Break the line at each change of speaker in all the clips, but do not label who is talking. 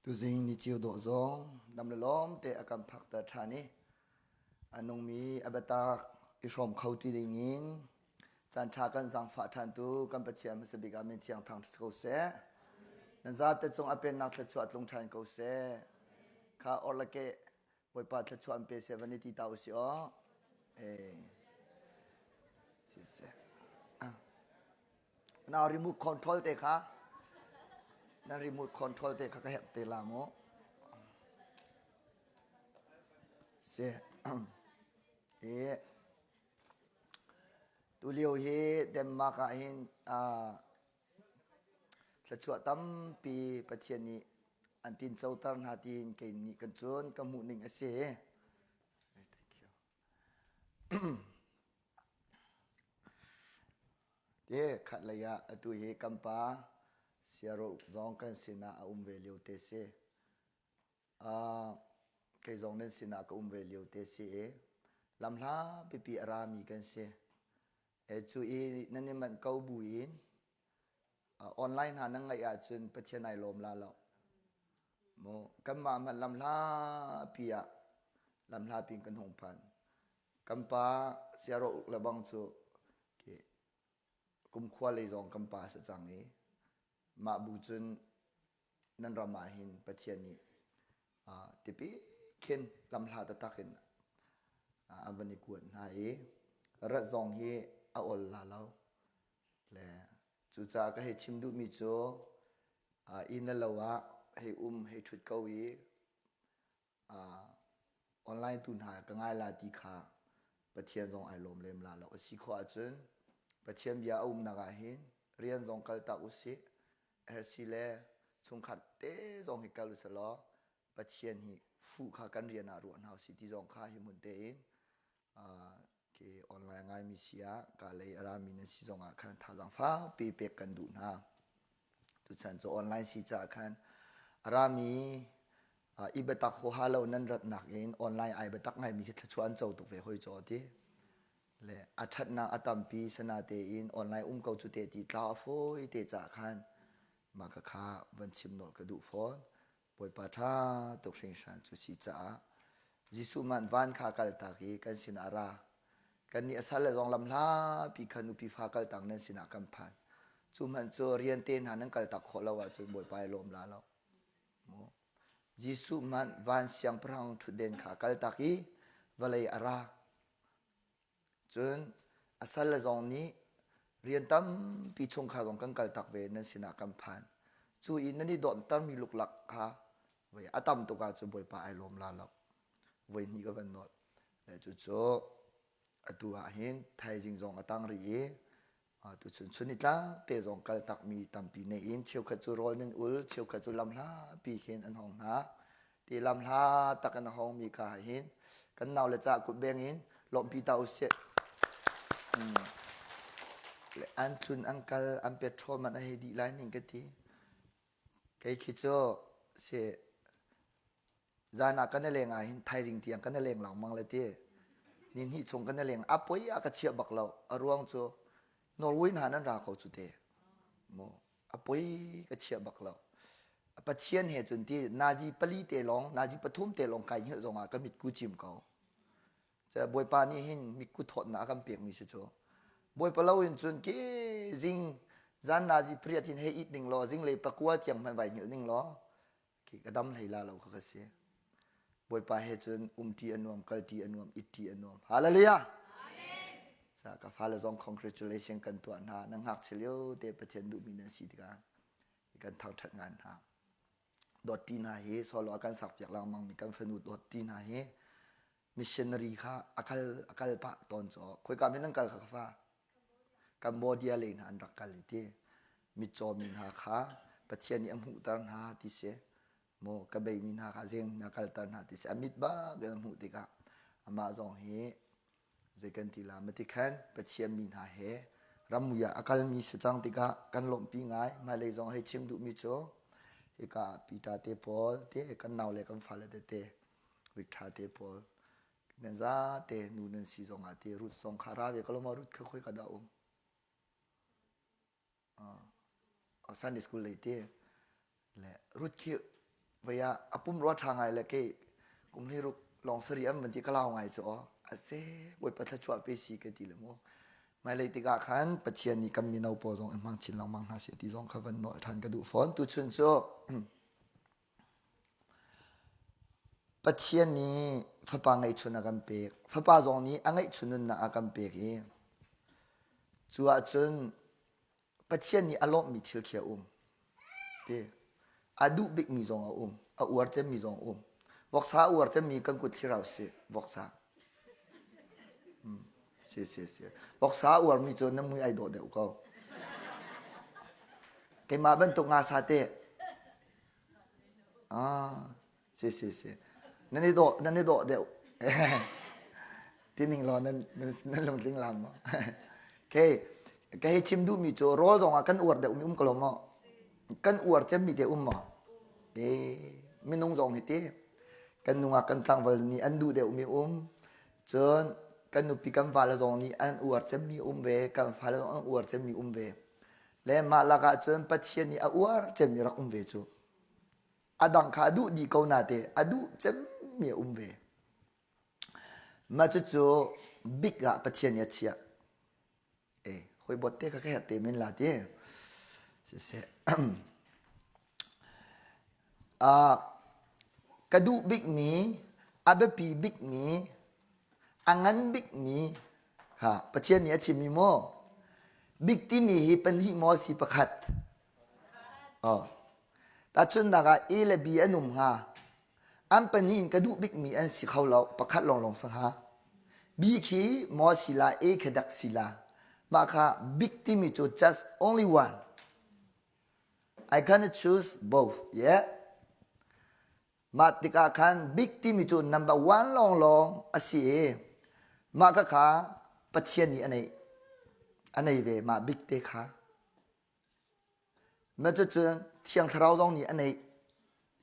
Tuzing ni cio dawh zong dam le lawm te a kan phakter ṭhan i a nungmi a biatak i hrawm kho ti ding in caanṭha kan zaangfah ṭhan tu kan Pathian hmasa bik ah min thiang thang ko seh. Nan zate cung a pennak thluachuah tlung ṭhan ko seh. Kha orlake Bawipa thluachuah an pe seh van i ti ta usih aw. Eh. Siseh. Ah. Now remote control te kha na remote control te kha ka herh te la mu. Si. Eh. Tulio hi Denmark ah hin uh, Thluachuah tampi Pathian nih an tincoter hna tiin kei nih kan cun ka hmuh ning a si. Thank you. Te khat lei ah atu hi kan pa siarawh zong kan sinah a um ve lio te si. Uh, kei zong nan sinah ka um ve lio te si i lamhla pipi a rami kan si. Cu i nan i manh ko buin online hna nan ngaih ahcun Pathian ai lawm la lo. Mu kanmah hmanh lamhlapi ah lamhlapi in kan hung phan. Kan pa siarawh uk le bang cu kumkhua lei zong kan pa si cang i mah bu cun nan ram ah hin Pathian nih tipi khin lamhla taktak in an van i kuat hna i rat zong hi a ol la lo. Le cucaah ka hei chim duhmi cu inn le lo ah hei um hei ṭhut ko i online tu hna ka ngai la ti kha Pathian zong ai lawm lem la lo. A si khawh ahcun Pathian bia a umnak ah hin rian zong kal tak usih hersi le chungkhat te zong hi kal usih law Pathian hi fuh kha kan rian ah ruah hna usih ti zong kha hi hmun tein khi online ngaimi si ah ka lei a rami nan si zong ah khan thazaang fakpi pek kan duh hna. Tuchan cu online si caah khan a rami i biatak huaha lo nan ratnak in online ai biatak ngaimi khi thluachuah an co tuk ve hoi caw ti. Le a ṭhatnak a tampi sana tein online um ko cu te ti tlau a fawi te caah khan mah kha kha van chim nawl ka duh fawn. Bawipa ṭha tuk hringhran cu si caah Jesuh man van kha kaltak i kan sinah ra. Kannih a sal le zong lam hlapi kha nupi fa kaltak nan sinah kan phan. Cu hmanh cu rian te hna nan kaltak khawh lo ahcun Bawipa i lawm la lo. Mu. Jesuh hmanh van siangpahrang ṭhutden kha kaltak i vawlei a ra. Cun a salle zong nih rian tampi chungkhar zong kan kaltak ve nan sinah kan phan. Cu i nan i dawnhtermi luklak kha voi a tam tuk ahcun Bawipa ai lawm la lo. Voi hnih ka van nawl. Le cucu atu ah hin thaizing zong a tang rih i Tuchun chunitlak te zong kal takmi tampi nei in cheukhat cu rawl nan ul, cheukhat cu lamhlapi khin an hong hna. Ti lamhla tak in a hongmi kha hin kan nau le ca kut beng in lawmhpi ta usih. Mm. Le an tlun an kal an petrol man a hei dih lai ning ka ti. Kei khi cu si Zan ah kan i leng ah hin thaizing tiang kan i leng lengmang le ti. Ni hnih chung kan i leng. A poi ah ka chiah bak lo. A ruang cu Norway hna nan ra ko cu te. Mu a poi ka chiah bak lo. Pathian he cun ti nazi pali te lawng, nazi pathum te lawng kai hngilh zong ah ka mitku cim ko. Bawipa nih hin mitku thawtnak a kan pekmi si cu. Bawipa lo in cun ke zing zan nazi pariat hin hei it ning law zinglei pakua tiang hmanh vai hngilh ning law khi ka dam hlei la lo kha ka si. Bawipa he cun umṭi a nuam, kalṭi a nuam, itṭi a nuam. Hallelujah! Ca ka fale zong congratulation kan tuah hna. Na ngakchia lio te Pathian duhmi nan si tikah kan thangṭhat ngan hna. Dawtti hna hi solo a kan sakpiak lengmang mi kan fanu dawtti hna hi missionary kha a kal a kal pah tawn caw. Khoika min an kal kha ka fa? Cambodia lei hna an rak kal i ti mitcaw mi hna kha Pathian nih a hmuhter hna ti si maw ka beimi hna kha zeng na kalter hna ti si a mit bak in a hmuh tikah amah zong hi zei kan ti la mati khan Pathian mi hna he ramui ah a kalmi si cang tikah kan lawmhpi ngai hmailei zong hei chim duhmi cu hika Peter te pawl te kan nau le kan fale tete Victor te pawl Nan zate nu nan si zong ah ti Ruth zong kha ra ve ko lo maw Ruth kha khoi ka dah um? Uh, Sunday school lei ti le Ruth khi Voi ah a pumrua ṭha ngai le kei kum hleiruk lawng sarih an van ti ka lau ngai cu aw. A se Bawipa thluachuah pe si ka ti le mu. Hmailei tikah khan Pathian nih kan mino pawl zong in hmang chin lengmang hna seh ti zong kha van nawl ṭhan ka duh fawn. Tuchun cu Pathian nih fapa ngeihchun a kan pek. Fapa zong nih a ngeihchun nunnak a kan pek i cu ahcun Pathian nih a lawmhmi thil khi a um. Ti. A duh bikmi zong a um. A uar cemmi zong a um. Voksa a uar cemmi kan kut thlir si. Voksa. Hmm. Si si si. Voksa a uarmi cu na mui ai dawh deuh ko. Keimah bantuk nga sa te. Ah. Si si si. Nan i dawh nan i dawh deuh. Tining law nan nan nan lungtling lam maw? Okay. Ka hei chim duhmi cu rawl zong ah kan uar deuhmi um ko lo maw? Kan uar cemmi te um maw? Eh, minung zong hi ti. Kan nungak kan tlangval nih an duh deuhmi um. Cun kan nupi kan vale zong nih an uar cemmi um ve, kan fale zong an uar cemmi um ve. Le mah lakah cun Pathian nih a uar cemmi rak um ve cu. A dang kha a duh dih ko nate a duh cemmi a um ve. Mah cucu bik ah Pathian nih a chiah. E, hoi bot te kha ka herh te men la ti. Siseh. uh, ka duh bikmi, a biapi bikmi, a ngan bikmi kha Pathian nih a chimmi maw? Bik timi hi pahnih maw si pakhat? Oh. Tahchunhnak ah A le B an um hnga. An pahnih in ka duh bikmi an si kho lo, pakhat lawnglawng si hnga. B khi maw si la, A khi dak si la. Mah kha big timi cu just only one. I gonna choose both. Yeah. Mah tikah khan big timi cu number one lawnglawng a si i mah kha kha Pathian nih a neih. A nei ve mah big te kha. Mah cucun Thiang Thlarau zong nih a neih.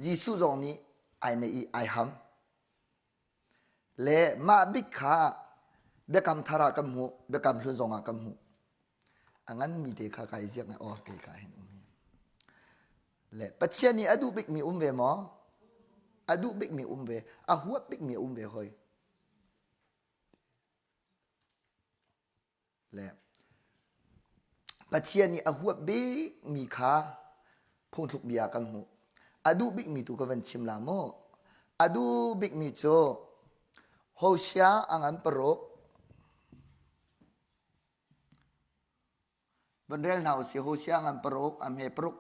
Jesuh zong nih ai neih i ai ham. Le mah bik kha biakam thar ah kan hmuh, biakam hlun zong ah kan hmuh. A nganmi te kha kai ziak ngai, oh kei ka hin um hi. Le Pathian nih a duh bikmi um ve maw? A duh bikmi um ve, a huat bikmi um ve hoi. Le Pathian nih a huat bikmi kha phungthluk bia kan hmuh. A duh bikmi tu ka van chim la maw? A duh bikmi cu Hosea a ngan paruk van rel hna usih Hosea ngan paruk a hme paruk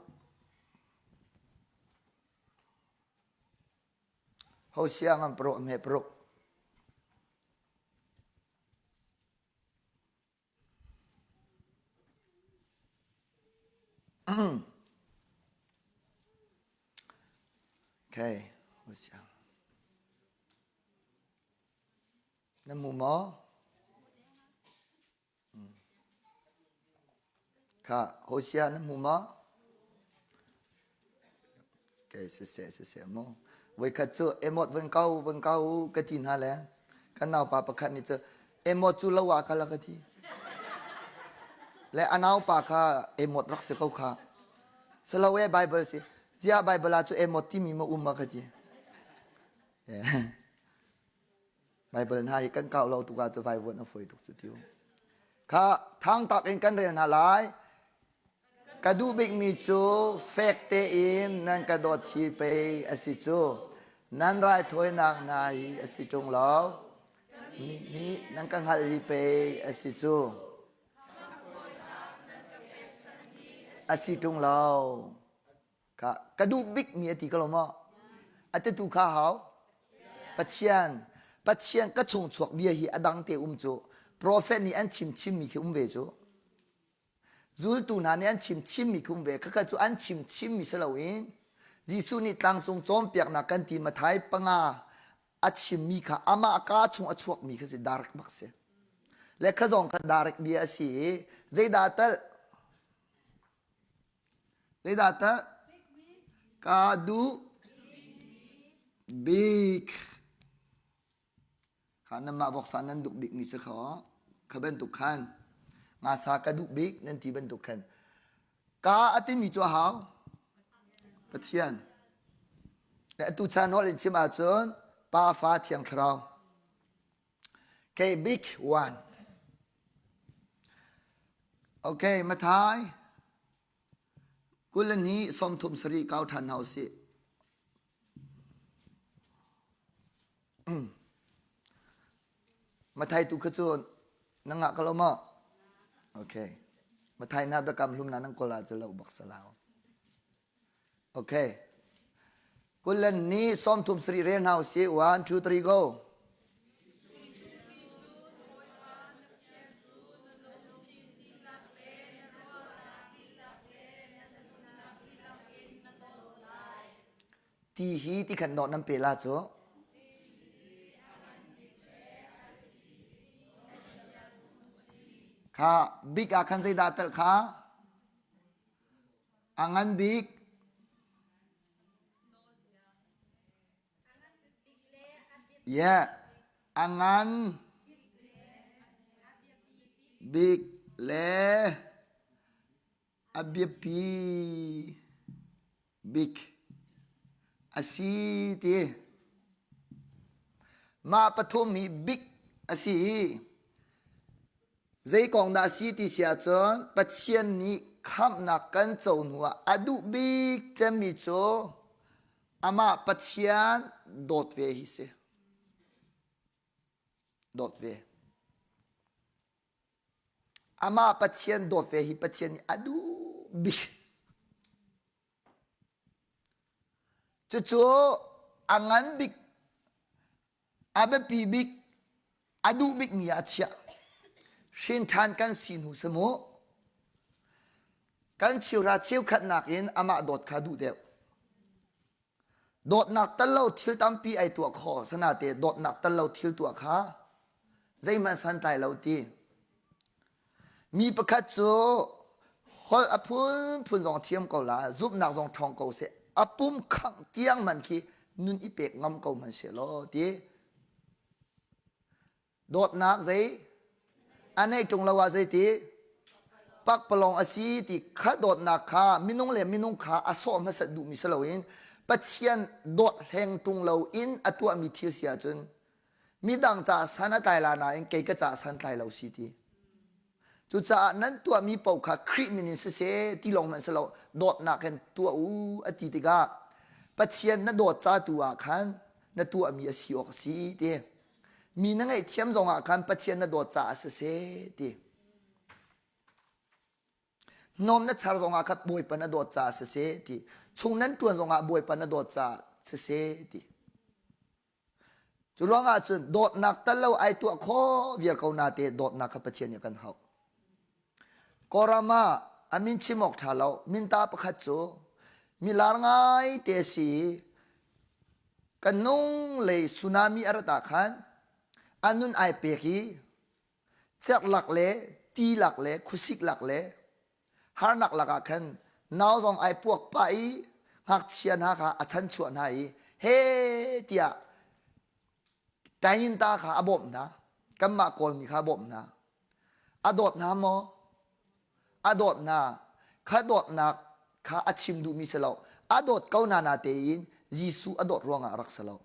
Hosea ngan paruk a hme paruk Okay, Hosea. Na mu maw? Kha Hosea na hmu maw? Kei siseh siseh mu. Voikhat cu emot van kau van kau ka ti hna le kan naupa pakhat nih cu emot cu lo ah kal a ka ti. Le a naupa kha emot rak si ko kha. Silo e Bible si. Ziah Bible ah cu emot timi ma um a ka ti. Baibal hna hi kan kau lo tuk ah cu vaivuan a fawi tuk cu ti Kha thang tak in kan rel hna lai. Ka duh bikmi cu fek tein nan ka dawt hi pei a si cu. Nan raithawinak hna hi a si ṭung lo. Nih nan ka hngalh hi pei a si cu. A si ṭung lo. Ka, ka duh bikmi a ti ko lo maw? A titu kha hau? Pathian. Pathian ka chung chuak bia hi a dang te um cu. Prophet nih an chim chimmi khi um ve cu. Zultu hna nih an chim chimmi khi um ve. Khakha cu an chim chimmi si loin Jesuh nih tlangcung cawnpiaknak kan ti Mathai panga a chimmi kha amah kaa chung a chuakmi kha si direct bak si. Le kha zong kha direct bia a si i zeidah tal Zeidah tah? Ka duh bik. Kha nanmah voksa nan duh bikmi si kha kha bantuk khan ngasa ka duh bik nan ti bantuk khan ka a timi cu a hau Pathian. Atu chan holh in chim ahcun Pa Fa Thiang Thlarau. Okay, big one. Okay, Mathai 20 ni 37 kau ṭhan hna usih. Mathai tu kha cu na ngah ko lo maw? Okay. Mathai na biakam hlum na nan kawl ahcun lo bak salau. Okay. Kulan ni 37 rel hna usih. 1, 2, 3, go. Ti hi ti khat nawh nan pe la cu. Kha bik ah khan zeidah telh kha? A ngan bik. Yeah. A ngan bik le a biapi bik a si ti. Mah pathum hi bik a si i zei kong dah a si ti si ahcun Pathian nih khamhnak kan co hnuah a duh bik cemmi cu amah Pathian dawt ve hi si. Dawt ve. Amah Pathian dawt ve hi Pathian nih a duh bik. Cucu a ngan bik, a biapi bik, a duh bikmi ah a chiah. Hrin ṭhan kan si hnu si mu. Kan cheuhra cheukhat nakin amah dawt kha duh deuh. Dawtnak tal lo thil tampi ai tuah kho sanate dawtnak tal lo thil tuah kha zeihmanh santlai lo ti. Mi pakhat cu holh a phunphun zong thiam ko la, zumhnak zong ṭhawng ko seh, a pum khangh tiang man khi nun i pek ngam ko hmanh seh law ti. Dawtnak zei a neih ṭung lo ah zeiti pakpalawng a si ti kha dawtnak kha minung le minung kha a sawh hmasat duhmi si loin Pathian dawt hleng ṭung loin a tuahmi thil si ahcun midang caah san a tlai la nain kei ka caah san tlai lo si ti. Cucaah nan tuahmi paoh kha Khrih min in siseh ti lawng hmanh si lo dawtnak in tuah u a ti tikah Pathian na dawt ca tu ah khan na tuahmi a si awk a si ti. Mi na ngaihthiam zongah khan Pathian na dawt caah siseh ti. Hnawm na char zongah khan Bawipa na dawt caah siseh ti. Chung nan ṭuan zongah Bawipa na dawt caah siseh ti. Cu ruangah cun dawtnak tal lo ai tuah khawh viar ko na te dawtnak kha Pathian nih a kan hauh. Kawlram ah a min chim awk ṭha lo. Minta pakhat cu milar ngai te a si i kan nung lei tsunami a rat ah khan a nun ai pek i cerh lak le ti lak le khuasik lak le harnak lakah khan nau zong ai puak pah i ngakchia hna kha a chanchuah hna i he tiah Tainta kha a bawmh hna kanmah Kawlmi kha a bawmh hna A dawt hna maw? A dawt hna. Kha dawtnak kha a chim duhmi si lo. A dawt ko hna na tein Jesuh a dawt ruangah a rak si lo.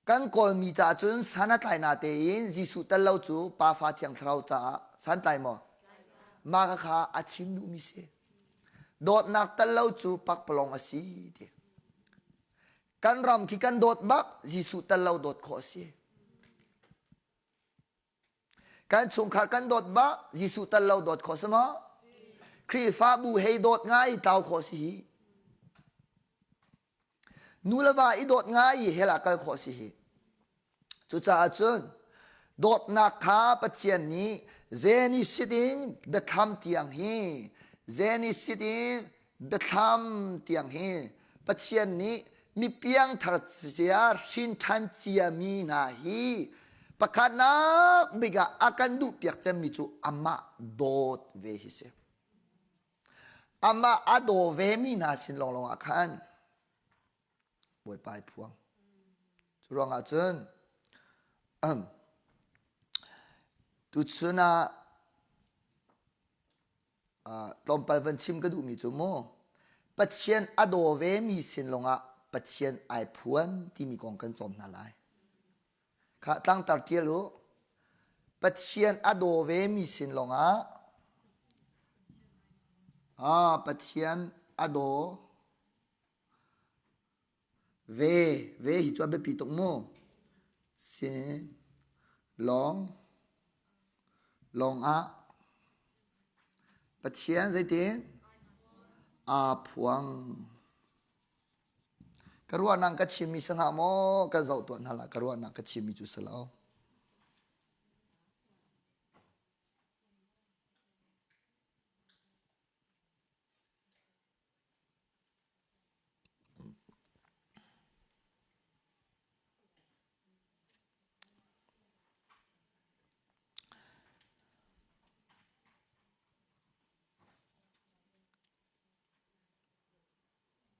Kan Kawlmi caah cun san a tlai na tein Jesuh tel lo cu Pa Fa Thiang Thlarau caah san tlai maw? Mah kha kha a chim duhmi si. Dawtnak tel lo cu pakpalawng a si ti. Kan ram khi kan dawt bak Jesuh tel lo dawt khawh a si. Kan chungkhar kan dawt bak Jesuh tel lo dawt khawh si maw? Khrihfabu hei dawt ngai tlau khawh si hi. Nu le va i dawt ngai i hell ah kal khawh si hi. Cucaah cun dawtnak kha Pathian nih Genesis in biathlam tiang hi Genesis in biathlam tiang hi Pathian nih mi piangthar cia hrinṭhan ciami hna hi pakhatnak bik ah a kan duhpiak cemmi cu amah dawt ve hi si. Amah a daw vemi hna sin lawnglawng ah khan Bawipa ai phuang. Cu ruangah cun tuchun ah tlawmpal van chim ka duhmi cu mu. Pathian a daw vemi sin lawngah Pathian ai phuan timi kong kan cawn hna lai. Kha tlangtar tial u. Pathian a daw vemi sin lawngah ah Pathian a daw ve ve hi cu a biapi tuk mu. Sin lawng lawngah Pathian zeitin aa phuang. Ka ruahnak ka chimmi si hlah maw kan zoh tuah hna lah ka ruahnak ka chimmi cu si lo.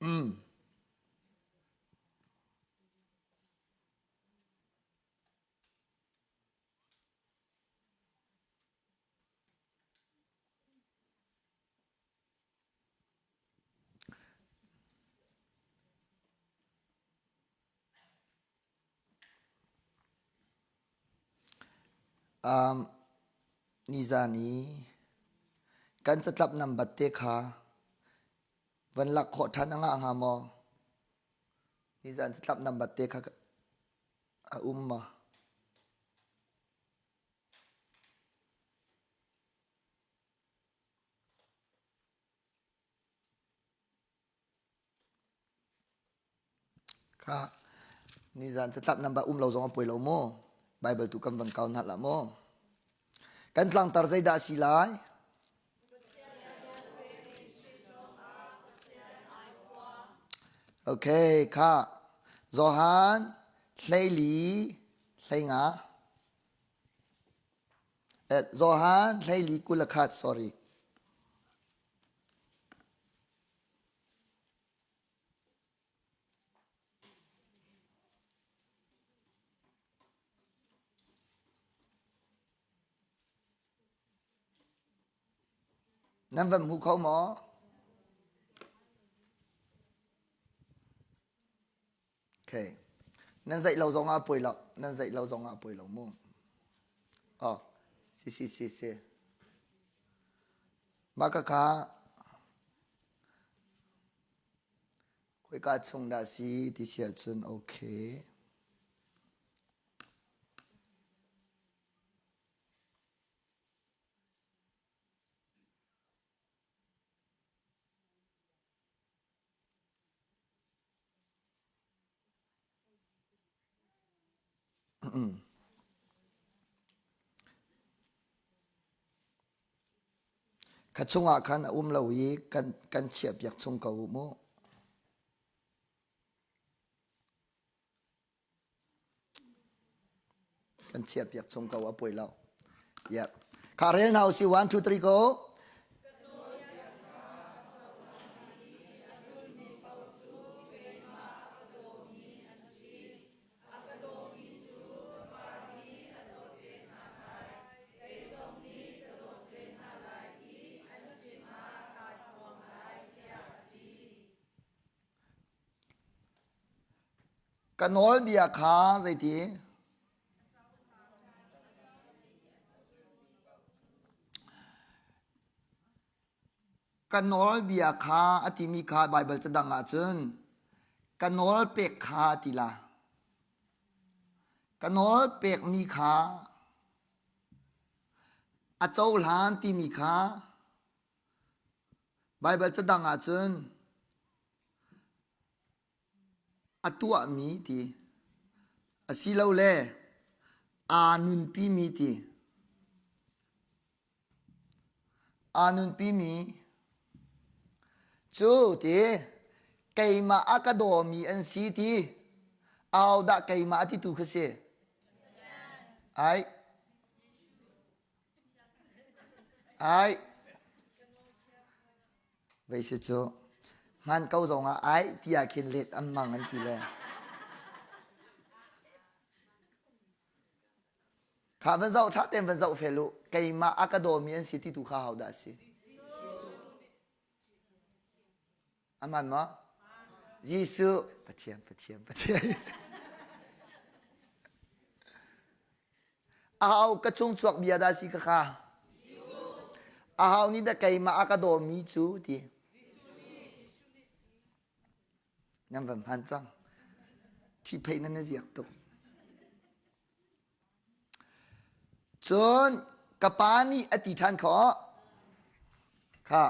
Mm. Um, nizan i kan catlap nambat te kha van lak khawh ṭhan a ngah hnga maw? Nizan catlap nambat te kha a um maw? Kha nizan catlap number um lo zong a poi lo mu. Bible tu kan van kau hna lah mu. Kan tlangtar zeidah si lai? Okay, kha Johan hleili hleinga eh, Johan hleili 21 sorry. Nan van hmu kho maw? Okay. Nan zeih lo zong ah poi lo. Nan zeih lo zong ah poi lo mu. Oh, si si si si. Mah khakha khoika chung dah si ti si ahcun okay. Kha chungah khan a um lo i kan, kan chiahpiak chung ko u mu. Kan chiahpiak chung ko a poi lo. Yep. Kha rel hna usih 1 2 3 go. Ka nawlbia kha zeiti? Ka nawlbia kha a timi kha Baibal cadang ahcun ka nawl pek kha a ti la. Ka nawl pekmi kha a cohlan timi kha Baibal cadang ahcun a tuahmi ti asilole aa nunpimi ti aa nunpimi cu ti keimah a ka dawmi an si ti ahodah keimah a titu kha si ai ai Vei si cu hman ko zong ah ai tiah khin let an mang an ti le. Kha van zoh tha tein van zoh fel u keimah a ka dawmi an si ti tu kha ho dah a si? Aman maw? Jesuh Pathian Pathian Pathian. Ahau ka chung chuak bia dah si ka kha. Ahau nih dah keimah a ka dawmi cu ti. Nan van hman cang. Ṭhihpheih nan i ziak tuk. Cun ka pa nih a ti ṭhan khawh. Kha.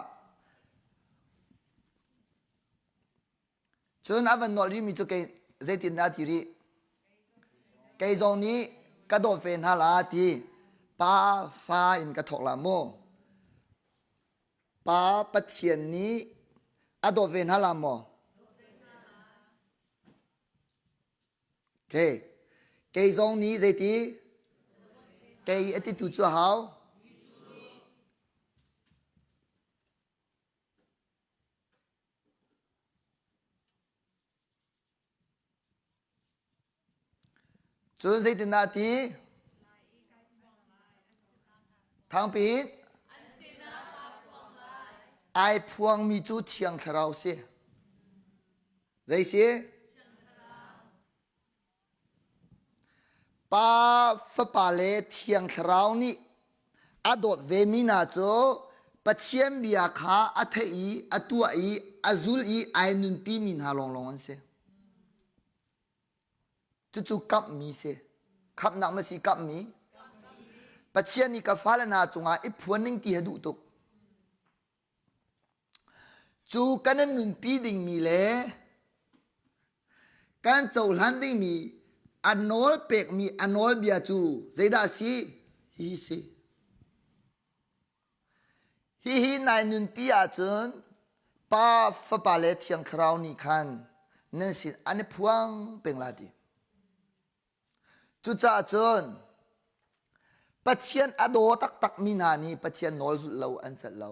Cun a van nawl rihmi cu kei zeitindah a ti rih? Kei zong nih ka dawt ve hna la ti. Pa fa in ka thawk la mu. Pa Pathian nih a dawt ve hna la maw? Okay. Kei zong nih zeiti? Kei a titu cu a hau? Cun zeitindah a ti? Thangpi ai phuangmi cu Thiang Thlarau si. Zei si? Pa, Fapa le Thiang Thlarau nih a dawt vemi hna cu Pathian bia kha a theih i a tuah i a zul i ai nunpimi hna lawnglawng an si. Cucu kamhmi si. Khamhnak ma si kamhmi? Pathian nih ka fale hna cungah i phuan ning ti ha duh tuk. Cu kan in nunpi dingmi le kan cohlan dingmi a nawl pekmi a nawlbia cu zeidah a si? Hihi si. Hihi nai nunpi ahcun Pa, Fapa le Thiang Thlarau nih khan nan sin an i phuang peng la ti. Cucaah cun Pathian a daw taktakmi hna nih Pathian nawl zulh lo an celh lo.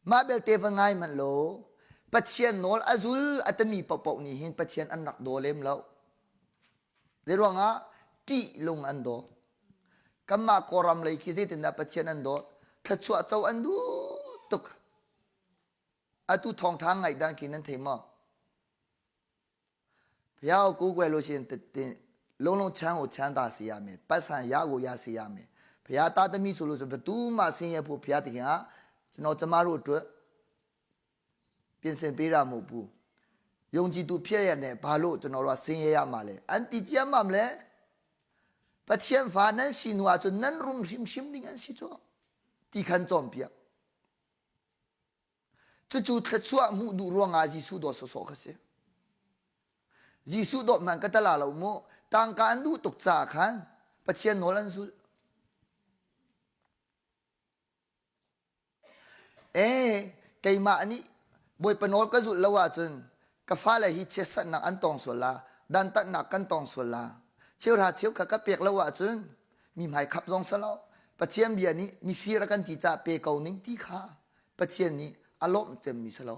Mah belte va ngai hmanh law Pathian nawl a zul a timi paohpaoh nih hin Pathian an rak daw lem lo. Zeiruangah ṭih lung an daw. Kanmah Kawlram lei khi zeitindah Pathian an dawt? Thluachuah co an duh tuk. Atu thawngṭha ngaih dan khi nan thei maw? ဘုရားကိုကိုးကွယ်လို့ရှိရင်လုံးလုံးချမ်းကိုချမ်းသာစေရမယ်ပတ်စံရကိုရစေရမယ်ဘုရားသားသမီးဆိုလို့ဆိုဘသူမှဆင်းရဲဖို့ဘုရားတခင်ကကျွန်တော်ကျမတို့အတွက်ပြင်ဆင်ပေးတာမဟုတ်ဘူးယုံကြည်သူဖြစ်ရတဲ့ဘာလို့ကျွန်တော်တို့ကဆင်းရဲရမှာလဲအန်တီကျမ်းမှာမလဲပချင်ဖာနန်စီနွာချနန်ရုံရှိမရှိဒင်းန်စီချောတီခန်ကြုံပြ Cucu thluachuah hmuh duh ruangah Jesuh dawt sawsawh kha si. Jesuh dawt man ka tala lo mu. Tangka an duh tuk caah khan Pathian nawl an zulh. Eh, keimah nih Bawipa nawl ka zulh lo ahcun ka fale hi chiatserhnak an tong sual la, dantatnak kan tong sual la. Cheuhra cheukhat ka pek lo ahcun mi hmai khap zong si lo. Pathian bia nih mifir a kan ti caah pe ko ning ti kha Pathian nih a lawmh cemmi si lo.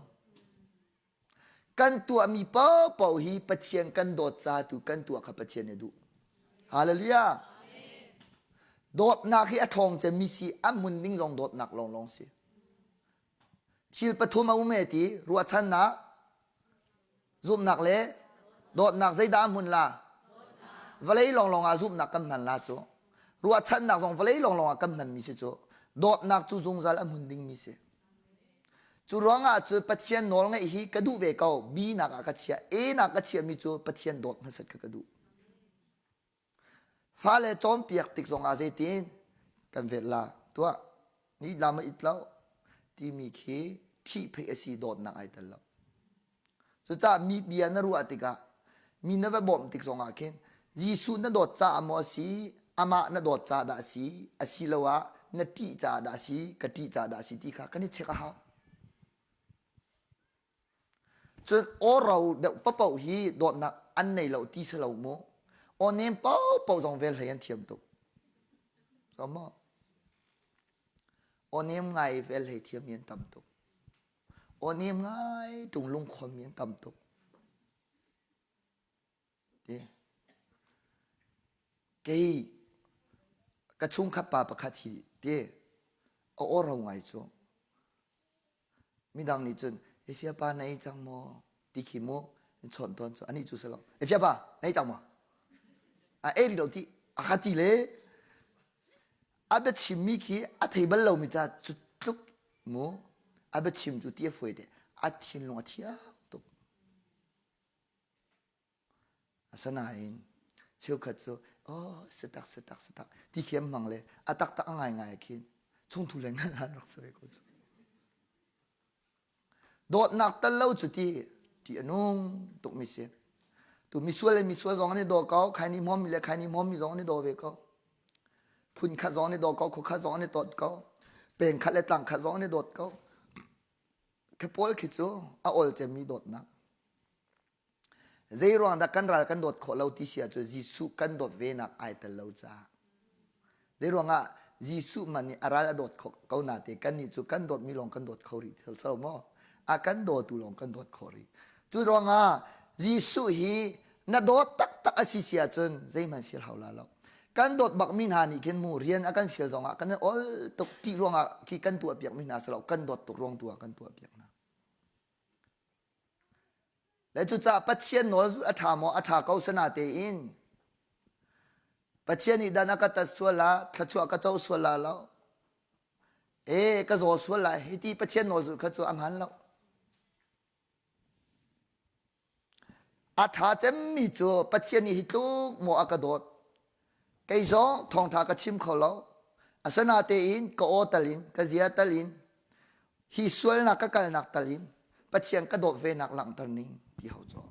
Kan tuahmi paohpaoh hi Pathian kan dawt ca tu kan tuah kha Pathian nih a duh. Hallelujah. Dawtnak hi a ṭhawng cemmi si, a hmun ding zong dawtnak lawnglawng si. Thil pathum a um e ti ruahchannak, zumhnak le dawtnak zeidah a hmun la? Vawlei lawnglawng ah zumhnak kan hman la cu. Ruahchannak zong vawlei lawnglawng ah kan hmanmi si cu. Dawtnak cu zungzal a hmun dingmi si. Cu ruangah cu Pathian nawl ngeih hi ka duh ve ko. B nak ah ka chiah. A nak ka chiahmi cu Pathian dawt hmasat kha ka duh. Fale cawnpiak tik zongah zeitin kan vet la tuah ni la ma it lo timi khi ṭhihpheih a si dawtnak ai tel lo. Cucaah mi bia na ruah tikah mi na va bawmh tik zongah khin Jesuh na dawt caah maw a si amah na dawt caah dah a si asiloah na ṭih caah dah a si ka ṭih caah dah a si ti kha kan i check a hau. Cun aw ro deuh paohpaoh hi dawtnak an nei lo ti si lo mu. Aw nem paohpaoh zong vel hlei an thiam tuk. So maw? Aw nem ngai vel hlei thiam mi an tam tuk. Aw nem ngai ṭung lungkhon mi an tam tuk. Ti. Kei ka chungkhat pa pakhat hi ti a aw ro ngai cu. Midang nih cun Efia pa na ei cang maw? Ti khi mu chawnh tawn cu anih cu si lo. Efia pa na ei cang maw? A ei rih lo ti a ka ti le a biachimmi khi a thei bal lomi ca cu tluk mu a biachim cu ti a fuai te a thinlung a thiang tuk. Asinain cheukhat cu oh si tak si tak si tak ti khi an hmang le a taktak a ngaingai khin chungthu le ngan an rak si ve ko cu. Dawtnak tal lo cu ti ti a nung tukmi si. Tu misual le misual zong an i daw ko, khaini hmawmmi le khaini hmawmmi zong an i daw ve ko. Phun khat zong an i daw ko, khua khat zong an i dawt ko. Peng khat le tlang khat zong an i dawt ko. Khi pawl khi cu a ol cemmi dawtnak. Zeiruang dah kan ral kan dawt khawh lo ti si ahcun Jesuh kan dawt venak ai tel lo caah. Zeiruang ah Jesuh man nih a ral a dawt khawh ko nate kannih cu kan dawtmi lawng kan dawt kho rih thil so maw? A kan dawtu lawng kan dawt khawh rih. Cu ruangah Jesuh hi na dawt taktak a si si ahcun zeihmanh fial hau la lo. Kan dawt bakmi hna nih khin mu rian a kan fial zongah kan i ol tuk ṭih ruangah khi kan tuah piakmi hna si lo kan dawt tuk ruang tu ah kan tuah piak hna. Le cucaah Pathian nawl a ṭha maw a ṭha ko sana tein Pathian nih dan a ka tat sual la thluachuah ka co sual la lo e ka zaw sual lai hiti Pathian nawl zulh kha cu a hmaan lo a ṭha cemmi cu Pathian nih hi tluk maw a ka dawt Kei zong thawngṭha ka chim kho lo. Asinatein ka aw tal in, ka zia tal in, hi sualnak ka kalnak tal in Pathian ka dawt venak langhter ning ti hau caw.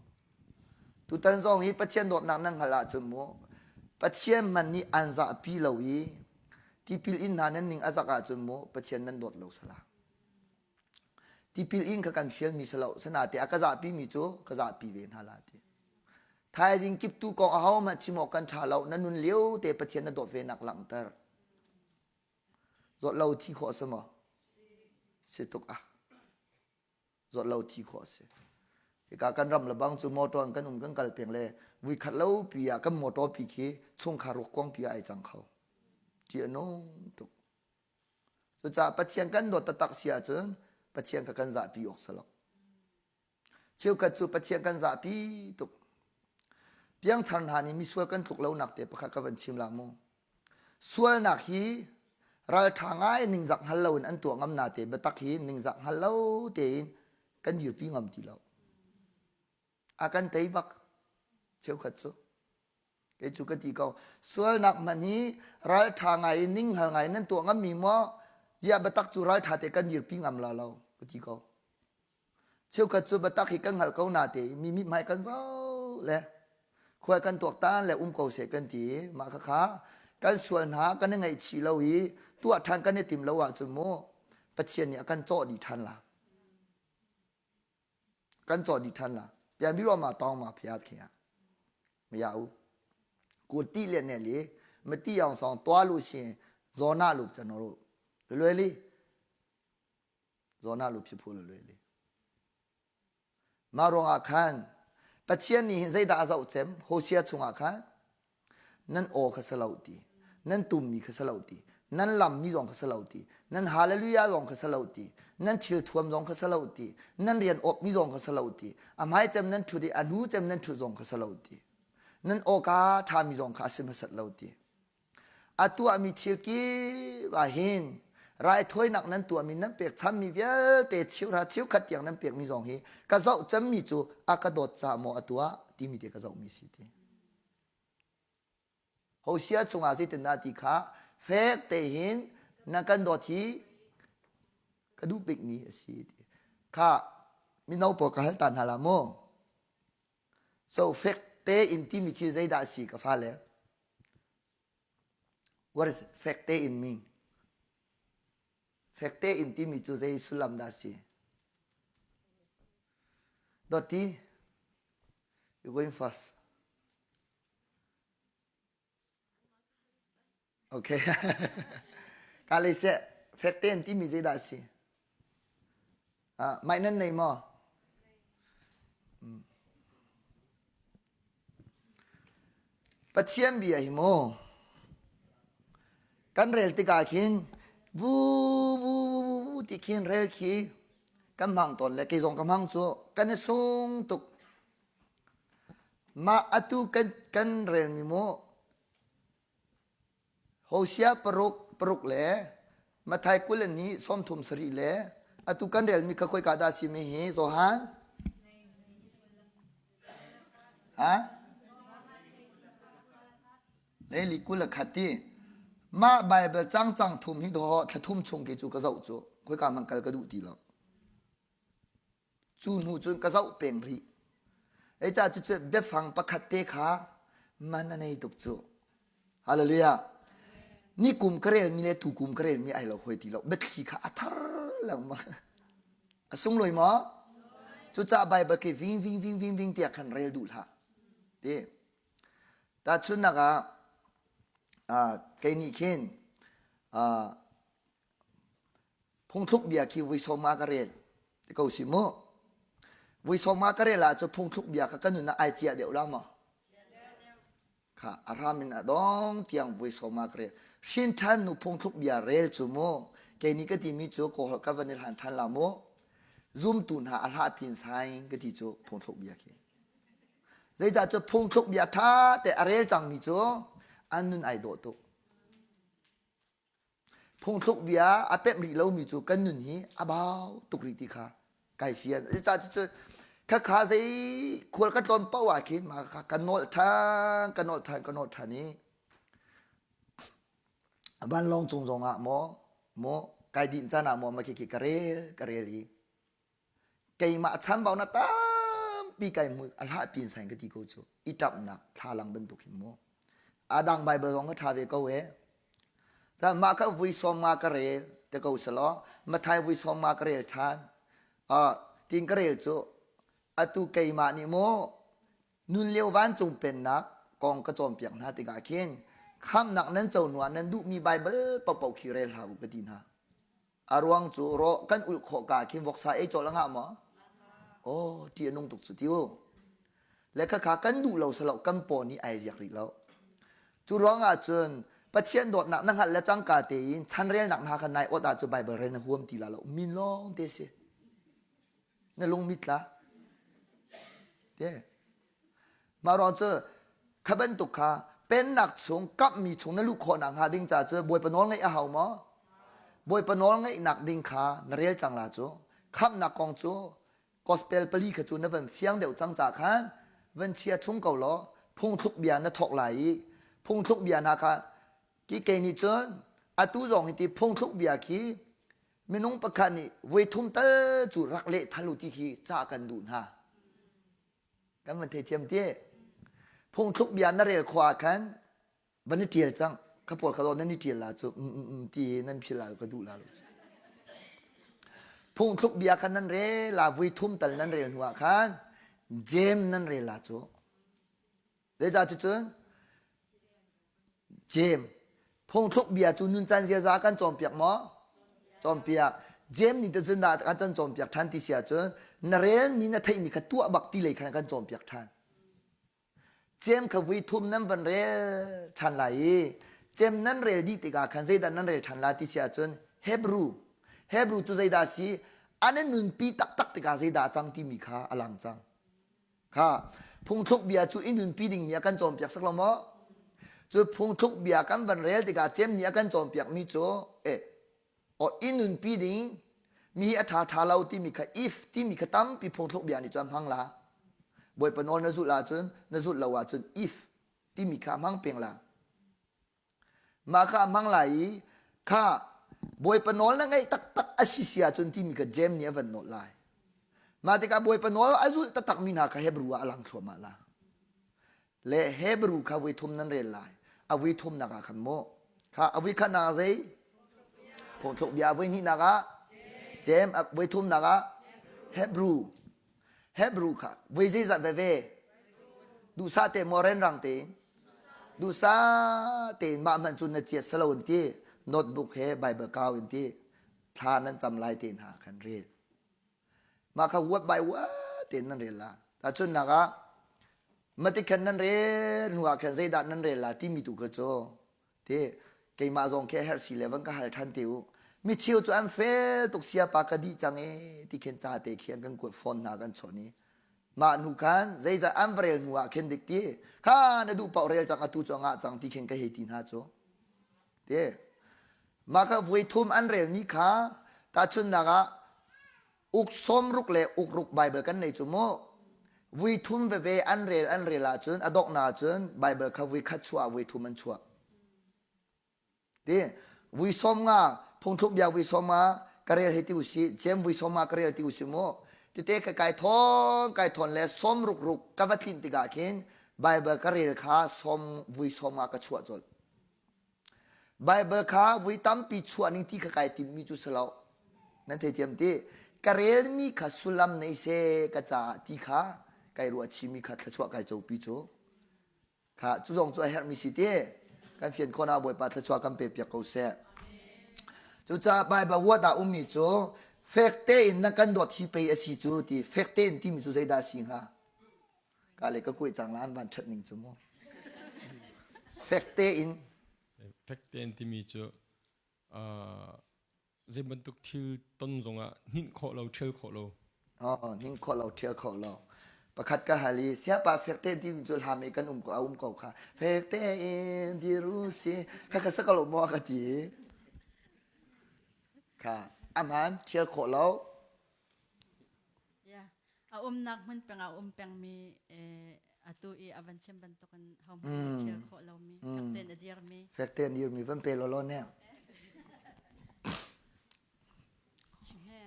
Tutan zong hi Pathian dawtnak nan hngalh ahcun mu Pathian man nih an zahpi lo i tipil in hna nan ning a zak ahcun mu Pathian nan dawt lo sala. Tipil in kha kan fialmi si lo sanate a ka zahpimi cu ka zahpi ve hna la ti. Thaizing kiptu kong ahohmanh chim awk kan ṭha lo na nun lio te Pathian na dawt ve nak langhter. Zawt lo thi khawh si maw? Si tuk ah. Zawt lo thi khawh si. Hika kan ram le bang cu motor in kan um kan kal peng le vui khat lo pi ah kan motor pi khi chungkhar ruak kong pi ah ai cang kho. Ti a nung tuk. Cucaah Pathian kan dawt taktak si ahcun Pathian kha kan zahpi awk si lo. Cheukhat cu Pathian kan zahpi tuk. Piangthar hna nih misual kan tluk lonak te pakhat ka van chim la mu. Sualnak hi ralṭha ngai ningzak hngal loin an tuah ngam na te biatak hi ningzak hngal lo tein kan dirpi ngam ti lo. A kan tei bak cheukhat cu. Kei cu ka ti ko. Sualnak hmanh hi ralṭha ngai in ninghngal ngai in nan tuah ngammi maw? Ziah biatak cu ralṭha te kan dirpi ngam la lo ka ti ko. Cheukhat cu biatak hi kan hngalh ko na te mi mithmai kan zoh le khuai kan tuaktan le um ko seh kan ti i mah khakha kan sual hna kan i ngaihchih lo i tuah ṭhan kan i tim lo ahcun mu Pathian nih a kan cawh dih ṭhan la. Kan cawh dih ṭhan la. Pian bi ma tawng ma phiat khi ma ya u. Ku ti le ne li ma ti yong song tua lu si zona lu chan ru. Lue li zona lu phi phu lue li. Mah ruangah khan Pathian nih hin zeidah a zoh cem Hosea chungah khan nan aw kha si lo ti nan tummi kha si lo ti nan lammi zong kha si lo ti nan hallelujah zong kha si lo ti nan thil thuam zong kha si lo ti nan rian awpmi zong kha si lo ti a hmai cem nan ṭhut i a hnu cem nan ṭhut zong kha si lo ti nan awka ṭhami zong kha a si hmasat lo ti A tuahmi thil kip ah hin raithawinak nan tuahmi nan pekchanmi vialte cheuhra cheukhat tiang nan pekmi zong hi ka zoh cemmi cu a ka dawt caah maw a tuah timi te ka zohmi si ti. Hosea chungah zeitindah ti kha fek te hin na kan dawt hi ka duh bikmi a si ti. Kha mino pawl ka hal ta hna la mu. So fek tein timi khi zeidah a si ka fale? What is fek tein mean? Fek tein timi cu zei sullam dah a si? Doti, you going first. Okay. Ka lei seh, fek tein timi zeidah a si? Uh, mai nan nei maw? Pathian bia hi mu kan rel tikah khin vu vu vu vu vu ti khin rel khi. Kan hmang tawn le kei zong ka hmang cu kan i sung tuk. Mah atu kan kan relmi mu Hosea paruk paruk le Matthai 20 le ni 37 le atu kan relmi kha khoika dah a simi hi Johan ha Leili 21 ti mah Bible cang cang thum hi dawh thla thum chung khi cu ka zoh cu khoika hmanh kal ka duh ti lo. Cu hnu cun ka zoh peng rih. Zeicah cucu biafang pakhat te kha man a nei tuk cu. Hallelujah. Ni kum ka relmi le tu kum ka relmi ai lo hoi ti lo. Biathli kha a thar lengmang. A sunglawi maw? Cucaah Bible khi ving ving ving ving ving tiah khan rel duh hlah. Ti. Tahchunhnak ah, uh, kei nih khin uh, Phungthluk bia khi vui sawma ka rel ti ko si mu. Vui sawma ka rel ahcun phungthluk bia kha ka nun ah ai ciah deuh la maw? Kha a hram in a dong tiang vui sawma ka rel. Hrin ṭhan nu phungthluk bia rel cu mu. Kei nih ka timi cu kawhol ka van i hlan ṭhan la mu. Zumtu hna a hlah pin saing ka ti cu phungthluk bia khi. Zeicah cu phungthluk bia ṭha te a rel cangmi cu an nun ai dawh tuk. Phungthluk bia a pemh rih lomi cu kan nun hi a bau tuk rih ti kha kai fian. Cucaah cucu khakha zei khual ka tlawn paoh ah khin mah kha ka nolh ṭhan, ka nolh ṭhan, ka nolh ṭhan i vanlawng cung zong ah maw, maw kai dinh caan ah maw mah khi ka rel, ka rel i keimah chambaunak tampi kai hmu a hlah pin sain ka ti ko cu i ṭapnak thlalang bantuk hin mu a dang Bible zong ka ṭha ve ko e mah kha vui sawm nga ka rel te ko selaw Mathai vui sawm nga ka rel ṭhan tin ka rel cu atu keimah nih mu nun lio vancung pennak kong ka cawnpiak hna tikah khin khamnak nan co hnu ah nan duhmi Bible paohpaoh khi rel hlah u ka ti hna A ruang cu rawh kan ulh khawh ka khin voksa ei cawlh a ngah maw? Oh, ṭih a nung tuk cu ti u. Le khakha kan duh lo salo kan paw nih ai ziak rih lo. Cu ruang ah cun Pathian dawtnak na hngalh le cangka tein chanrelnak hna kha nai ot ahcun Bible rel na huam ti la lo. Min lawng te si. Na lung mit la. Te. Mah ruang cu kha bantuk kha pennak chung kamhmi chung na luh khawh nakhnga ding ca cu Bawipa nawl ngaih a hau maw? Bawipa nawl ngaihnak ding kha na rel cang la cu. Khamhnak kong cu gospel pali kha cu na van fiang deuh cang ca khan van chia chung ko law phungthluk bia na thawk lai i phungthluk bia hna kha ki kei nih cun atu zong hi ti phungthluk bia khi minung pakhat nih voi thum tal cu rak leh thal u ti khi ca kan duh hna. Kan van theithiam ti. Phungthluk bia na rel khua ah khan van i ṭial cang. Kha pawl kha nan i ṭial la cu mm mm mm ti nan phil la ka duh la lo. Phungthluk bia khan nan rel la vui thum tal nan rel hnu ah khan Jeim nan rel la cu. Zeicah cucun Jeim phungthluk bia cu nuncan ziaza kan cawnpiak maw? Cawnpiak. Jeim nih cun dah kan kan cawnpiak ṭhan ti si ahcun na relmi na theihmi kha tuah bak ti lei khan kan cawnpiak ṭhan. Jeim kha vui thum nan van rel ṭhan lai i Jeim nan rel dih tikah khan zeidah nan rel ṭhan la ti si ahcun Hebrew Hebrew cu zeidah si an i nunpi taktak tikah zeidah a cang timi kha a lang cang. Kha phungthluk bia cu i nunpi dingmi a kan cawnpiak sak lo maw? Cu phungthluk bia kan van rel tikah cem nih a kan cawnpiakmi cu eh o i nunpi ding mi hi a ṭha ṭha lo timi kha if timi kha tampi phungthluk bia nih cun hmang la. Bawipa nawl na zulh ahcun na zulh lo ahcun if timi kha hmang peng la. Mah kha a hmang lai i kha Bawipa nawl na ngeih taktak a si si ahcun timi kha Jeim nih a van nawlh lai. Mah tikah Bawipa nawl a zulh taktakmi hna kha Hebrew ah a lang thluahmah la. Le Hebrew kha voi thum nan rel lai. A vui thumnak ah khan mu. Kha a vui khatnak ah zei? Phungthluk bia a voi hnihnak ah Jeim a voi thumnak ah Hebrew. Hebrew kha voi zeizat veve duhsah te maw renrang tein duhsah tein mah hmanh cu na chiat salo in ti notebook he bible kau in ti thla nan cam lai te hna khan rel mah kha word by word tein nan rel la tahchunhnak ah matikhan nan rel hnu ah khan zeidah nan rel la timi tu kha cu Te keimah zong khi a herh si le van ka hal ṭhan te u. Micheu cu an fel tuk siapa ka dih cang e ti khin ca te khi an kan kuat phone hna kan chawnh i mah hnu khan zeizat an va rel hnu ah khin dik ti kha na duh paoh rel cang atu cu a ngah cang ti khin ka hei ti hna cu ti mah kha voi thum an relmi kha tahchunhnak ah uk sawmruk le uk ruk Bible kan nei cu mu vui thum veve an rel an rel ahcun a donghnak ahcun Bible kha vui khat chuah vui thum an chuah Ti vui 50 phungthluk bia vui 50 ka rel hei ti usih cem vui 50 ka rel ti usih mu tete ka kai thawn kai thawn le sawm ruk ruk ka va tlinh tikah khin Bible ka rel kha sawm vui 50 ka chuah colh. Bible kha vui tampi chuah ning ti kha kai timmi cu si lo. Nan theithiam ti ka relmi kha sullam nei se ka caah ti kha kai ruah chimi kha thluachuah kai copi cu. Kha cu zong cu a herhmi si ti kan fian khawh nak Bawipa thluachuah kan pe piak ko seh. Cucaah Baibal huat ah ummi cu fek tein na kan dawt hi pei a si cu ti fek tein timi cu zeidah a si hnga? Ka le ka kuai cang la an van ṭhat ning cu mu. Fek tein.
Fek tein timi cu zei bantuk thil ton zongah hninh khawh lo ṭhial khawh lo
Oh, hninh khawh lo ṭhial khawh lo pakhat ka hal i siapa fek te ti cu hlam i kan um ko a um ko kha fek te in diru si kha ka sa ko lo maw ka ti kha aman ṭhial khawh lo
Yeah. A umnak hmun peng a um pengmi atu i a van chim bantukin hohmanh nih ṭhial khawh lomi fek tein a dirmi.
Fek tein dirmi van pe law law ne.
Chim he.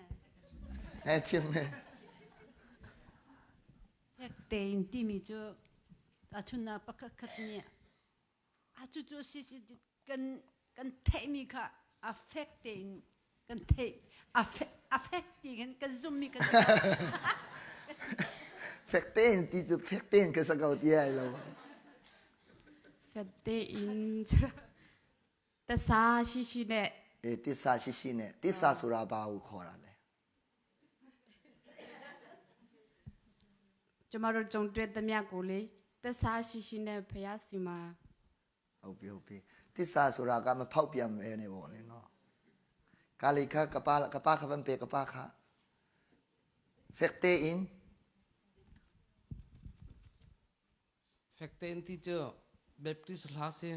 He chim he.
Fek tein timi cu achunnak pakhat khat nih a cucu si si kan kan theihmi kha a fek tein kan theih a fek a fek ti khin kan zummi kan
fek tein ti cu fek tein ka sa ko ti ai lo
fek tein tasa shi shi ne
e tisa shi shi ne tisa sura ba u khora le
ကျမတို့ကြုံတွေ့သမျှကိုလေသစ္စာရှိရှိနဲ့ဖျားစီမှာ
ဟုတ်ပြီဟုတ်ပြီသစ္စာဆိုတာကမဖောက်ပြန်မဲနေပေါ့လေနော်ကာလီခကပါကပါခဗန်ပေကပါခဖက်တေအင်
Fek tein ti cu Baptist hla si.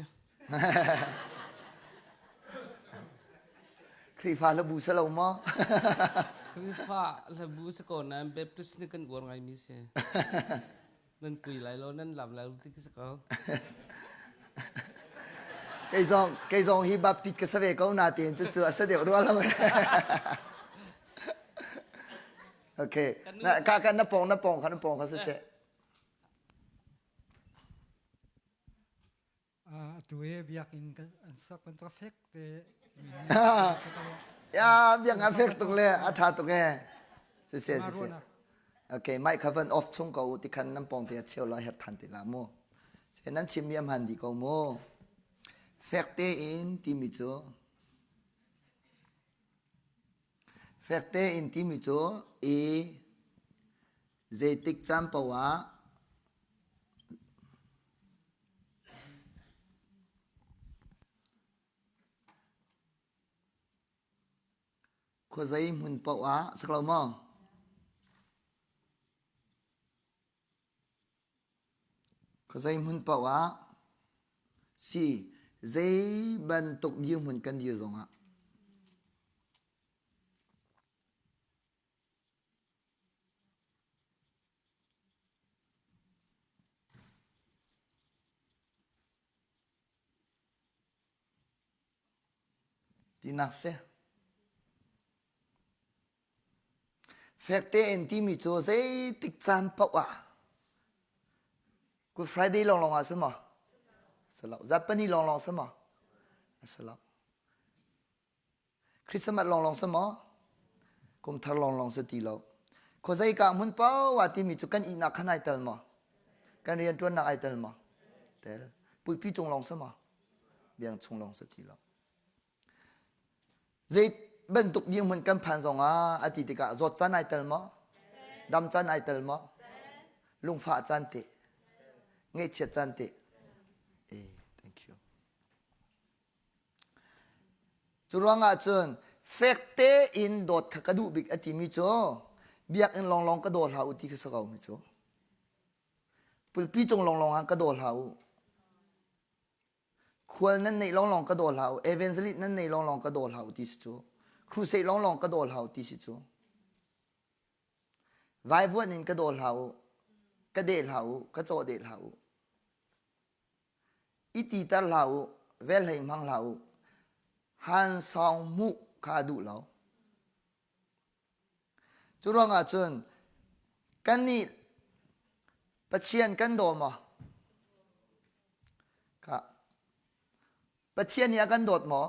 Khrihfa hlabu si lo maw?
Khrihfa hlabu si ko nain Baptist nih kan uar ngaimi si. Nan kui lai lo, nan lam lai lo ti khi si ko.
Kei zong kei zong hi Baptist ka sa ve ko na tein cucu a sa deuh rua lo. Okay. Na ka ka na pong na pong kha na pong kha siseh.
Atu hi biakinn an sak bantuk a fek te.
Ya biak a fek tuk le a tha tuk e. Siseh siseh. Okay, mic kha van off chung ko u ti khan nan pong te a cheu la her than ti la mu. Se nan chim mi a hman di ko mu. Fek tein timi cu Fek tein timi cu i zeitik caan paoh ah khuazei hmun paoh ah si lo maw? Khuazei hmun paoh ah si zei bantuk dirhmun kan dir zongah tinak si. Fek tein timi cu zeitik caan paoh ah Good Friday lawnglawng ah si maw? Si lo. Zarhpini lawnglawng si maw? A si lo. Christmas lawnglawng si maw? Kum thar lawnglawng si ti lo. Khuazei ka hmun paoh ah timi cu kan ihnak khan ai tel maw? Kan rianṭuannak ai tel maw? Tel. Puipi cung lawng si maw? Biang chung lawng si ti lo. Zei bantuk dirhmun kan phan zongah a ti tikah zawt caan ai tel maw? Dam caan ai tel maw? Lungfah caan te? Ngaihchiat caan te? Eh, thank you. Cu ruangah cun Fek tein dawt kha ka duh bik a timi cu biakinn lawnglawng ka daw hlah u ti kha si ko mi cu. Pulpi cung lawnglawng ah ka daw hlah u. Khual nan neih lawnglawng ka daw hlah u. Evangelist nan nei lawnglawng ka daw hlah u ti si cu. Crusade lawnglawng ka daw hlah u ti si cu. Vaivuan in ka daw hlah u. Ka deh hlah u. Ka caw deh hlah u. I titer hlah u. Velhlei hmang hlah u. Han sawng muh kha a duh lo. Cu ruangah cun kannih Pathian kan daw maw? Ka Pathian nih a kan dawt maw?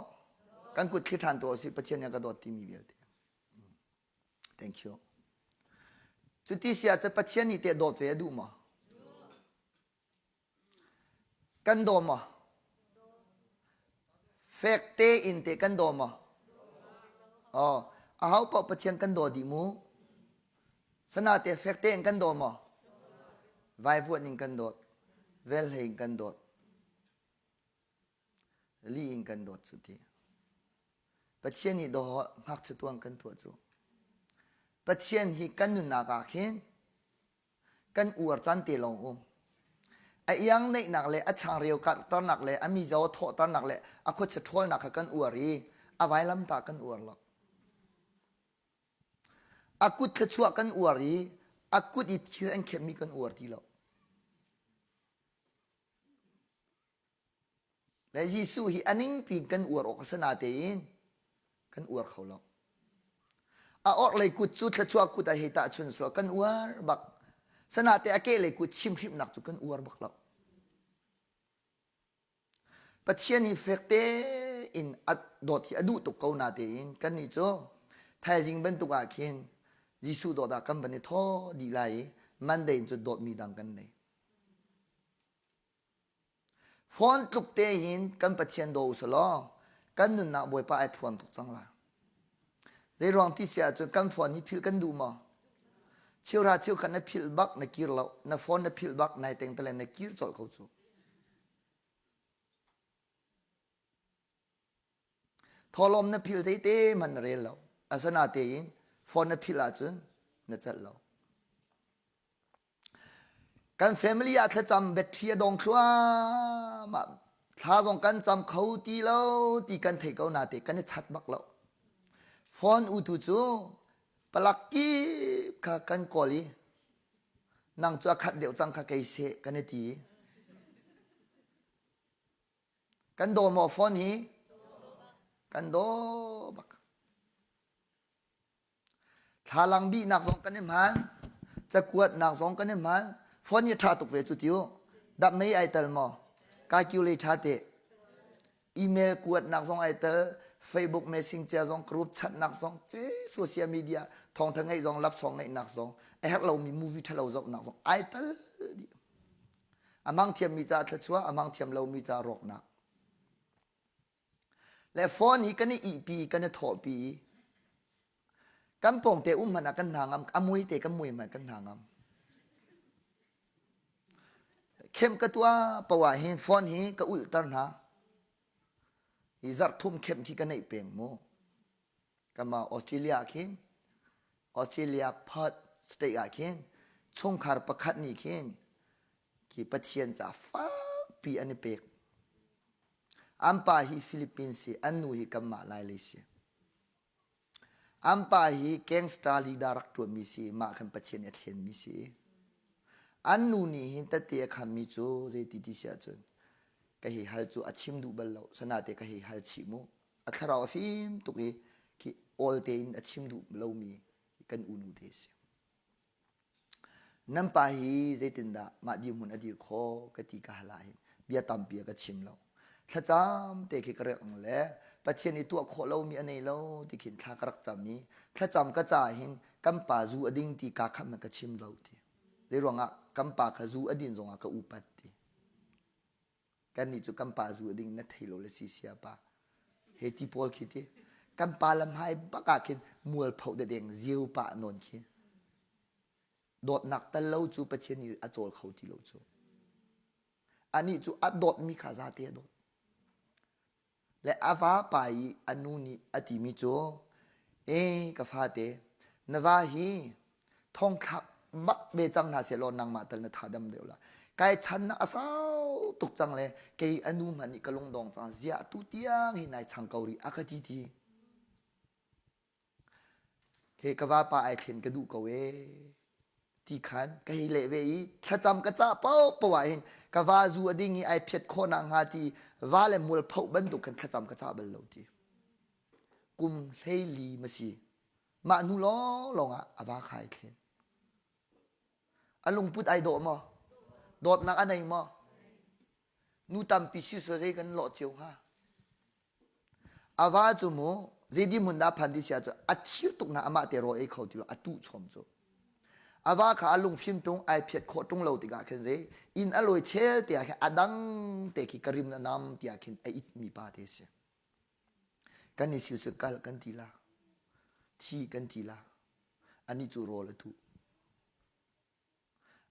Kan kut thli ṭhan tuah usih Pathian nih a ka dawt timi vialte. Thank you. Cuti si ahcun Pathian nih teh dawt ve a duh maw? Kan daw maw? Fek tein teh kan daw maw? Oh, aho paoh Pathian kan daw dih mu. Sana te fek tein kan daw maw? Vaivuan in kan dawt. Velhlei in kan dawt. Li in kan dawt cu ti. Pathian nih daw ngakchia tuang kan tuah cu. Pathian hi kan nunnak ah khin kan uar caan te lawng um. A iang neihnak le a changreu karhternak le a mizaw thawhternak le a khuachia ṭhawlnak kha kan uar i a vailamtah kan uar lo. A kut thluachuah kan uar i a kut i thil an khemmi kan uar ti lo. Le Jesuh hi a ningpi in kan uar awk a si natein kan uar kho lo. A orhlei kut cu thluachuah kut ah hei tahchun selaw kan uar bak. Sanate a kehlei kut chimhrimnak cu kan uar bak lo. Pathian hi fek tein a dawt hi a duh tuk ko natein kannih cu thaizing bantuk ah khin Jesuh dawt ah kan van i thaw dih lai i Monday in cu dawtmi dang kan nei. Phone tluk te hin kan Pathian daw usih law kan nunnak Bawipa ai phuan tuk cang lai. Zeiruang ti si ahcun kan phone hi philh kan duh maw? Cheuhra cheukhat na philh bak na kir lo, na phone na philh bak nai teng talen na kir colh ko cu. Thawlawm na philh zeite hmanh na rel lo. Asinatein phone na philh ahcun na celh lo. Kan family ah thlacam battery a dong thluahmah. Thla zong kan cam kho ti lo ti kan thei ko nate kan i chat bak lo. Phone utu cu palak kip kha kan kawl i nang cu a khat deuh cang kha kei seh kan i ti. Kan daw maw phone hi? Kan daw bak. Thlalang bihnak zong kan i hman, cakuatnak zong kan i hman. Phone hi ṭha tuk ve cu tiu. Dap mei ai tel maw? Calculate ṭha te. Email kuatnak zong ai tel, Facebook Messenger zong, group chatnak zong, ce social media thawngṭha ngeih zong, lapsawng ngeihnak zong, a herh lomi movie ṭhalo zohnak zong ai tel dih. A hmang thiammi caah thluachuah, a hmang thiam lomi caah rawknak. Le phone hi kan i ihpi, kan i thawhpi i kan pawngte um hmanh ah kan hna ngam, a mui te kan mui hmanh kan hna ngam. Khem ka tuah poah hin phone hi ka ulhter hna. Hi zarh thum khem khi ka neih peng mu. Kama Australia khin Australia Perth state ah khin chungkhar pakhat nih khin khi Pathian ca fakpi an i pek. An pa hi Philippines si, an nu hi kanmah Lailei si. An pa hi gangster leader rak ṭuanmi si, mah khan Pathian nih a thlenmi si. An nu nih hin tette a khammi cu zeiti ti si ahcun ka hi hal cu a chim duh bal lo, sanate ka hi hal chih mu. A thlarau a fim tuk i khi awl tein a chim duh lomi kan unu te si. Nan pa hi zeitindah mah dirhmun a dir khawh ka ti ka hal ahhin bia tampi a ka chim lo. Thlacam te khi ka rek le Pathian i tuah khawh lomi a nei lo ti khin thla ka rak cam i thlacam ka ca hin kan pa zu a ding ti kaa khamh na ka chim lo ti. Zei ruangah kan pa kha zu a din zongah ka upat ti. Kannih cu kan pa zu a ding na thei lo le si sia pa. He ti pawl khi ti. Kan pa lam hai bak ah khin mualpho de deng ziu pa nawn khi. Dawtnak tal lo cu Pathian nih a cawl kho ti lo cu. Anih cu a dawtmi kha zate a dawt. Le a vapa i a nu nih a timi cu, "E ka fate, na va hi thongthlak bak ve cang hna sehlaw nangmah tal na tha dam deuh la. Kai chan a sau tuk cang le kei a nu hmanh nih ka lungdong cang ziah tu tiang hi nai chang ko rih a ka ti ti. He ka vapa ai thlen ka duh ko ee ti khan ka hei leh ve i thlacam ka cah paohpaoh ah hin ka va zu a ding i ai phiat khawh nak hnga ti va le mualphoh bantuk khan thlacam ka cah bal lo ti. Kum 14 ma si. Mah hnu lawnglawng ah a va kha ai thlen. A lungput ai dawh maw? Dawtnak a nei maw? Nu tampi si sual zei kan lawh cio hnga. A va cu mu zei hmun dah phan ti sia cu a thir tuk na amah te rawl ei kho ti lo a tuh chom cu. A va kha a lungfim tung ai phiat khawh tung lo tikah khin zei inn a lawi chel te ah khin a dang te khi ka rim na nam tiah khin a it mi pa te si. Kan i sil cu kal kan ti la. Thi kan ti la. Ani cu rawl a tuh.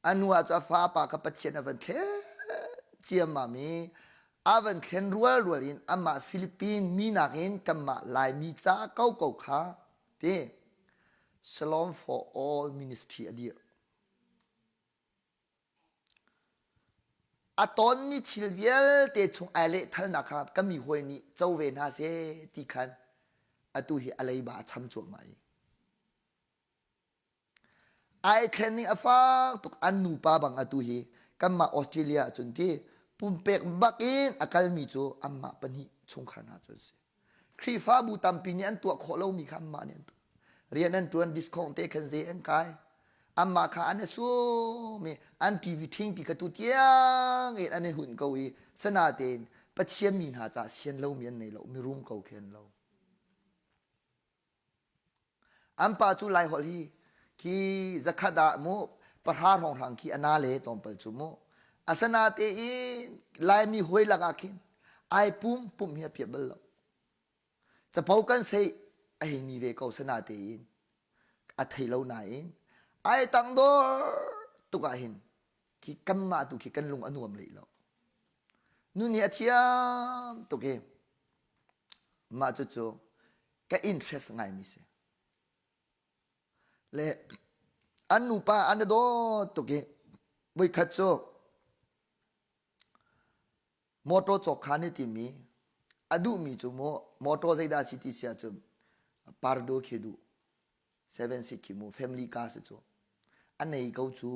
A nu ah cu a fapa kha Pathian a van thlen ciammam i a van thlen rualrual in amah Philippine mi nakin kanmah Laimi ca koko kha ti Shalom for All Ministry a dirh. A tonmi thil vialte chung ai lehthalnak kha ka mi hawi nih co ve hna seh ti khan atu hi a leiba a cham cuahmah i Ai thlen ning a fak tuk an nupa bang atu hi kanmah Australia ahcun ti pumpek bak in a kalmi cu anmah pahnih chungkhar hna cu an si. Khrihfabu tampi nih an tuah khawh lomi kha anmah nih an tuah. Rian an ṭuan discount te khan zei an kai. Anmah kha an i sum i an TV ṭhingpi kha tu tiang in an i hunh ko i sanatein Pathian mi hna caah sian lomi an nei lo, mirum ko khi an lo. An pa cu Laiholh hi khi zakhat ah mu pahra hrawnghrang khi a na le tlawmpal cu mu. Asinatein Laimi hawi lakah khin ai pum pum hi a piah bal lo. Capo kan sei a hei ni ve ko sanatein a thei lo nain ai tangdor tuk ah hin khi kanmah tu khi kan lung a nuam leh lo. Nu nih a thiam tuk i mah cucu ka interest ngaimi si. Le an nupa an i dawt tuk i voikhat cu motor cawk kha ni timi a duhmi cu mu motor zeidah si ti si ahcun Pardo khi duh seven seat khi mu family car si cu a nei ko cu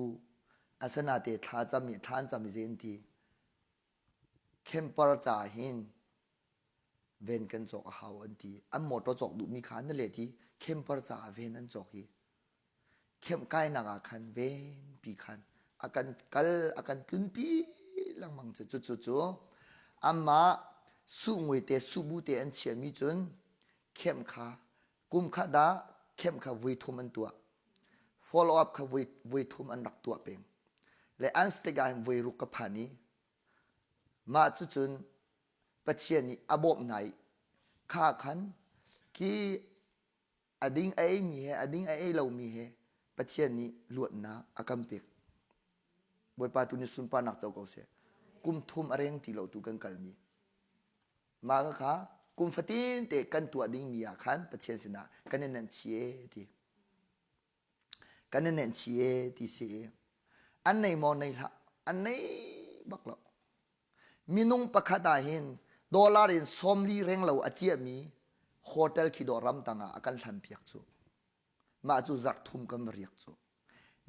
asanate thla cam i thla an cam i zei an ti camper ca hin ven kan cawk a hau an ti. An motor cawk duhmi kha an let i camper caah ven an cawk i camp kainak ah khan venpi khan a kan kal a kan tlunpi lengmang cu cu cu cu amah suhngui te suhbu te an chiahmi cun camp kha kum khat ah camp kha vui thum an tuah follow up kha vui vui thum an rak tuah peng le an stick ah hin vui ruk ka phan i mah cucun Pathian nih a bawmh hna i kha khan khi a ding a eimi he a ding a ei lomi he Pathian nih luatnak a kan pek. Bawipa tu nih sunparnak co ko seh. Kum thum a reng ti lo tu kan kalmi. Mah kha kum fatin te kan tuah dingmi ah khan Pathian sinah kan i nenh chih e ti. Kan i nenh chih e ti si. An nei maw nei hlah. An nei bak lo. Minung pakhat ah hin dollar in 40 renglo a ciahmi hotel khi dawh ramtang ah a kan hlanpiak cu. Mah cu zarh thum kan va riak cu.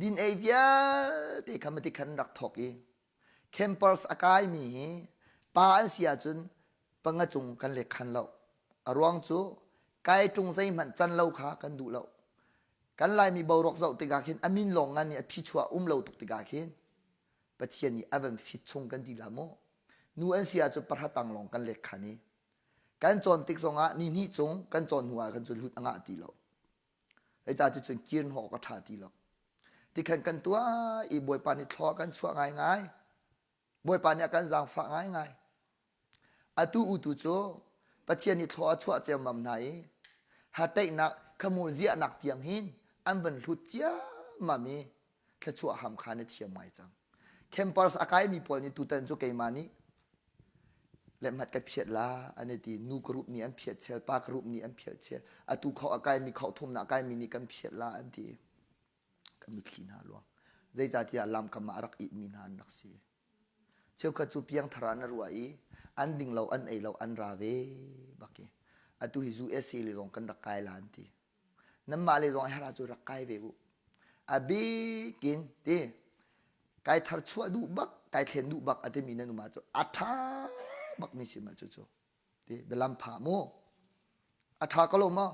Din ei vialte kha mati khan rak thawk i campers a kaimi hi pa an si ahcun panga cung kan lek khan lo. A ruang cu kai ṭung zeihmanh can lo kha kan duh lo. Kan Laimi boruak zoh tikah khin a min lawng ngan nih a phichuah um lo tuk tikah khin Pathian nih a van fit chung kan ti la maw? Nu an si ahcun pahra tang lawng kan lek khan i kan cawn tik zongah ni hnih cung kan cawn hnu ah khan cun hlut a ngah ti lo. Zeicah ti cun kir hnawh ka ṭha ti lo. Tikhan kan tuah i Bawipa nih thlaw kan chuah ngaingai. Bawipa nih a kan zaangfah ngaingai. Atu utu cu Pathian nih thlaw a chuah ciammam hna i hateihnak khamu ziahnak tiang hin an van hlut ciammam i thluachuah ham kha na thiam ngai cang. Campers a kaimi pawl nih tutan cu keimah nih. Le hmat ka phiat la an i ti. Nu group nih an phiat chel, pa group nih an phiat chel. Atu kho a kaimi kho thumnak a kaimi nih kan phiat la an ti. Ka mitthli hna luang. Zeicahtiah lamkam ah a rak ihmi hna an rak si. Cheukhat cu piangthar ah na ruah i an ding lo an ei lo an ra ve bak i atu hi USA le zong kan rak kai la an ti. Nanmah le zong a herh ahcun rak kai ve u. A bik in ti kai thar chuah duh bak kai thlen duh bak a timi nan um ahcun a ṭha bak mi si ma cucu ti bialam pha mu a ṭha ko lo maw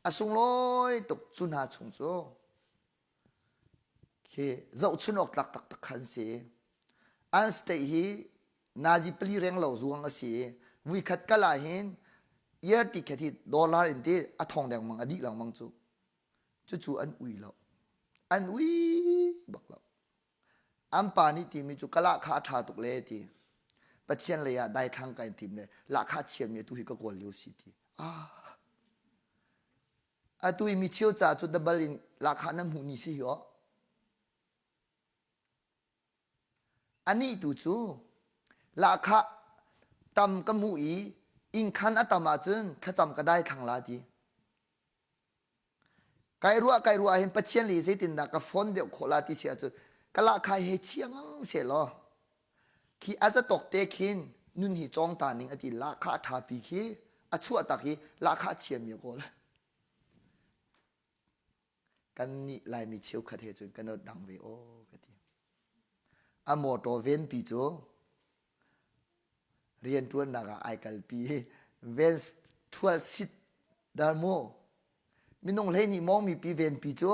a sunglawi tuk cu hna chung cu Khi zohchun awk tlak taktak kha an si. An state hi nazi pali reng lo zuang a si i vuikhat kal ah hin year ticket hi dollar in ti a thong dengmang a dih lengmang cu. Cucu an ui lo. An ui bak lo. An pa nih timi cu ka lahkhah a ṭha tuk le ti. Pathian lei ah daithlang kai tim le lahkhah chiami atu hi ka kawl lio si ti. Ah. Atu i micheu ca cu dabal in lahkhah nan hmuh ni si hi aw. Anih tu cu lahkhah tam ka hmuh i innkhan a tam ahcun thlacam ka daithlang la ti. Kai ruah kai ruah hin Pathian le zeitindah ka phone deuh khawh la ti si ahcun ka lahkhah he chiang seh law khi a zatawk te khin nun hi cawng ta ning a ti lahkhah ṭha pi khi a chuah tak i lahkhah chiami a kawl. Kan nih Laimi cheukhat he cun kan dang ve aw ka ti. A motor venpi cu rianṭuannak ah ai kalpi i ven ṭhual sit dar mu Minung hleihnih mawngmi pi venpi cu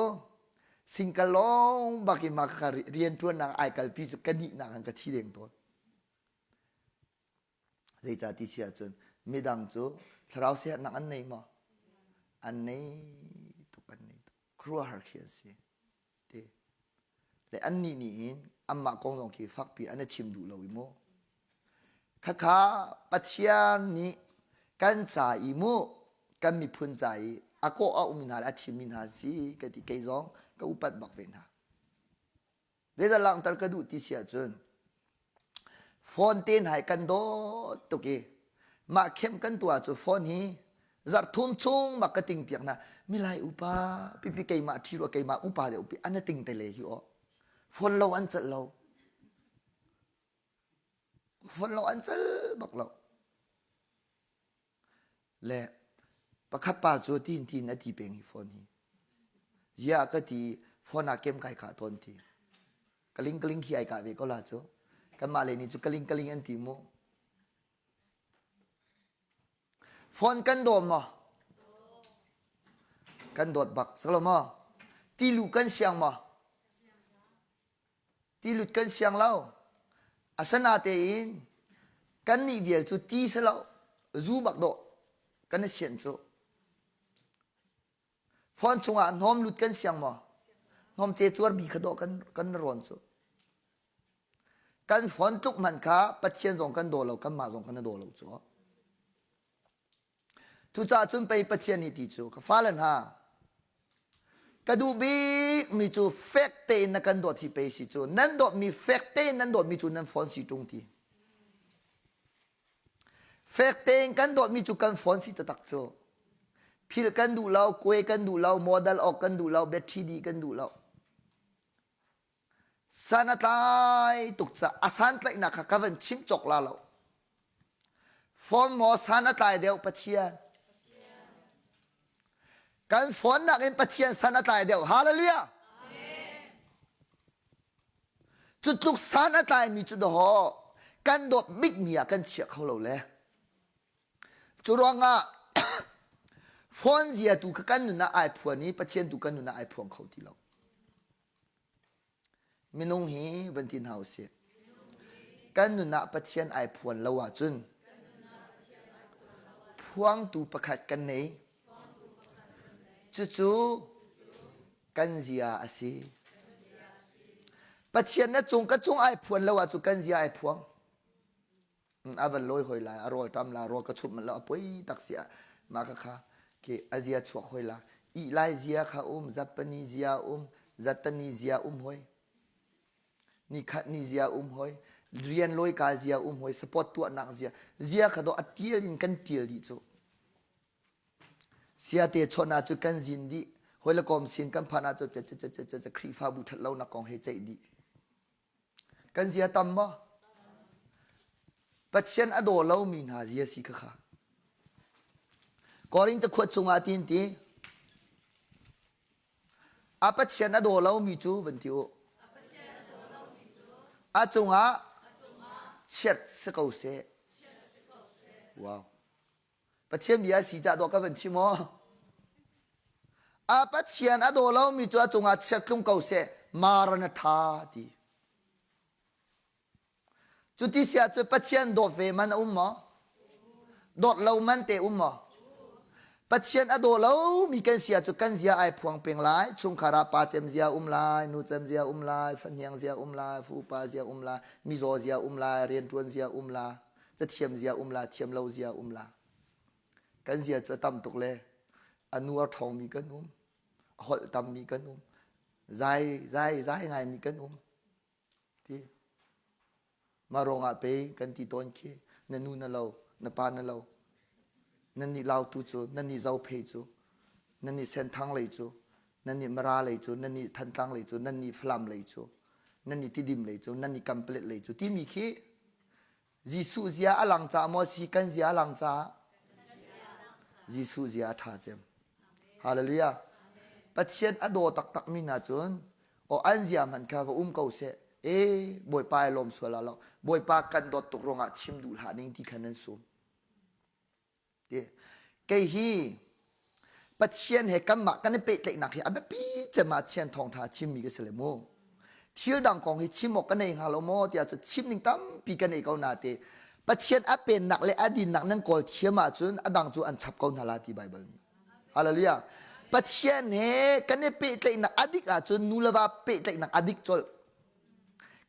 singkal lawng bak in mah kha rianṭuannak ai kalpi cu ka nihnak in ka thi deng tawn. Zeicah ti si ahcun midang cu thlarau siaherhnak an nei maw? An nei tuk, an nei tuk. Khuaruahhar khi an si. Ti. Le annih nih hin anmah kong zong khi fakpi an i chim duh lo i mu. Khakha Pathian nih kan ca i mu kan miphun ca i a kawh a ummi hna le a thimmi hna si ka ti kei zong ka upat bak ve hna. Zeidah langhter ka duh ti si ahcun phone te hna hi kan dawt tuk i mah khem kan tuah cu phone hi zarh thum chung bak ka ting piak hna milai upa pipi keimah ṭhi rua keimah upa deuh pi an ting te le hi aw phone lo an celh lo phone lo an cel bak lo Le pakhat pa cu tin tin a ti peng hi phone hi. Ziah ka ti phone ah kem kai khah tawn ti. Kaling kaling khi ai kah ve ko la cu. Kanmah le nih cu kaling kaling an ti mu. Phone kan dawm maw? Kan dawt bak salo maw? Tilu kan siang maw? Tilut kan siang lo. Asinatein kannih vial cu ti si lo, zu bak dawh kan i sian cu. Phone chungah hnawm lut kan siang maw? Hnawm ce cuar bi kha dawh kan, kan rawn cu. Kan phone tluk hmanh kha Pathian zong kan daw lo, kanmah zong kan i daw lo cu. Cucaah cun pei Pathian nih ti cu ka fale hna ka duh bikmi cu fek tein na kan dawt hi pei si cu nan dawtmi fek tein nan dawtmi cu nan phone si ṭung ti. Fek tein kan dawtmi cu kan phone si taktak cu. Philh kan duh lo, kue kan duh lo, model awk kan duh lo, battery dih kan duh lo. San a tlai tuk caah a santlaihnak kha ka van chim cawk la lo. Phone maw san a tlai deuh Pathian? Kan phone nakin Pathian san a tlai deuh. Hallelujah! Cu tluk san a tlaimi cu dawh kan dawt bikmi ah kan chiah kho lo le. Cu ruangah phone zia tu kha kan nun ah ai phuan i Pathian tu kan nun ah ai phuang kho ti lo. Minung hi van ti hna usih. Kan nun ah Pathian ai phuan lo ahcun phuangtu pakhat kan nei. Cucu kan zia a si. Pathian na cung ka cung ai phuan lo ahcun kan zia ai phuang. A van lawi hoi lai, a rawl ṭam la, rawl ka chumh manh lo, a poi tak si ah mah kha kha khi a zia chuak hoi la. Ih lai zia kha um, Japanese zia um, Zatani zia um hoi. Nikhat ni zia um hoi. Rian lawi ka zia um hoi, support tuahnak zia. Zia kha do a tial in kan tial dih cu. Siate chawnh ah cu kan zin dih. Hoi le kom sin kan phan ah cu Khrihfabu that lo nak kong he ceih dih. Kan zia tam maw? Pathian a daw lomi hna zia si kha kha. Korin cakuat chungah tin ti a Pathian a daw lomi cu van ti u. A cungah chiat si ko seh. Wow. Pathian bia si cah dawh ka van chim aw. A Pathian a daw lomi cu a cungah chiat tlung ko seh, Maranatha ti. Cuti si ahcun Pathian dawt ve man a um maw? Dawt lo man te um maw? Pathian a daw lomi kan si ahcun kan zia ai phuang peng lai. Chungkhar ah pa cem zia um lai, nu cem zia um lai, fahniang zia um lai, fupa zia um lai, mizaw zia um lai, rianṭuan zia um lai. Cathiam zia um la, thiam lo zia um la. Kan zia cu a tam tuk le a nu a ṭhawngmi kan um, a holh tammi kan um, zai zai zai ngaimi kan um. Ti. Mah ruangah pe kan ti tawn khi na nu na lo, na pa na lo. Nan nih lautu cu, nan nih zophei cu, nan nih senthang lei cu, nan nih mara lei cu, nan nih thantlang lei cu, nan nih falam lei cu, nan nih tidim lei cu, nan nih kampalet lei cu timi khi Jesuh zia a lang caah maw si kan zia a lang caah? Jesuh zia a ṭha cem. Hallelujah. Pathian a daw taktak mi hna cun aw an zia hmanh kha va um ko seh. E Bawipa ai lawm sual ah lo. Bawipa kan dawt tuk ruangah chim duh hlah ning ti khan nan sum. Kei hi Pathian he kanmah kan i pehtlaihnak hi a biapi cem ah Thian thawngṭha a chimmi ka si le mu. Thil dang kong hi chim awk ka nei hnga lo maw tiah cu chim ning tampi ka nei ko na te Pathian a pennak le a dinnak nan kawl thiam ahcun a dang cu an chap ko hna la ti Baibal nih. Hallelujah. Pathian he kan i pehtlaihnak a dik ahcun nu le va pehtlaihnak a dik colh.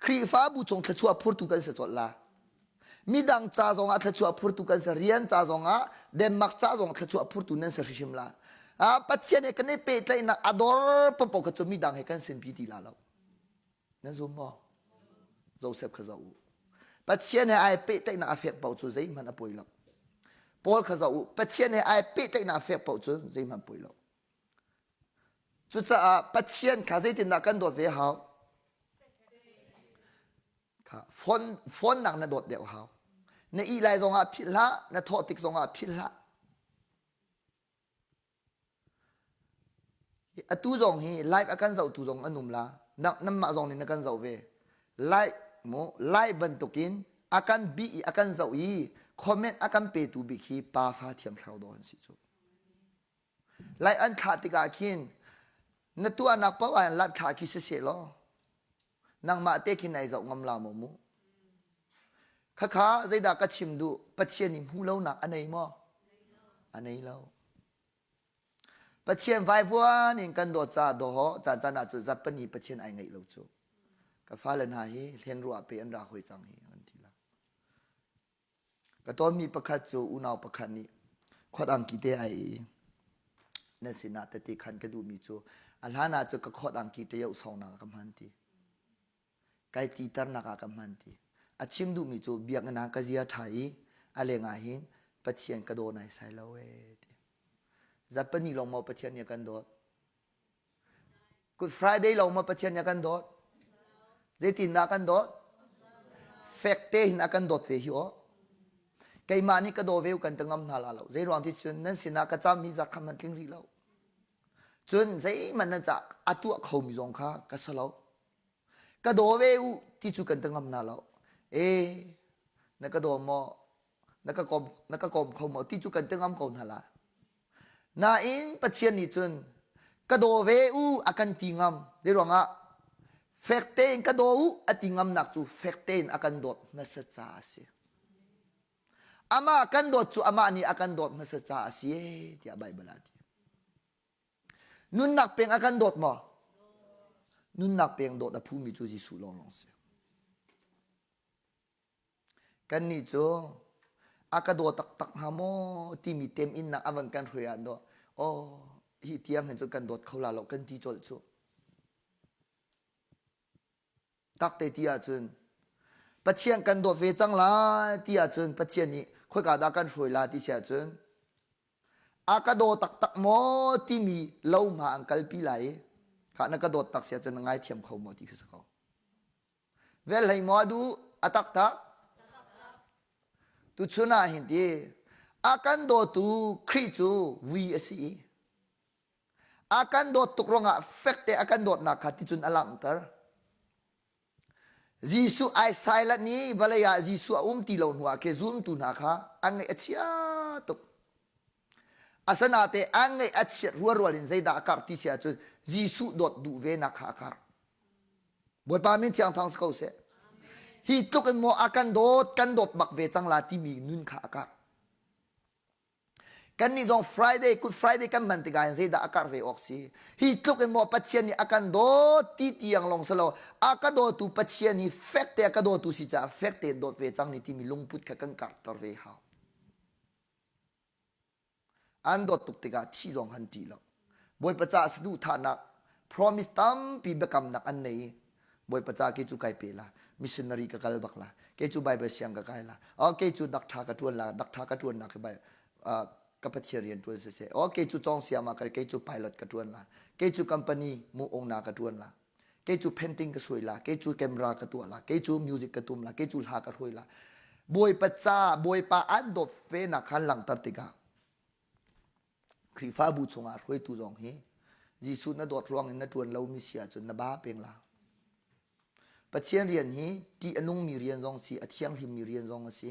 Khrihfabu chung thluachuah phurtu kan si colh la. Midang ca zongah thluachuah phurtu kan si, rian ca zongah, Denmark ca zongah thluachuah phurtu nan si hrimhrim la. Ah, Pathian he kan i pehtlaihnak a dor paohpaoh kha cu midang he kan sinpi ti la lo. Nan zum maw? Joseph kha zoh u. Pathian he ai pehtlaihnak a fek paoh cu zeihmanh a poi lo. Paul kha zoh u. Pathian he ai pehtlaihnak a fek paoh cu zeihmanh poi lo. Cucaah Pathian kha zeitindah kan dawt ve hau? Kha phone phone nak na dawt deuh hau. Na ih lai zongah philh hlah, na thawh tik zongah philh hlah. Atu zong hi live a kan zohtu zong an um la. Nanmah zong nih na kan zoh ve. Like mu like bantukin a kan bih i a kan zoh i comment a kan petu bik hi pa fa thiang thlarau daw an si cu. Lai an thlah tikah khin na tuahnak paoh ah lak thlah khi siseh law nangmah te khin nai zoh ngam la maw mu khakha zeidah ka chim duh Pathian nih hmuh lonak a nei maw a nei lo Pathian vaivuan in kan dawt caah dawh caan caan ah cu zapani Pathian ai ngaih lo cu ka fale hna hi hlen ruah pe an ra hoi cang hi an ti la Ka tawnmi pakhat cu unau pakhat nih khuat angki te ai i nan sinah tete khan ka duhmi cu a hlan ah cu ka khuat angki ṭaioh sawngnak ah ka hman ti. Kai titernak ah ka hman ti. A chim duhmi cu biakinn ah ka zia ṭha i a lengah hin Pathian ka daw naisai lo ee ti. Zapani lawng maw Pathian nih a kan dawt? Good Friday lo maw Pathian nih a kan dawt? Zeitindah a kan dawt? Fek te hin a kan dawt ve hi aw. Keimah nih ka daw ve kan ta ngam hna la lo. Zei ruang ti cun nan sinah ka cam mi zak kha man tling rih lo. Cun zeihmanh nan cah a tuah khomi zong kha ka si lo. Ka daw ve u ti cu kan ta ngam hna lo. E na ka daw maw? Na ka kom na ka kom kho maw ti cu kan ta ngam ko hna la. Nain Pathian nih cun ka daw ve u a kan ti ngam. Zei ruangah fek tein ka daw u a ti ngamnak cu fek tein a kan dawt hmasa caah a si. Amah kan dawt cu amah nih a kan dawt hmasa caah a si tiah Baibal ah a ti. Nunnak peng a kan dawt maw? Nunnak peng dawt a phumi cu Jesuh lawnglawng si. Kannih cu a ka daw taktak hnga maw timi teminnak a van kan hruai ah daw aw hi tiang hin cun kan dawt kho la lo kan ti colh cu. Takte ti ahcun. Pathian kan dawt ve cang lai ti ahcun Pathian nih khoika dah kan hruai la ti si ahcun a ka daw taktak maw timi lo hma an kalpi lai i khah na ka dawt tak si ahcun na ngaithiam kho maw ti khi si ko. Vel hlei maw a duh a taktak? Tuchun ah hin ti a kan dawtu Khrih cu vui a si i a kan dawt tuk ruangah fekte a kan dawtnak kha ticun a langhter. Jesuh ai silent i vawlei ah Jesuh a um ti lo hnu ah khe zultu hna kha an ngaih a chia tuk. Asanate an ngaih a chiat rualrual in zeidah a karh ti si ahcun Jesuh dawt duh ve nak kha a karh. Bawipa min thiang thang si ko seh. Hi tluk in maw a kan dawt, kan dawt bak ve cang la timi nun kha a karh. Kannih zong Friday, Good Friday kan hman tikah hin zeidah a karh ve awk si? Hi tluk in maw Pathian nih a kan dawt ti tiang lawng si lo, a ka dawtu Pathian hi fekte a ka dawtu si caah fekte dawt ve cang ni timi lungput kha kan karhter ve hau. An dawt tuk tikah thi zong han ṭih lo. Bawipa caah saduhthahnak promise tampi biakamnak an nei i Bawipa ca kei cu kai pe la missionary ka kal bak la kei cu Bible siang ka kai la oh kei cu dakṭha ka ṭuan la dakṭha ka ṭuannak hi ka Pathian rian ṭuan siseh oh kei cu cawng siam ah kei cu pilot ka ṭuan la kei cu company mu ongna ka ṭuan la kei cu painting ka suai la kei cu camera ka tuah la kei cu music ka tum la kei cu hla ka hruai la Bawipa ca Bawipa an dawt fe nak khan langhter tikah Khrihfabu chungah hruaitu zong hi Jesuh na dawt ruang in na ṭuan lomi si ahcun na ba peng la. Pathian rian hi ṭih a nungmi rian zong si, a thianghlimmi rian zong a si.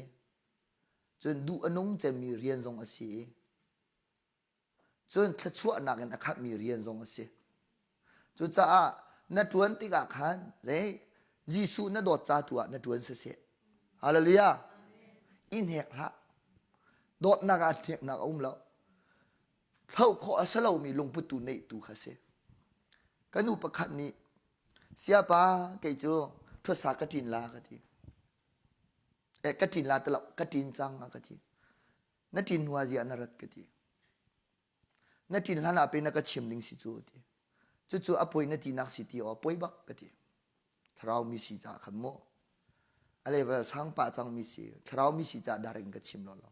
Cun duh a nung cemmi rian zong a si i cun thluachuahnak in a khatmi rian zong a si. Cucaah na ṭuan tikah khan zei Jesuh na dawt ca tu ah na ṭuan siseh. Hallelujah. I hnek hlah. Dawtnak ah hneknak a um lo. Hloh khawh a si lomi lungput tu neih tu kha si. Ka nu pakhat nih siapa kei cu ṭhuatsa ka ṭin la ka ti. Eh ka ṭin la ti lo ka ṭin cang a ka ti. Na ṭin hnu ah ziah na rat ka ti. Na ṭin hlan ah pe na ka chim ding si cu ti. Cucu a poi na tinak si ti aw poi bak ka ti. Thlarau mi si caah khan mu. A level sang pah cang mi si. Thlarau mi si caah direct in ka chim lo lo.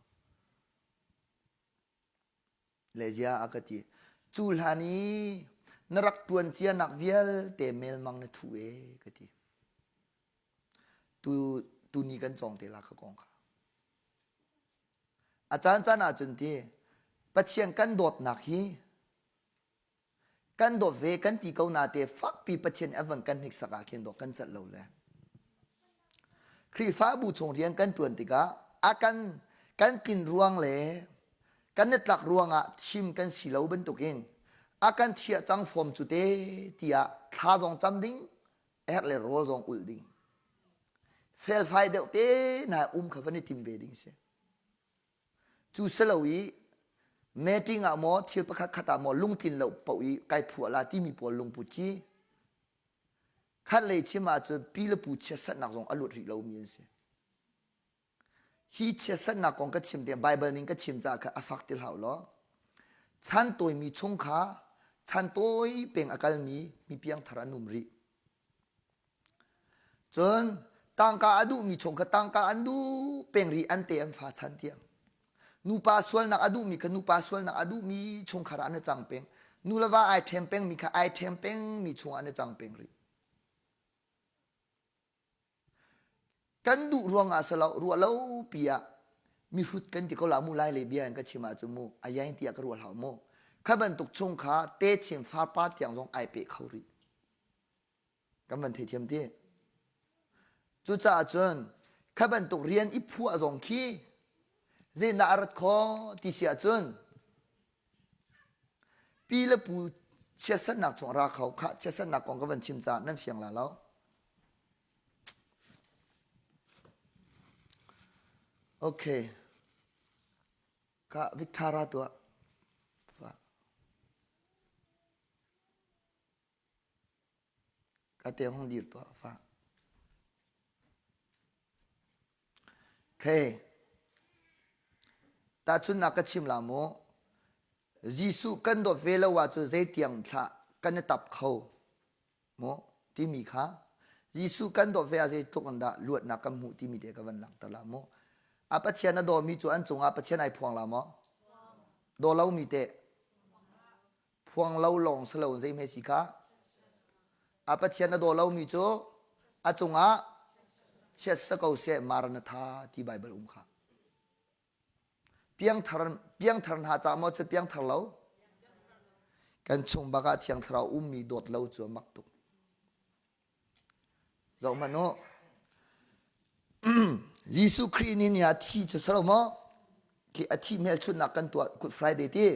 Le zia a ka ti. Cu hlan i na rak ṭuan cia nak vialte melmang na thu e ka ti. Tu tuni kan cawng te la kha kong kha. A caan caan ahcun ti Pathian kan dawtnak hi kan dawt ve kan ti ko na te fakpi Pathian a van kan hniksak ah khin dawh kan celh lo le Khrihfabu chung rian kan ṭuan tikah a kan kan tlin ruang le kan i tlak ruangah thim kan si lo bantukin a kan thiah cang fom cu te tiah thla zong cam ding herh le rawl zong ulh ding felfai deuh te na um kha van i tim ve ding si Cu si lo i meeting ah maw thil pakhat khat ah maw lungtlin lo paoh i kai phuah la timi pawl lungput khi khat lei chim ahcun pi le pu chiatserhnak zong a luat rih lomi an si. Hi chiatserhnak kong ka chim tiang Bible ning ka chim caah kha a fak ti hlah law chan tawimi chung kha chan tawi peng a kalmi mi piangthar an um rih. Cun tangka a duhmi chung kha tangka an duh peng rih an te an fa chan tiang. Nupa sualnak a duhmi kha nupa sualnak a duhmi chungkhar ah an i cang peng. Nu le va ai ṭhem pengmi kha ai ṭhem pengmi chungah an i cang peng rih. Kan duh ruangah si lo, ruah lo pi ah mihrut kan ti ko la mu lai le bia in ka chim ahcun mu a yain tiah ka ruah hlah mu. Kha bantuk chung kha te chin farpa tiang zong ai pe kho rih. Kan van theithiam ti. Cucaah cun kha bantuk rian i phuah zong khi zeidah a rat khawh ti si ahcun pi le pu chiatsernak chung a ra kho khah chiatsernak kong ka van chim caah nan fiang la lo. Okay. Ka Victor tuah. Fa. Ka te hong dir tuah fa. Okay. Tahchunnak ka chim la mu. Jesuh kan dawt ve lo ahcun zeitiang thlah kan i tap kho mu timi kha. Jesuh kan dawt ve ah zeitluk in dah luatnak kan hmuh timi te ka van langhter la mu. A Pathian a dawmi cu an cungah Pathian ai phuang la maw? Daw lomi teh phuang lo lawng si lo zei hme si kha? A Pathian a daw lomi cu a cungah chiat sa ko seh Maranatha ti Bible um kha. Piangthar piangthar hna caah maw cu piangthar lo? Kan chung bak ah Thiang Thlarau ummi dawt lo cu a mak tuk. Zoh hmanh u. Jesuh Khrih nih ni ah thi cu si lo maw? Khi a thi hmelchunhnak kan tuah Good Friday ti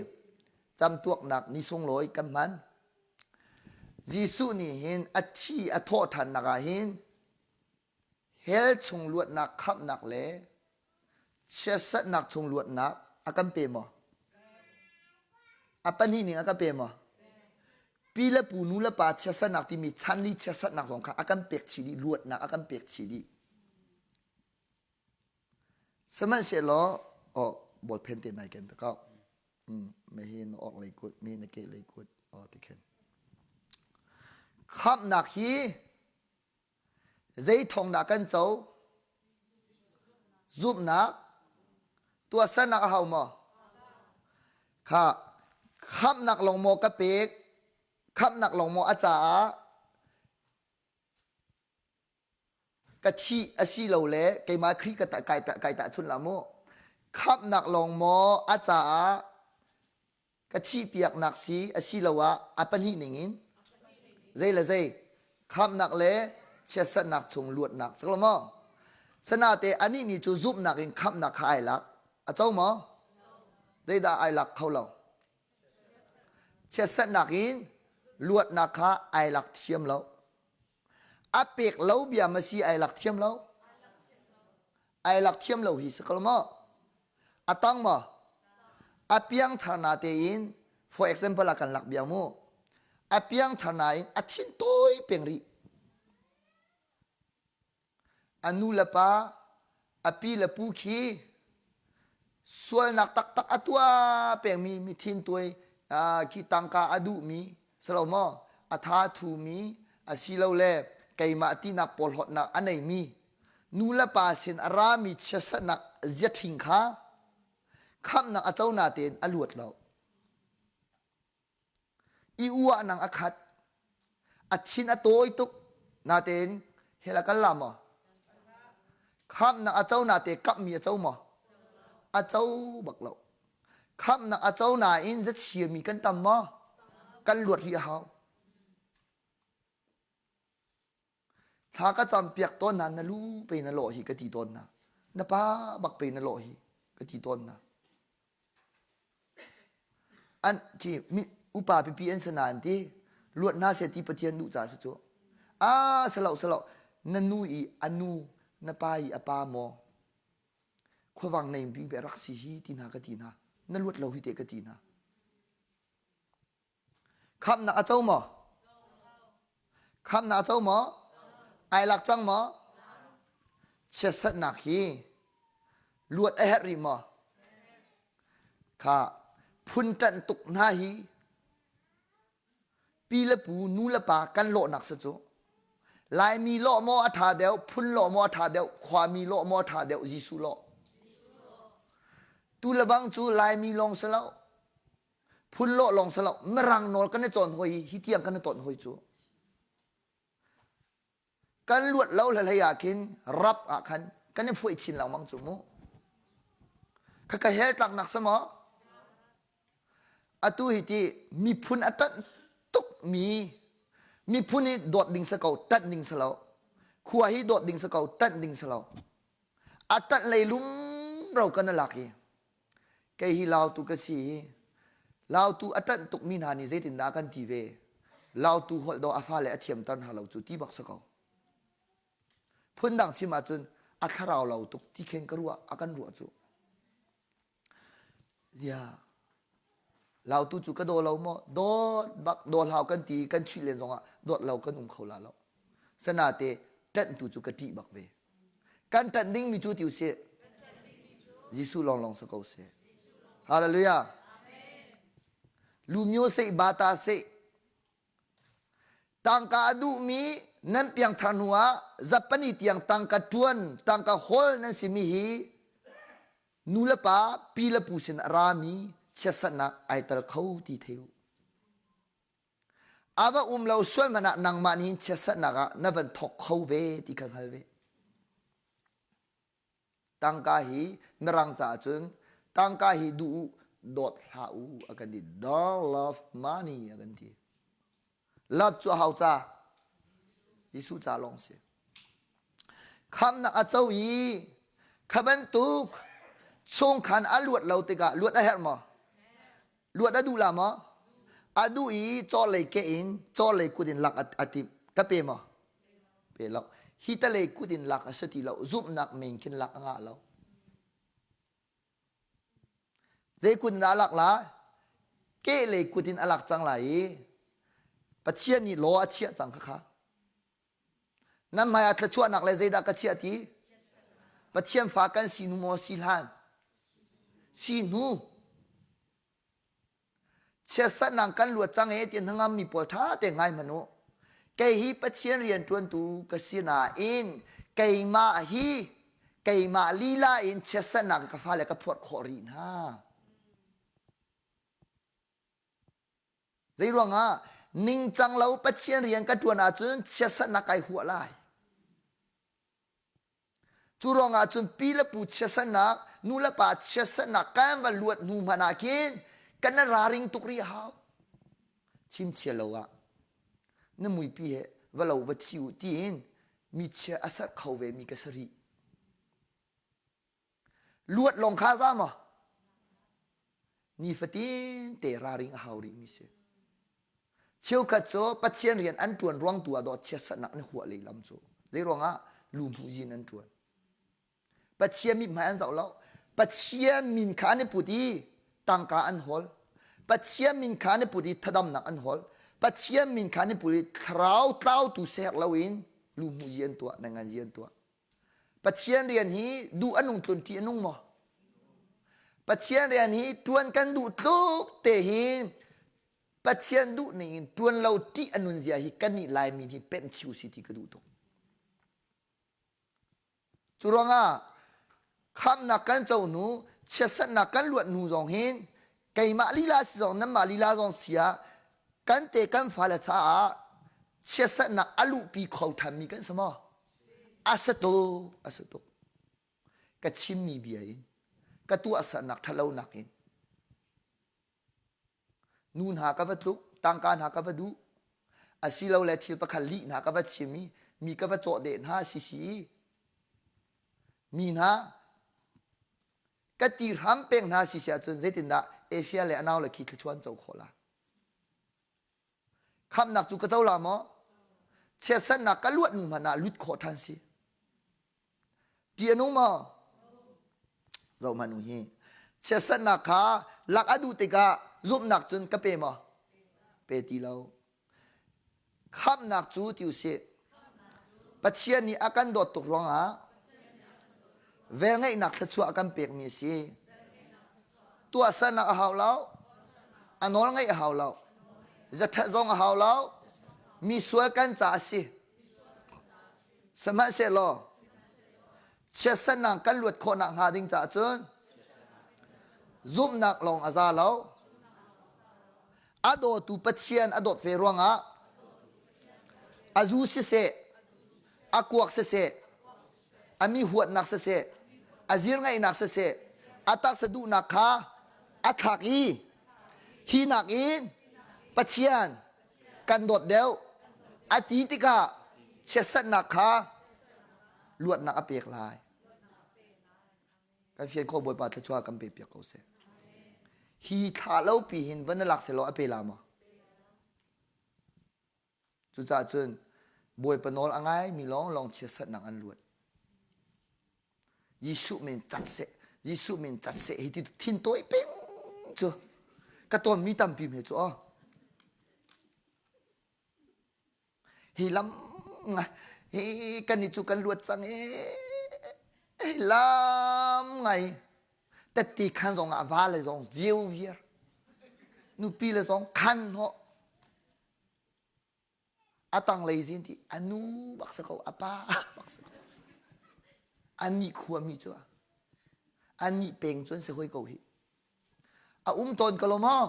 camtuaknak ni sunglawi kan hman. Jesuh nih hin a thi a thawh ṭhannak ah hin hell chung luatnak khamhnak le chiatserhnak chung luatnak a kan pe maw? A pahnih ning a kan pe maw? Pi le pu nu le pa chiatserhnak timi chanli chiatserhnak zong kha a kan pek chih dih, luatnak a kan pek chih dih. Sihmanhsehlaw, oh, bawlphen te nai ken ta kau. Mm, me hi na ok lei kut, me na ke lei kut, oh ti khin. Khamhnak hi Zei thawng dah kan co? Zumhnak. Tuahsernak a hau maw? Kha khamhnak lawng maw ka pek? Khamhnak lawng maw a caah ka thih a si lo le keimah Khrih ka kai kai tahchunh la mu. Khamhnak lawng maw a caah ka thihpiaknak si asiloah a pahnih ningin zei le zei khamnak le chiatserhnak chung luatnak si lo maw sanate anih nih cu zumhnak in khamnak kha ai lak a co maw zeidah ai lak kho lo chiatserhnak in luatnak kha ai lak thiam lo a pek lo bia ma si ai lak thiam lo ai lak thiam lo hi si ko maw A tang maw? A piangthar na tein for example ah kan lak bia mu. A piangthar nain a thin tawi peng rih. A nu le pa, a pi le pu khi sualnak taktak a tuah pengmi mi thin tuai khi tangka a duhmi silo maw a tha thumi asilole keimah tinak porhlawtnak a neimi nu le pa sin a rami chiatserhnak ziaṭhing kha khamhnak a co natein a luat lo. I uahnak a khat. A thin a tawi tuk natein hell a kal la maw? Khamhnak a co nate kapmi a co maw? A co bak lo. Khamhnak a co nain zachiami kan tam maw? Kan luat rih a hau. Thla ka campiak tawn hna na lu pe na lawh hi ka ti tawn hna. Na pa bak pe na lawh hi ka ti tawn hna. An khi mi upa pipi an si nain ti luat hna seh ti Pathian duh caah si cu. Ah salo salo na nu i a nu na pa i a pa maw khuavang nei bi be rak si hi ti hna ka ti hna. Na luat lo hi te ka ti hna. Khamhnak a co maw? Khamhnak a co maw? Ai lak cang maw? Chiatserhnak hi luat a herh rih maw? Kha phun ṭanh tuk hna hi pi le pu nu le pa kan lawhnak si cu. Laimi lawh maw a ṭha deuh, phun lawh maw a ṭha deuh, khuami lawh maw a ṭha deuh, Jesuh lawh. Tu le bang cu Laimi lawng si lo. Phun lawh lawng si lo mirang nawl kan i cawn hoi hi tiang kan i ton hoi cu kan luat lo hlei ah khin rap ah khan kan i fuih chin lengmang cu mu kha ka hel tlaknak si maw atu hi ti miphun a ṭanh tuk mi miphun hi dawt ding si ko ṭanh ding si lo khua hi dawt ding si ko ṭanh ding si lo a ṭanh lei lumro kan i lak i Kei hi Lautu ka si i Lautu a ṭanh tukmi hna nih zeitindah kan ti ve? Lautu holh dawh a fale a thiamter hna lo cu ti bak si ko. Phundang chim ahcun a thlarau lo tuk ti khen ka ruah a kan ruah cu. Zia Lautu cu ka daw lo maw? Dawt bak daw hlau kan ti kan chuih len zongah dawt lo kan um kho la lo. Sanate ṭanhtu cu ka ṭih bak ve. Kan ṭanh dingmi cu ti usih. Jesuh lawnglawng si ko seh. Hallelujah. Lumio seh bata seh. Tangka a duhmi nan piangthar hnu ah zapani tiang tangka ṭuan, tangka hawl nan simi hi nu le pa, pi le pu sin a rami chiatserhnak ai tel kho ti thei u. A va um lo sual hmanh ah nangmah nih chiatserhnak ah na van thawk kho ve ti kha hngal ve. Tangka hi mirang caah cun tangka hi duh u, dawt hlah u a kan ti. Don't love money a kan ti. Love cu a hau ca? Jesuh ca lawng si. Khamnak a co i kha bantuk chungkhan a luat lo tikah luat a herh maw? Luat a duh la maw? A duh i caw lei ke in caw lei kut in lak a timh. Ka pe maw? Pe lo. Hi ta lei kut in lak a si ti lo. Zumhnak men khin lak a ngah lo. Zei kut in dah a lak lai? Kehlei kut in a lak cang lai i Pathian nih law a chiah cang khakha. Nan hmai ah thluachuahnak le zeidah ka chiah ti? Pathian fa kan si hnu maw si hlan? Si hnu. Chiatserhnak kan luat cang e ti hnangammi pawl ṭha te ngai hmanh u. Kei hi Pathian rianṭuantu ka si nain keimah hi keimah lila in chiatserhnak ka fale ka phuarh khawh rih hna. Zeiruangah ningcang lo Pathian rian ka ṭuan ahcun chiatserhnak kai huah lai. Cu ruangah cun pi le pu chiatserhnak, nu le pa chiatserhnak kan va luat hnu hmanh ah khin kan i raring tuk rih a hau. Chimchia lo ah na muipi he va lo va thi u tiin mi chia a serh kho ve mi ka si rih. Luat lawng kha za maw? Nifatin te raring a hau rih mi si. Cheukhat cu Pathian rian an ṭuan ruang tu ah dawh chiatserhnak an huah lehlam cu. Zei ruangah lu hmuh zin an ṭuan. Pathian mithmai an zoh lo. Pathian min kha an i put i tangka an hawl. Pathian min kha an i put i thadamnak an hawl. Pathian min kha an i put i thlarau tlautu serh loin lu hmuh zi an tuah, nangan zi an tuah. Pathian rian hi duh a nung tlun ṭih a nung maw? Pathian rian hi ṭuan kan duh tluk te hi Pathian duh ning in ṭuan lo ṭih a nun zia hi kannih Laimi nih pemh chih usih ti ka duh tuk. Cu ruangah khamnak kan co hnu, chiatserhnak kan luat hnu zong hin keimah lila si zong nanmah lila zong si ah kan te kan fale caah chiatserhnak a luhpi kho ṭhanmi kan si maw? A si tuk, a si tuk. Ka chimmi bia in, ka tuahsernak ṭhalonak in, nu hna ka va tluk, tangka hna ka va duh, asilole thil pakhat lih hna ka va chim i mi ka va cawhdeh hna si si i mi hna ka ti hram peng hna si si ahcun zeitindah Asia le a nau le khi thluachuah an co khawh la? Khamhnak cu ka co la maw? Chiatserhnak ka luat hnu hmanh ah lut khawh ṭhan si. Ti a nung maw? Zoh hmanh u hi. Chiatserhnak kha lak a duh tikah zumhnak cun ka pe maw? Pe ti lo. Khamhnak cu ti usih. Pathian nih a kan dawt tuk ruangah velngeihnak thluachuah a kan pekmi a si. Tuahsernak a hau lo. A nawl ngeih a hau lo. Zathat zong a hau lo. Mi sual kan ca a si. Sihmanhsehlaw chiatsernak kan luat khawhnak hnga ding caah cun zumhnak lawng a za lo. A dawtu Pathian a dawt ve ruangah a zu siseh, a kuak siseh, a mi huatnak siseh, a zir ngaihnak siseh, a taksa duhnak kha a thlak i hi nakin Pathian kan dawt deuh a ti tikah chiatserhnak kha luatnak a pek lai. Kan fian khawh Bawipa thluachuah kan pe piak ko seh. Hi thla lo pi hin van na lak selaw a pe la maw? Cucaah cun Bawipa nawl a ngaimi lawnglawng chiatserhnak an luat. Jesuh min cat seh, Jesuh min cat seh hi ti thin tawi peng cu ka tawnmi tampi me cu aw. Hi lam hi kan i cu kan luat cang i hi lam ngai tetti khan zong ah va le zong viu viar nupi le zong khan hnawh. A tanglei zin ti a nu bak si ko, a pa bak si ko. An nih khuami cu an nih peng cu an si hoi ko hi. A um tawn ko lo maw?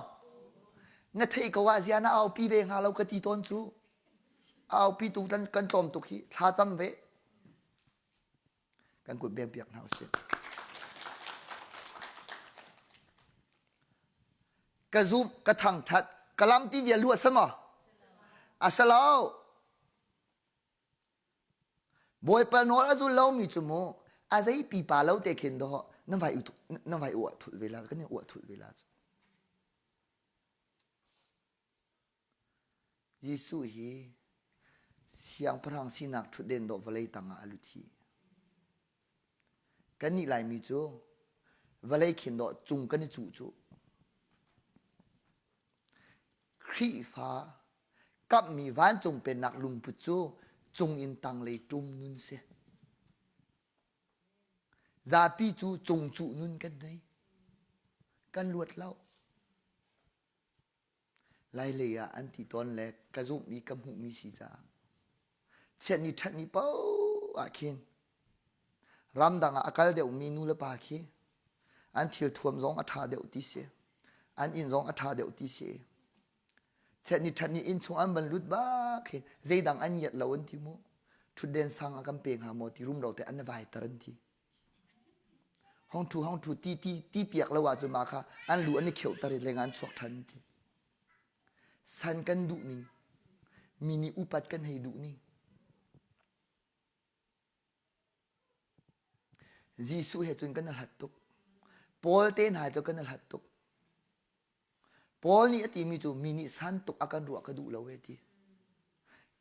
Na theih ko ah zia na aupi ve hnga lo ka ti tawn cu. Aupi tu kan, kan tlawm tuk hi thla cam ve. Kan kut beng piak hna usih. Ka zum, ka thangthat, ka lam ti vial lu a si maw? A si lo. Bawipa nawl a zul lomi cu mu a zei pipa lo te khin dawh na vai na vai uah thulh ve la kan i uah thulh ve la cu. Jesuh hi siangpahrang sinak ṭhutden dawh vawlei tangah a lut hi. Kannih Laimi cu vawlei khin dawh cung kan i cuh cu. Khrihfa kamhmi vancung pennak lungput cu cung in tanglei ṭum nun si. Zapi cu cungcuh nun kan nei. Kan luat lo. Lailei ah an ti tawn le ka zumhmi ka hmuhmi si caah chiatni ṭhatni paoh ah khin ramdang ah a kal deuhmi nu le pa khi an thil thuam zong a ṭha deuh ti si an inn zong a ṭha deuh ti si chiatni ṭhatni inn chung an van lut bak khi zeidang an ngiat lo an ti mu ṭhutden sang a kan pe hnga maw ti rumro te an vaiter an ti Hong ṭhu hong ṭhu ti ti ti piak lo ahcun mah kha an lu an i kheuhter i lengah an chuak ṭhan ti. San kan duh ning, mi nih upat kan hei duh ning. Jesuh he cun kan i hlat tuk. Paul te hna cu kan i hlat tuk. Paul nih a timi cu mi nih san tuk a kan ruah ka duh lo e ti.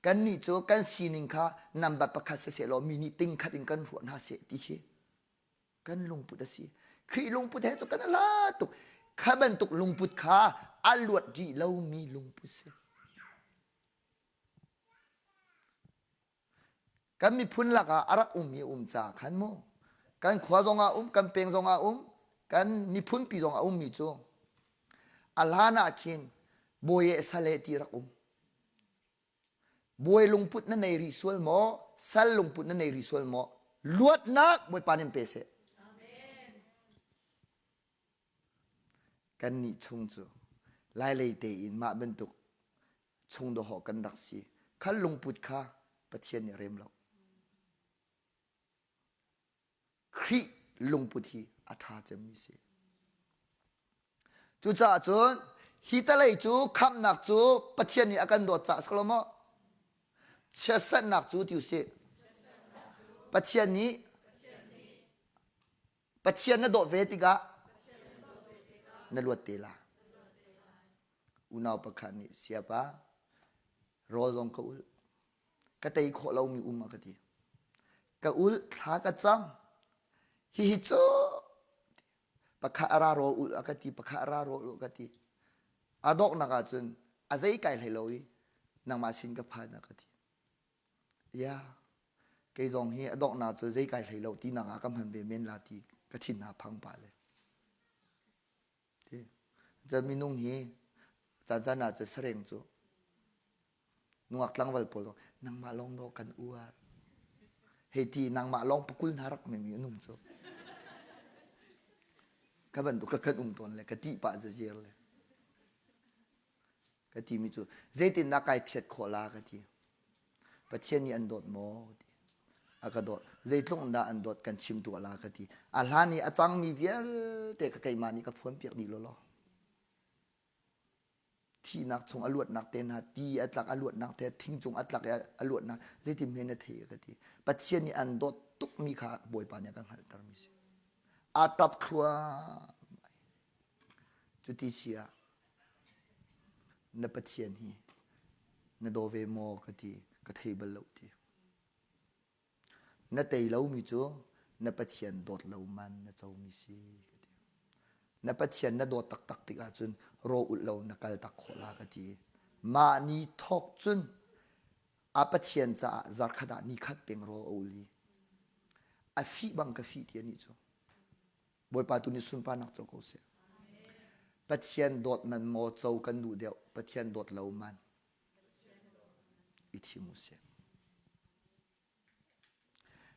Kannih cu kan sining kha number pakhat siseh law mi nih ting khat in kan ruah hna seh ti khi kan lungput a si. Khrih lungput he cu kan la tuk. Kha bantuk lungput kha a luat rih lomi lungput si. Kan miphun lakah a rak ummi a um caah khan mu kan khua zongah um kan peng zongah um kan miphun pi zongah ummi cu a hlan ah khin bawi e sal e ti rak um bawi lungput na nei rih sual maw sal lungput na nei rih sual maw luatnak bawipa nih pe seh Kannih chung cu lailei tein mah bantuk chung dawhawh kan rak si. Khal lungput kha Pathian nih a rem lo. Khrih lungput hi a ṭha cemmi si. Cucaah cun hi talei cu khamhnak cu Pathian nih a kan dawt caah a si lo maw? Chiatserhnak cu ti usih. Pathian nih Pathian na dawt ve tikah na luat te la. Unau pakhat nih siapa rawl zong ka ulh. Ka tei khawh lomi um a ka ti. Ka ulh thla ka cam. Hihi cu pakhat a ra rawl ulh a ka ti pakhat a ra rawl ulh a ka ti. A donghnak ahcun a zei kai hlei lo i nangmah sin ka phan a ka ti. Ya, kei zong hi a donghnak cu zei kai hlei lo tinak ah ka hman ve men la ti ka thin hna phang pah le. Ti. Cun minung hi caan caan ah cu sareng cu nungak tlangval pawl zong nangmah lawng dawh kan uar. Hei ti nangmah lawng pakul hna rak mimi an um cu. Ka bantuk ka kan um tawn le ka ṭih pah zazir le. Ka timi cu zeitindah kai phiat khawh la ka ti. Pathian nih an dawt maw ti. A ka dawt. Zeitluk dah an dawt kan chim tuah la ka ti. A hlan i a cangmi vialte ka keimah nih ka phuan piak dih lawlaw. Thihnak chung a luatnak te hna, ti a tlak a luatnak te, thing cung a tlak i a luatnak zeitin hme na thei ka ti. Pathian nih an dawt tukmi kha Bawipa nih a kan hngalhtermi si. A ṭap thluahmah. Cuti si ah na Pathian hi na daw ve maw ka ti ka thei bal lo ti. Na tei lomi cu na Pathian dawt lo man na comi si ka ti. Na Pathian na dawt taktak tik ahcun raw ulh lo na kal tak khawh la ka ti. Mah ni thawk cun a Pathian caah zarkhat ah ni khat peng raw a ul i a fih bang ka fih ti anih cu. Bawipa tu nih sunparnak co ko seh. Pathian dawt man maw co kan duh deuh, Pathian dawt lo man. i thim u sih.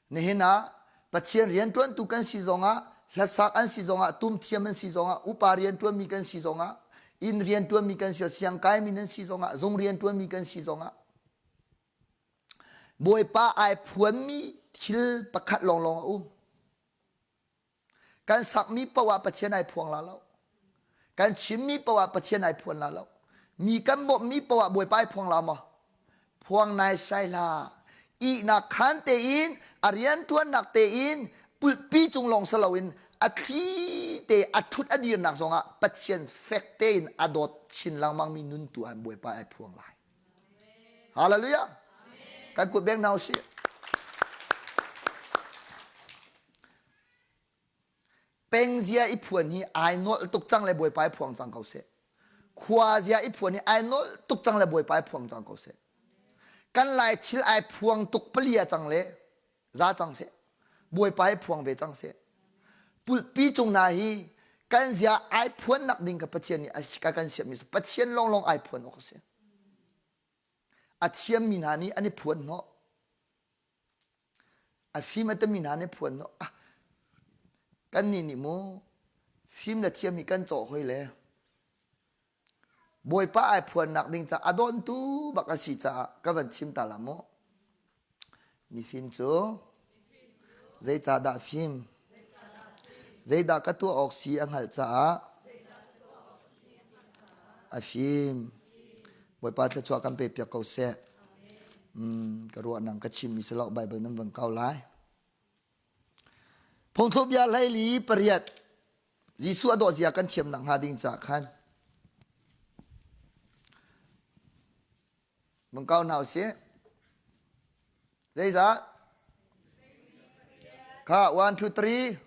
Nihin ah Pathian rianṭuantu kan si zongah, hlasak an si zongah, tumthiam an si zongah, upa rianṭuanmi kan si zongah, inn rianṭuanmi kan si, siangkaimi nan si zongah, zung rianṭuanmi kan si zongah, Bawipa ai phuanmi thil pakhat lawnglawng a um. Kan sakmi paoh ah Pathian ai phuang la lo. Kan chimmi paoh ah Pathian ai phuan la lo. Mi kan bawmhmi paoh ah Bawipa ai phuang la maw? Phuang nai sai hlah. Ihnak khan tein a rianṭuannak tein pulhpi cung lawng si loin a thli te a ṭhut a dirnak zongah Pathian fek tein a dawt chin lengmangmi nun tu ah Bawipa ai phuang lai. Hallelujah. Kan kut beng hna usih. Pengzia i phuan hi ai nolh tuk cang le Bawipa i phuang cang ko seh. Khua zia i phuan hi ai nolh tuk cang le Bawipa i phuang cang ko seh. Kan lai thil ai phuang tuk palia cang le za cang seh. Bawipa i phuang ve cang seh. Pulhpi cung hna hi kan zia ai phuan nak ding ka Pathian nih a kan siammi Pathian lawnglawng ai phuan awk a si. A thiammi hna nih an i phuan hnawh. A fim a tami hna nih phuan hnawh. Ah, kannih nih mu fim le thiam hi kan cawh hoi le Bawipa ai phuannak ding ca a dawntu bak a si caah ka van chim ta la mu. Mifim cu zeicahdah fim? Zeidah ka tuah awk si a hngalh caah a fim. Bawipa thluachuah kan pe piak ko seh. Mm, ka ruahnak ka chimmi si lo Bible nan van kau lai. Phungthluk bia hleili pariat Jesuh a dawh zia kan thiam nak hnga ding caah khan Mung kau hna usih. Zeizah? Kha, one, two, three.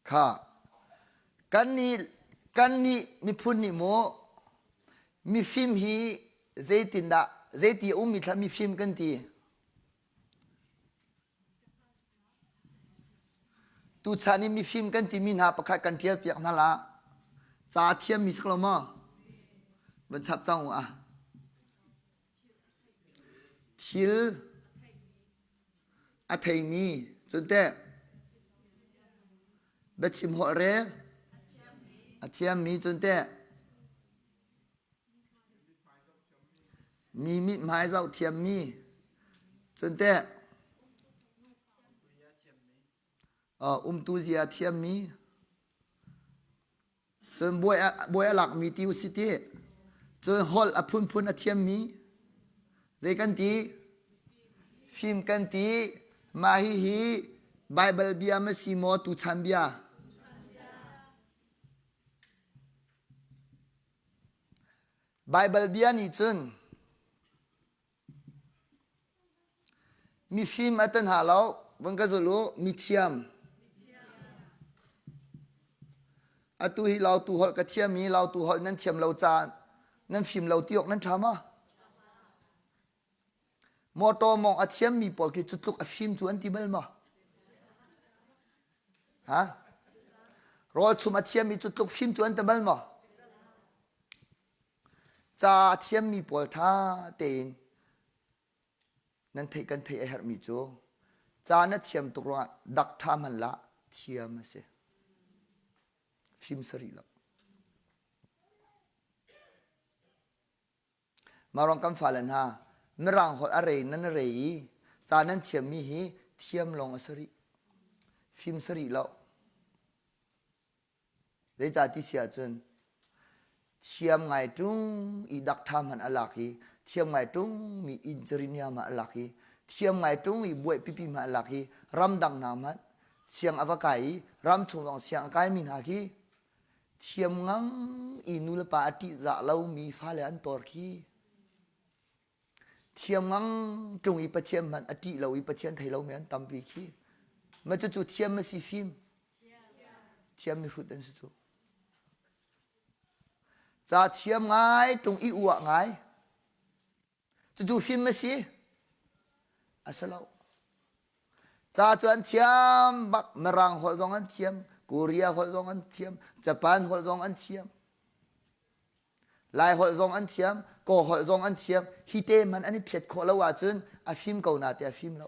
Kha kannih kannih miphun nih mu mifim hi zeitindah zeiti a ummi thla mifim kan ti. Tuchan i mifim kan timi hna pakhat kan ṭial piak hna la. Ca a thiammi si lo maw? Van chap cang u ah. Thil a theimi cun teh biachim holh rel a thiammi cun teh mi mithmai zoh thiammi cun teh umtu zia thiammi Cun bawi a, bawi a lakmi ti usih ti. Cun holh a phunphun a thiammi. Zei kan ti? Fim kan ti. Mah hihi Baibal bia ma si maw tuchan bia? Baibal bia nih cun Mifim a tan hna lo, van ka zul u, mithiam. Atu hi Lautu holh ka thiam i Lautu holh nan thiam lo caan nan fim lo ti awk nan ṭha ma? Motor mong a thiammi pawl khi cu tluk a fim cu an ti bal ma? Ha? Rawl chum a thiammi cu tluk fim cu an ti bal ma? Ca a thiammi pawl ṭha tein nan theih kan theih a herhmi cu ca na thiam tuk ruangah dak ṭha hmanh lah thiam a si. Fim sarih lo. Mah ruang kan fale hna Mirang holh a re nan re i ca nan thiammi hi thiam lawng a si rih. Fim sarih lo. Zeicah ti si ahcun thiam ngai ṭung i dakṭha hmanh a lak i thiam ngai ṭung mi engineer hmanh a lak i thiam ngai ṭung i buaih pipi hmanh a lak i ramdang hna hmanh siang a va kai i ramchung zong siang a kaimi hna khi thiam ngang i nulepa a ṭihzah lomi fale an tor khi. Thiam ngang ṭung i Pathian hmanh a ṭih lo i Pathian thei lomi an tampi khi. Mah cucu thiam a si fim. Thiam mihrut an si cu. Ca thiam ngai ṭung i uah ngai. Cucu fim a si? A si lo. Ca cu an thiam bak. Mirang holh zong an thiam, Korea holh zong an thiam, Japan holh zong an thiam. Lai holh zong an thiam, Kaw holh zong an thiam. Hi te hmanh an i phiat khawh lo ahcun a fim ko na te a fim lo.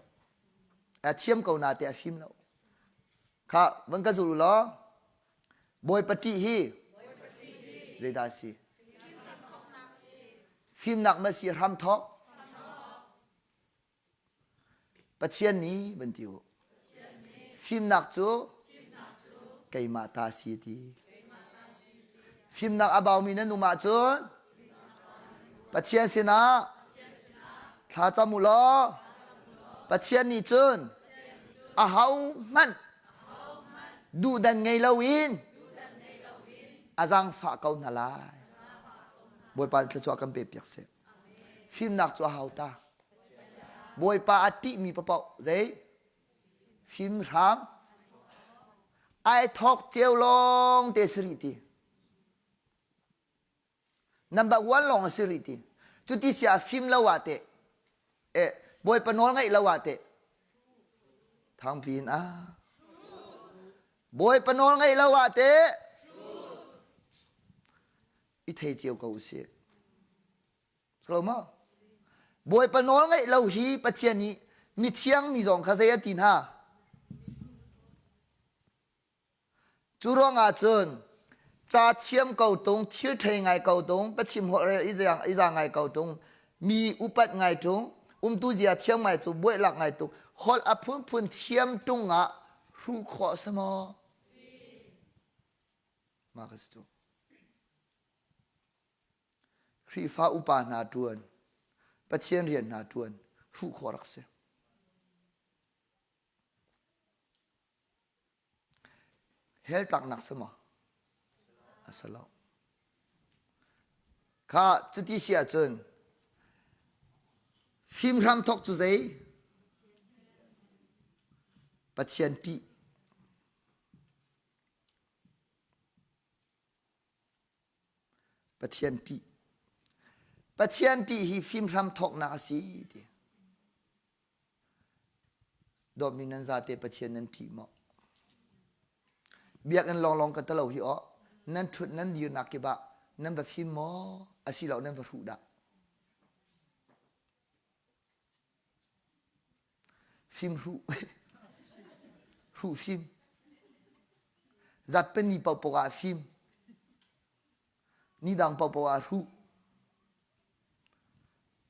A thiam ko na te a fim lo. Kha van ka zul u law Bawipa ṭih hi zeidah a si? Fimnak ma si hramthawk? Pathian nih van ti u. Fimnak cu keimah ta si ti. Fimnak a baumi nan um ahcun Pathian sinah thla cam u law Pathian nih cun ahohmanh duhdan ngei loin a zaangfah ko hna lai. Bawipa nih thluachuah kan pe piak seh. Fimnak cu a hau ta. Bawipa a ṭihmi paoh zei fim hram ai thawk ceu lawng te si rih ti. Number one lawng a si rih ti. Cuti si ah fim lo ah teh eh Bawipa nawl ngaih lo ah teh thangpi in ah Bawipa nawl ngaih lo ah teh i thei cio ko usih. Lo maw? Bawipa nawl ngaih lo hi Pathian nih mithiang mi zong kha zei a ti hna? Cu ruangah cun ca thiam ko tung, thil thei ngai ko tung, pachim holh rel i za ngai ko tung, mi upat ngai tung, umtu zia thiam ngai cu buailak ngai tung, holh a phunphun thiam tung ah hruh khawh si maw? Mah ka si cu. Khrihfa upa hna ṭuan, Pathian rian hna ṭuan, hruh khawh rak si. Hell tlaknak si maw? A si lo. Kha cuti si ahcun fim hramthawk cu zei? Pathian ṭih. Pathian ṭih. Pathian ṭih hi fim hramthawknak a si ti. Dawtmi nan zate Pathian nan ṭih maw? Biakinn lawnglawng ka talo hi aw nan ṭhut nan dirnak kip ah nan va fim maw asilo nan va hruh dah? Fim hruh. hruh fim. Zatpeni paohpaoh ah fim. Ni dang paohpaoh ah hruh.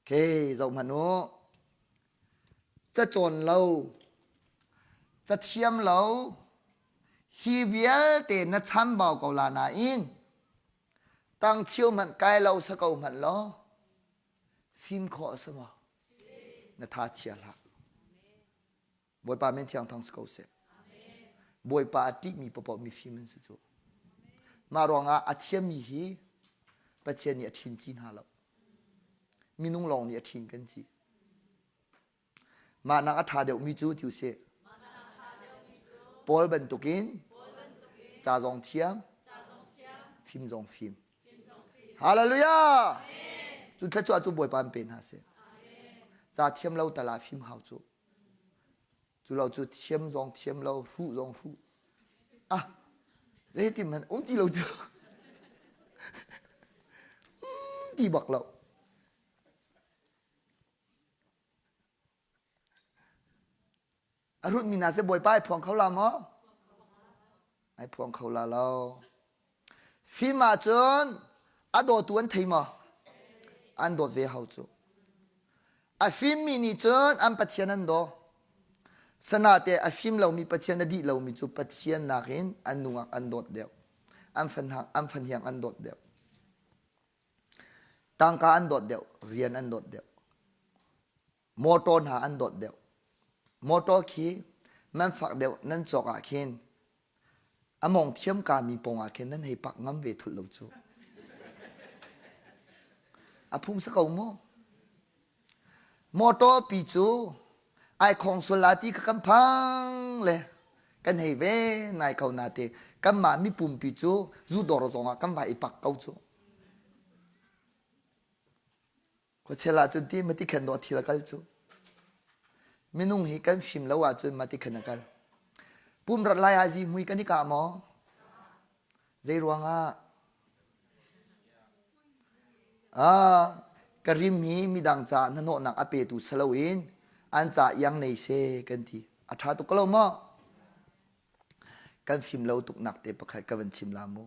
Okay, zoh hmanh u. Cacawn lo, cathiam lo, hi vialte na chambau ko la nain tangchio hmanh kai lo sa ko hmanh law fim khawh a si maw? Na tha chia hlah. Bawipa min thiang thang si ko seh. Bawipa a ṭihmi paohpaoh mifim an si cu. Mah ruangah a thiammi hi Pathian nih a ṭhin ci hna lo. Minung lawng nih a ṭhin kan ci. Mah nak a ṭha deuhmi cu ti usih. Paul bantukin ca zong thiam, fim zong fim. Hallelujah! Cu thluachuah cu Bawipa an pe hna seh. Ca thiam lo tal ah fim hau cu. Cu lo cu thiam zong thiam lo, hruh zong hruh. Ah, zeitin hmanh um ti lo cu. ti bak lo. A hrutmi hna seh Bawipa ai phuang kho la maw? Ai phuang kho la lo. Fim ahcun a dawtu an thei maw? An dawt ve hau cu. A fimmi nih cun an Pathian an daw. Sanate a fim lomi Pathian a dih lomi cu Pathian nakin an nungak an dawt deuh. An fanhang an fanhiang an dawt deuh. Tangka an dawt deuh, rian an dawt deuh. Motor hna an dawt deuh. Motor khi man fak deuh nan cawk ah khin a mong thiam ka mi pong ah khin nan hei pak ngam ve thulh lo cu. A phung sa ko mu. Motor pi cu ai khong sual la ti kha kan phang le kan hei ve nai ko na te kanmah mipumpi cu zu dawr zong ah kan vai i pak ko cu. Khuachel ahcun ti mati khan dawh thil a kal cu. Minung hi kan fim lo ahcun mati khan a kal. Pum rat lai ah zihmui kan i kah maw? Zei ruangah? Ah, ka rim hi midang ca hnahnawhnak a petu si loin an ca iang nei seh kan ti. A ṭha tuk ko lo maw? Kan fim lo tuknak te pakhat ka van chim la mu.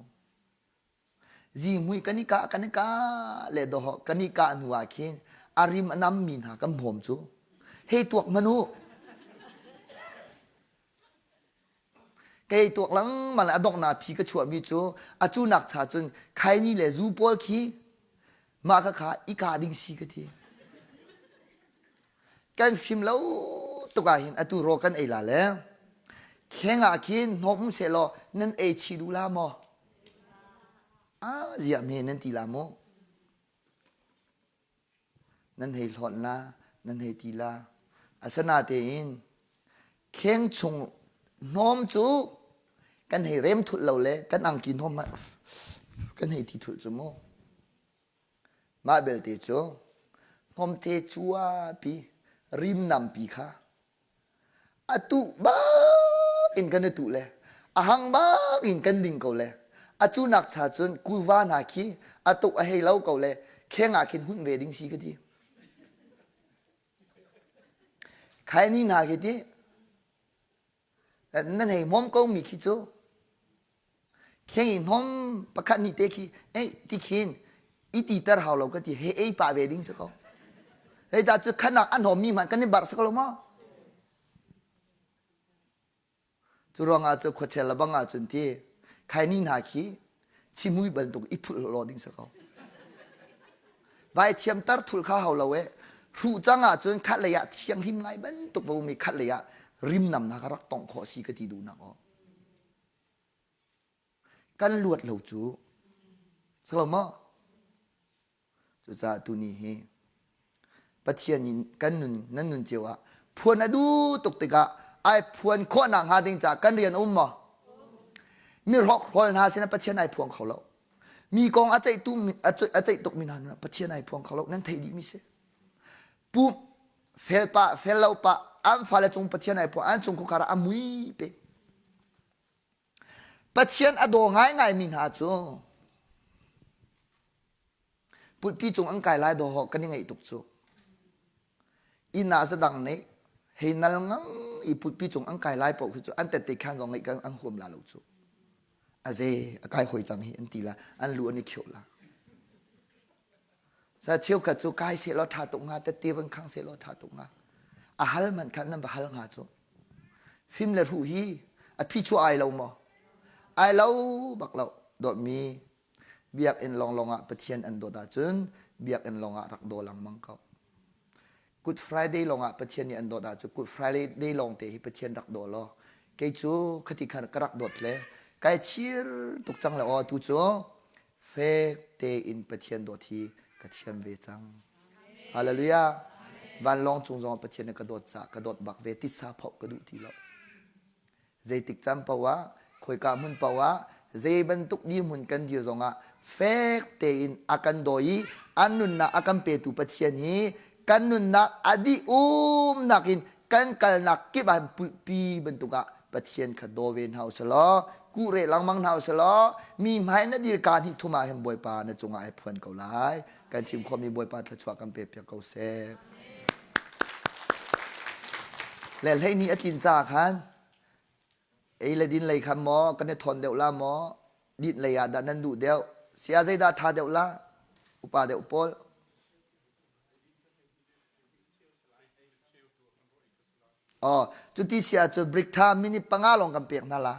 Zihmui kan i kah kan i kah le dawhawh kan i kah hnu ah khin a rim a nammi hna kan hmawm cu hei tuak hmanh u. Kei tuak lengmang le a donghnak phi ka chuahmi cu a cu nak cha cun khaini le zu pawl khi mah kha kha i kah ding si ka ti. Kan fim lo tuk ah hin atu raw kan ei la le kheng ah khin hnawm um sehlaw nan ei chih duh la maw? Ah ziah hme nan ti la maw? Nan hei hlawnh la, nan hei ti la. Asinatein kheng chung hnawm cu kan hei rem thulh lo le kan angki hnawm kan hei ti thulh cu mu. Mah belte cu hnawmte cuapi rimnampi kha a tuh bak in kan i tuh le a hang bak in kan ding ko le a cu nak cha cun kuva hna khi a tuk a hei lo ko le kheng ah khin hunh ve ding si ka ti. Khaini hna khi ti nan hei hmawm ko mi khi cu kheng i hnawm pakhat nih te khi ei ti khin i titer hau lo ka ti he ei pah ve ding si ko hei ca cu khanak a hnawm mi hmanh kan i barh si ko lo maw cu ruangah cu khuachel le bang ahcun ti khaini hna khi chimui bantuk i phulh law ding si ko vai thiam tar thul kha hau lo e hruh cang ahcun khat lei ah thianghlim ngai bantuk va um i khat lei ah rimnam hna kha rak tongh khawh si ka ti duhnak aw Kan luat lo cu. Si lo maw? Cucaah tuni hi Pathian in kan nun nan nun cio ah phuan a duh tuk tikah ai phuan khawhnak hnga ding caah kan rian a um maw? Mi hrokhrawl hna sinah Pathian ai phuang kho lo. Mi kong a ceihtu a ceih tukmi hna nun ah Pathian ai phuang kho lo. Nan theih dihmi si. Pumh fel pah fel lo pah an fale cung Pathian ai phuang an chung khuakhar ah a mui pe. Pathian a daw ngaingaimi hna cu pulpi cung an kai lai dawhawh kan i ngaih tuk cu. Inn ah zadang nih hei nal ngang i pulpi cung an kai lai paoh khi cu an tette khan zong ngaih an huam la lo cu. A ze a kai hoi cang hi an ti la an lu an i khioh la. Sa cheukhat cu kai sehlaw ṭha tuk hnga, tette van khang sehlaw ṭha tuk hnga. A hal hmanh khan nan va hal hnga cu. Fim le hruh hi a phichuah ai lo maw? Ai lo bak lo. Dawtmi biakinn lawnglawng ah Pathian an dawt ahcun biakinn lawng ah rak daw lengmang ko. Good Friday lawng ah Pathian nih an dawt ahcun Good Friday lawng te hi Pathian rak daw law kei cu khati khan ka rak dawt le kai chir tuk cang le aw tu cu fek tein Pathian dawt hi ka thiam ve cang. Hallelujah. Vanlawng cung zong Pathian nih ka dawt caah ka dawt bak ve titsa phoh ka duh ti lo. Zeitik caan paoh ah khoika hmun paoh ah zei bantuk dirhmun kan dir zongah fek tein a kan dawi i an nunnak a kan petu Pathian hi kan nunnak a dih umnak in kan kalnak kip ah pulhpi bantuk ah Pathian kha daw ve hna usih law kuhreh lengmang hna usih law mi hmai na dir ka hnih thum ah hin Bawipa na cungah ai phuan ko lai kan chim khawhmi Bawipa thluachuah kan pe piak ko seh le hleihnih a tlin caah khan ei le din lei khan maw kan i thawn deuh la maw din lei ah dah nan duh deuh sia zeidah ṭha deuh la upa deuh pawl Oh, cuti si ahcun brick tha minute panga lawng kan pek hna la.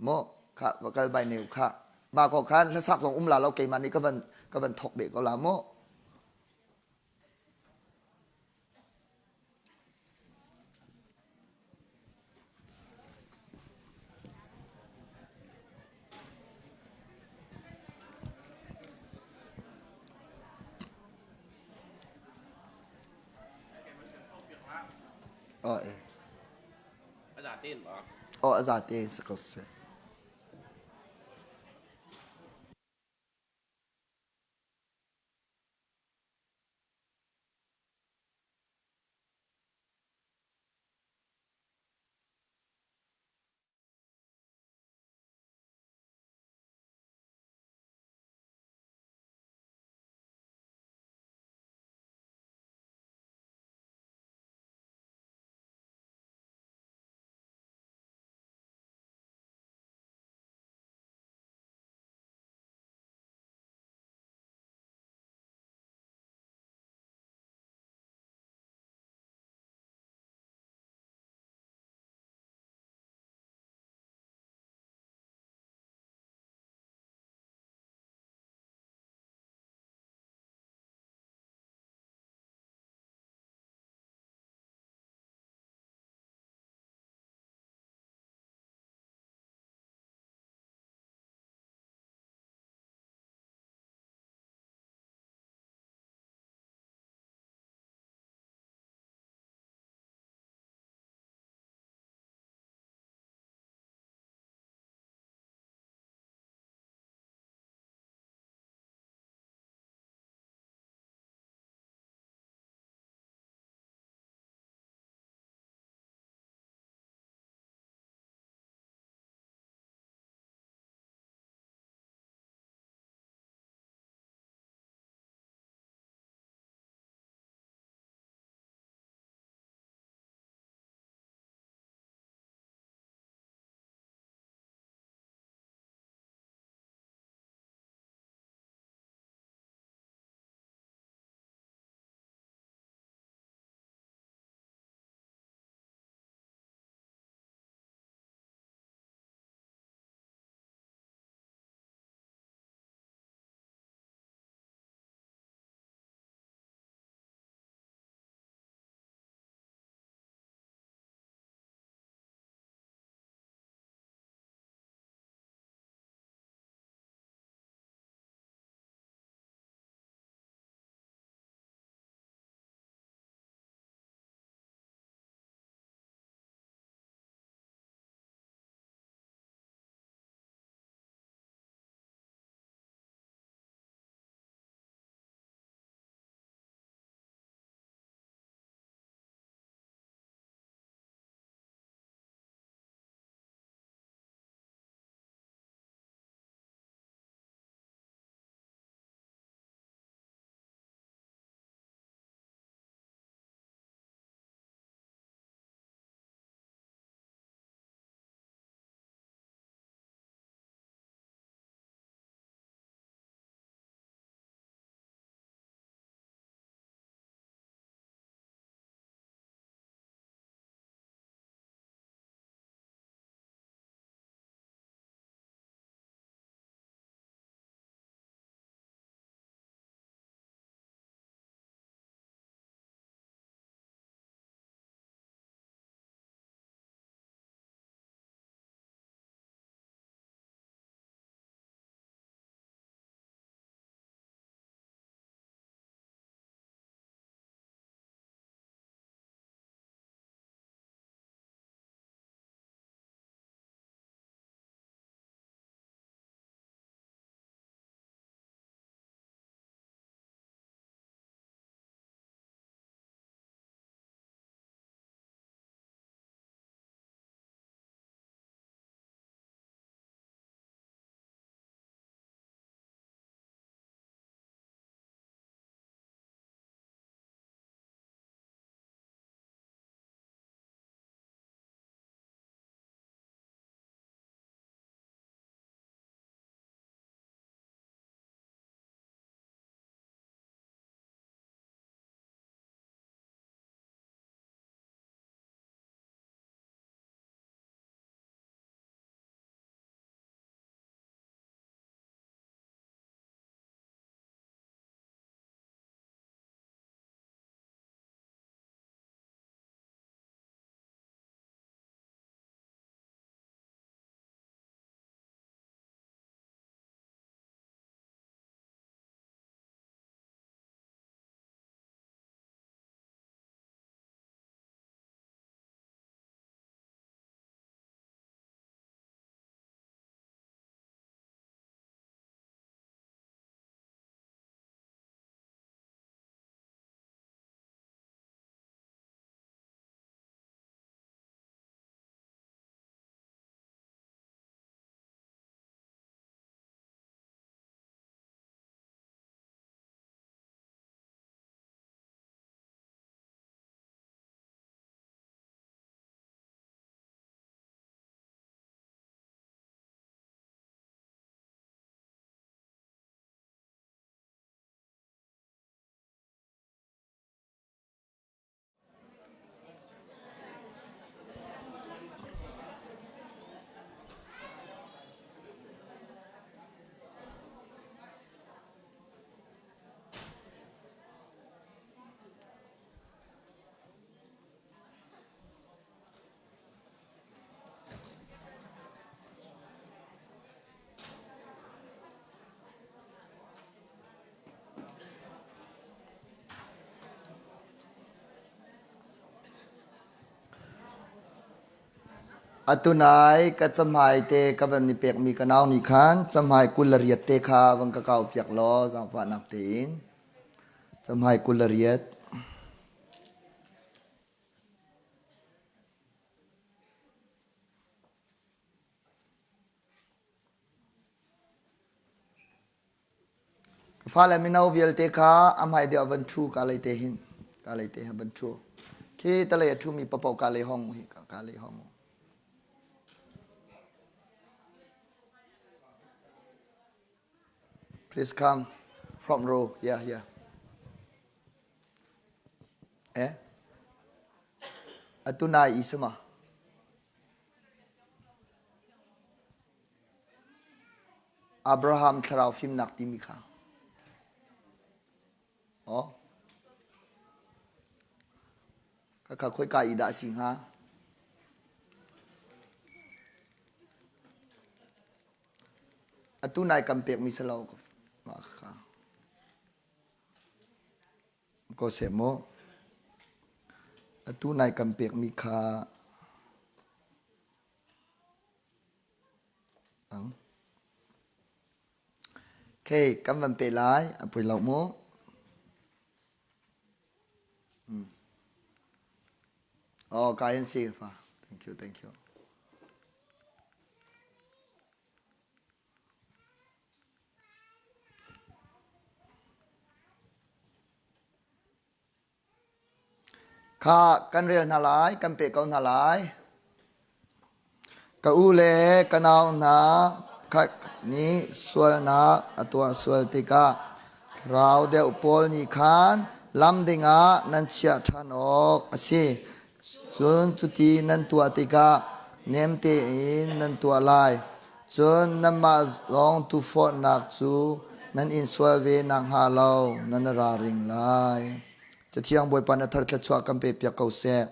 Mu, kha va kal bai neu kha. Mah ko khan hlasak zong um la lo keimah nih ka van ka van thok beh ko la mu. Oh, eh. Oh, a za tein si ko seh. Atunai ka camhai te ka van i pekmi ka nau nih khan camhai 28 te kha van ka kau piak law zaangfahnak tein. Camhai 28. Ka fale mino vialte kha a hmai deuh ah van ṭhu ka lei te hin ka lei te van ṭhu. Khi talei a ṭhumi paohpaoh ka lei hong hi ka lei hong. Please come front row. Yeah, yeah. Eh? Atu nai i sama. Abraham thlarau fimnak timi kha. Oh. Khakha khoika i dah si hnga? Atu nai kan pekmi si lo. Mah kha. Ko seh mu. Atu nai kan pekmi kha Okay, kan van pe lai. A poi lo mu. Hmm. Oh, ka hin si fa. Thank you, thank you. Kha kan rel hna lai, kan peh ko hna lai. Ka u le ka nau hna khat nih sualnak a tuah sual tikah thlarau deuh pawl nih khan lam dingah nan chiah ṭhan awk a si. Cun cuti nan tuah tikah nem tein nan tuah lai. Cun nanmah zong tuforhnak cu nan in sual ve nakhnga lo nan ra ring lai. Cathiang Bawipa na thar thluachuah kan pe piak ko seh.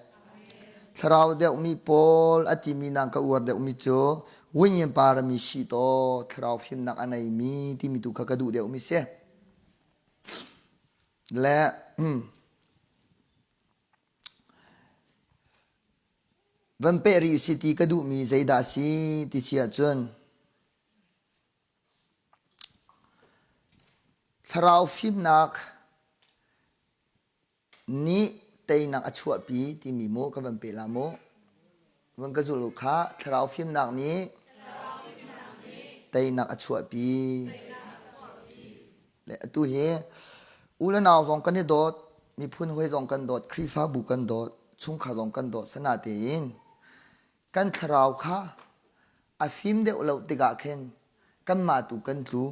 Thlarau deuhmi pawl a timi nang ka uar deuhmi cu Winyin parami shi to thlarau fimnak a neimi timi tu kha ka duh deuhmi si. Le Van peh rih si ti ka duhmi zeidah a si ti si ahcun thlarau fimnak nih teinak a chuahpi timi mu ka van pe la mu. Van ka zul u kha thlarau fimnak nih teinak a chuahpi. Le atu hi u le nau zong kan i dawt, miphun hawi zong kan dawt, Khrihfabu kan dawt, chungkhar zong kan dawt sana tein kan thlarau kha a fim deuh lo tikah khin kanmah tu kan tlu.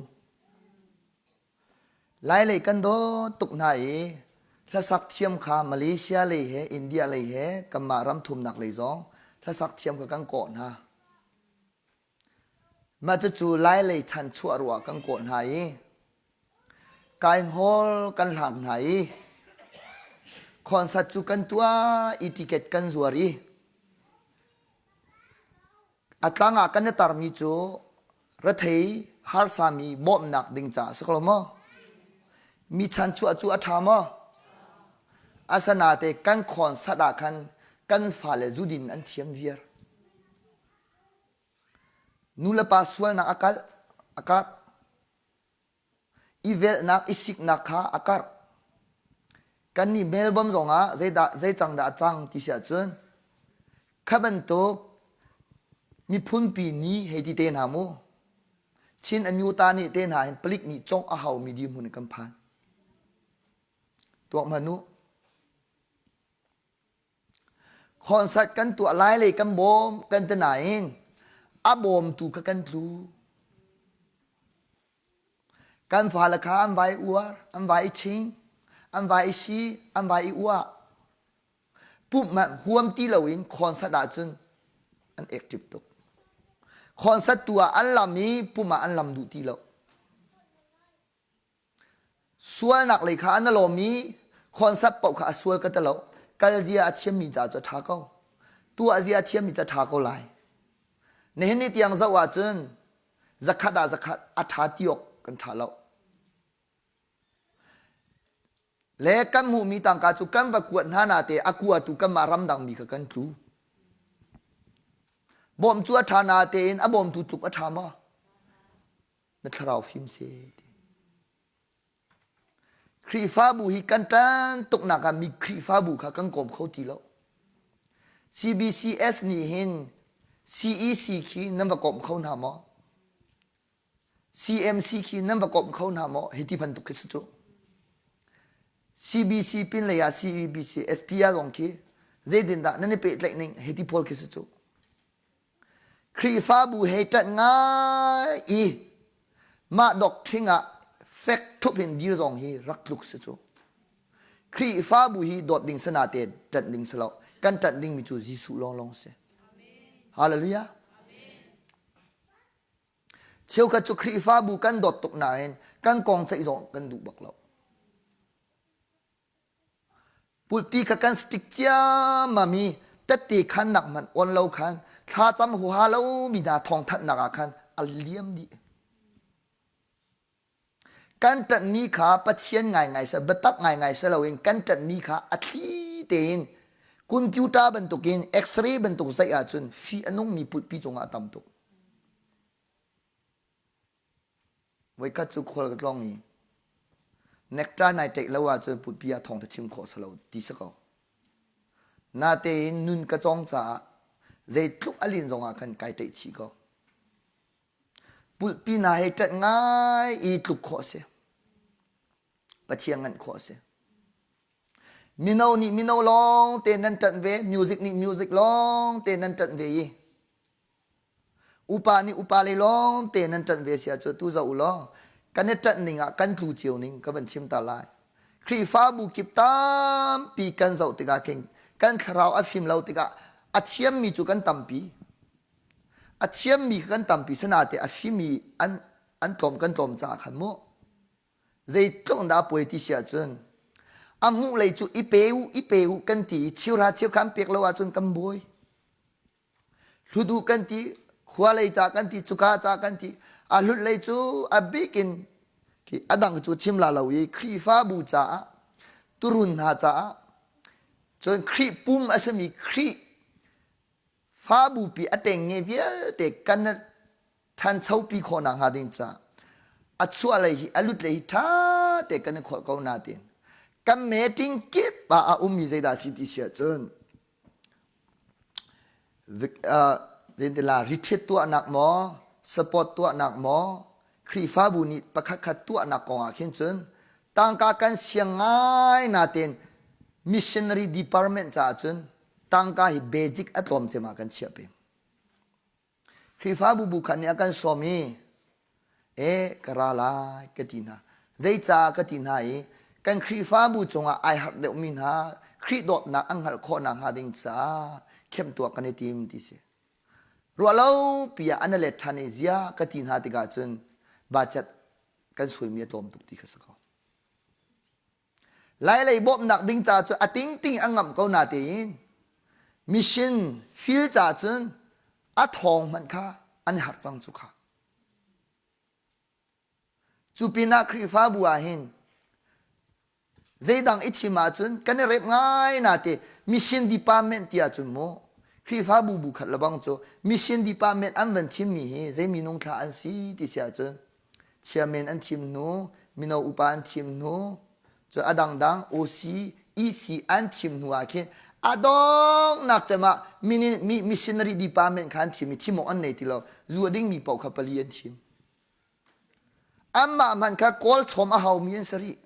Lailei kan dawt tuk hna i hlasak thiam kha Malaysia lei he India lei he kanmah ram thumnak lei zong hlasak thiam kha kan kawh hna. Mah cucu Lailei chanchuah ruah kan kawh hna i kain hall kan hlam hna i concert cu kan tuah i ticket kan zuar i a tlang ah kan i tarmi cu rethei harsami bawmhnak ding caah a si ko lo maw? Mi chanchuah cu a ṭha maw? Asanate kan concert ah khan kan fale zudin an thiam viar. Nulepa sualnak a kalh, a karh. I velhnak, i siknak kha a karh. Kannih Melbourne zongah zeidah, zei cang dah a cang ti si ahcun kha bantuk miphunpi ni hei ti te hna mu. Chin Amyota nih te hna hin palik nih congh a haumi dirhmun kan phan. Tuak hmanh u. Concert kan tuah lai lei kan bawm kan ti nain a bawmtu kha kan tlu. Kan fale kha an vai uar, an vai i ching, an vai i si, an vai i uah. Pumh huam ti loin concert ahcun an active tuk. Concert tu ah an lam i pumh ah an lam duh ti lo. Sualnak lei kha na lawm i concert paoh kha a sual ka ti lo. Kal zia a thiammi ca cu a ṭha ko. Tuah zia a thiammi cu a ṭha ko lai. Nihin ni tiang zoh ahcun zakhat ah zakhat a ṭha ti awk kan ṭha lo. Le kan hmuhmi tangka cu kan va kuat hna nate a kuatu kanmah ramdangmi kha kan tlu. Bawm cu a ṭha natein a bawmtu tluk a ṭha maw? Na thlarau fim seh ti. Khrihfabu hi kan ṭan tuknak ah mi Khrihfabu kha kan kawm kho ti lo. CBCS nih hin CEC khi nan va kawm kho hna maw? CMC khi nan va kawm kho hna maw? Hi ti bantuk khi si cu. CBC pin lei ah CEBC SPR zong khi zeitindah nan i pehtlaih ning hi ti pawl khi si cu. Khrihfabu he ṭanh ngai i mah dok ṭhing ah fek ṭhup in dir zong hi rak tluk si cu. Khrihfabu hi dawt ding sana te ṭanh ding si lo. Kan ṭanh dingmi cu Jesuh lawnglawng si. Hallelujah. Cheukhat cu Khrihfabu kan dawt tuk nain kan kong ceih zong kan duh bak lo. Pulpi kha kan stick ciammam i tette khannak hmanh on lo khan thlacam huaha lomi hna thawngthanhnak ah khan a liam dih. Kan ṭanhmi kha Pathian ngaingai seh, biatak ngaingai si loin kan ṭanhmi kha a thli tein computer bantukin X-ray bantuk zeih ahcun fih a nungmi pulpi cungah a tam tuk. Voikhat cu khual ka tlawng i nectar nai ṭeih lo ahcun putpi ah thawngṭha chim khawh si lo ti si ko. Natein nun ka cawng caah zeitluk a lin zongah khan kai ṭeih chih ko. Pulhpi hna he ṭanh ngai i tluk khawh a si. Pathian nganh khawh a si. Mino nih mino lawng te nan ṭanh ve, music nih music lawng te nan ṭanh ve i Upa nih upa lei lawng te nan ṭanh ve si ahcun tu zoh u law kan i ṭanh ning ah kan tlu cio ning ka van chim ta lai. Khrihfabu kip tampi kan zoh tikah khin kan thlarau a fim lo tikah a thiammi cu kan tampi. A thiammi kan tampi sanate a fimi an an tlawm kan tlawm caah khan mu zeitluk dah a puai ti si ahcun a hmuh lei cu i pe u i pe u kan ti i cheuhra cheukha an pek lo ahcun kan buai. Hluduh kan ti, khua lei ca kan ti, cuka ca kan ti. A hlut lei cu a bik in a dang cu chim la lo i Khrihfabu caah turun hna caah cun Khrih pum a simi Khrih fabupi a ṭengnge vialte kan ṭhanchopi khawh nakhnga ding caah a chuah lei hi a lut lei hi ṭha te kan i khawlh ko nain kan meeting kip ah a ummi zeidah a si ti si ahcun Zeitila retreat tuahnak maw, support tuahnak maw, Khrihfabu nih pakhatkhat tuahnak kong ah khin cun tangka kan siang ngai natein missionary department caah cun tangka hi basic a tlawm cem ah kan chiah peng. Khrihfabu bu khat nih a kan sawm i e ka ra lai ka ti hna. Zeicah ka ti hna i kan Khrihfabu cungah ai harh deuhmi hna Khrih dawtnak an hngalh khawh nakhnga ding caah khemtuak kan i tim ti si. Ruahlo pi ah an i let ṭhan i zia ka ti hna tikah cun budget kan suaimi a tlawm tuk ti kha si ko. Lailei bawmhnak ding ca cu a tingting a ngamh ko natein mission field ca cun a thawng hmanh kha an i harh cang cu kha. Cu pinah Khrihfabu ah hin zeidang i thim ahcun kan i rep ngai nate mission department ti ahcun mu Khrihfabu bu khat lebang cu mission department an van thimmi hi zei minung thla an si ti si ahcun Chairman an thim hnu, mino upa an thim hnu, cu a dangdang OC, EC an thim hnu ah khin a donghnak cem ah missionary department kha an thim i thim awk an nei ti lo. Zu a dingmi paoh kha pali an thim. Anmah hmanh kha kawl chom a haumi an si rih.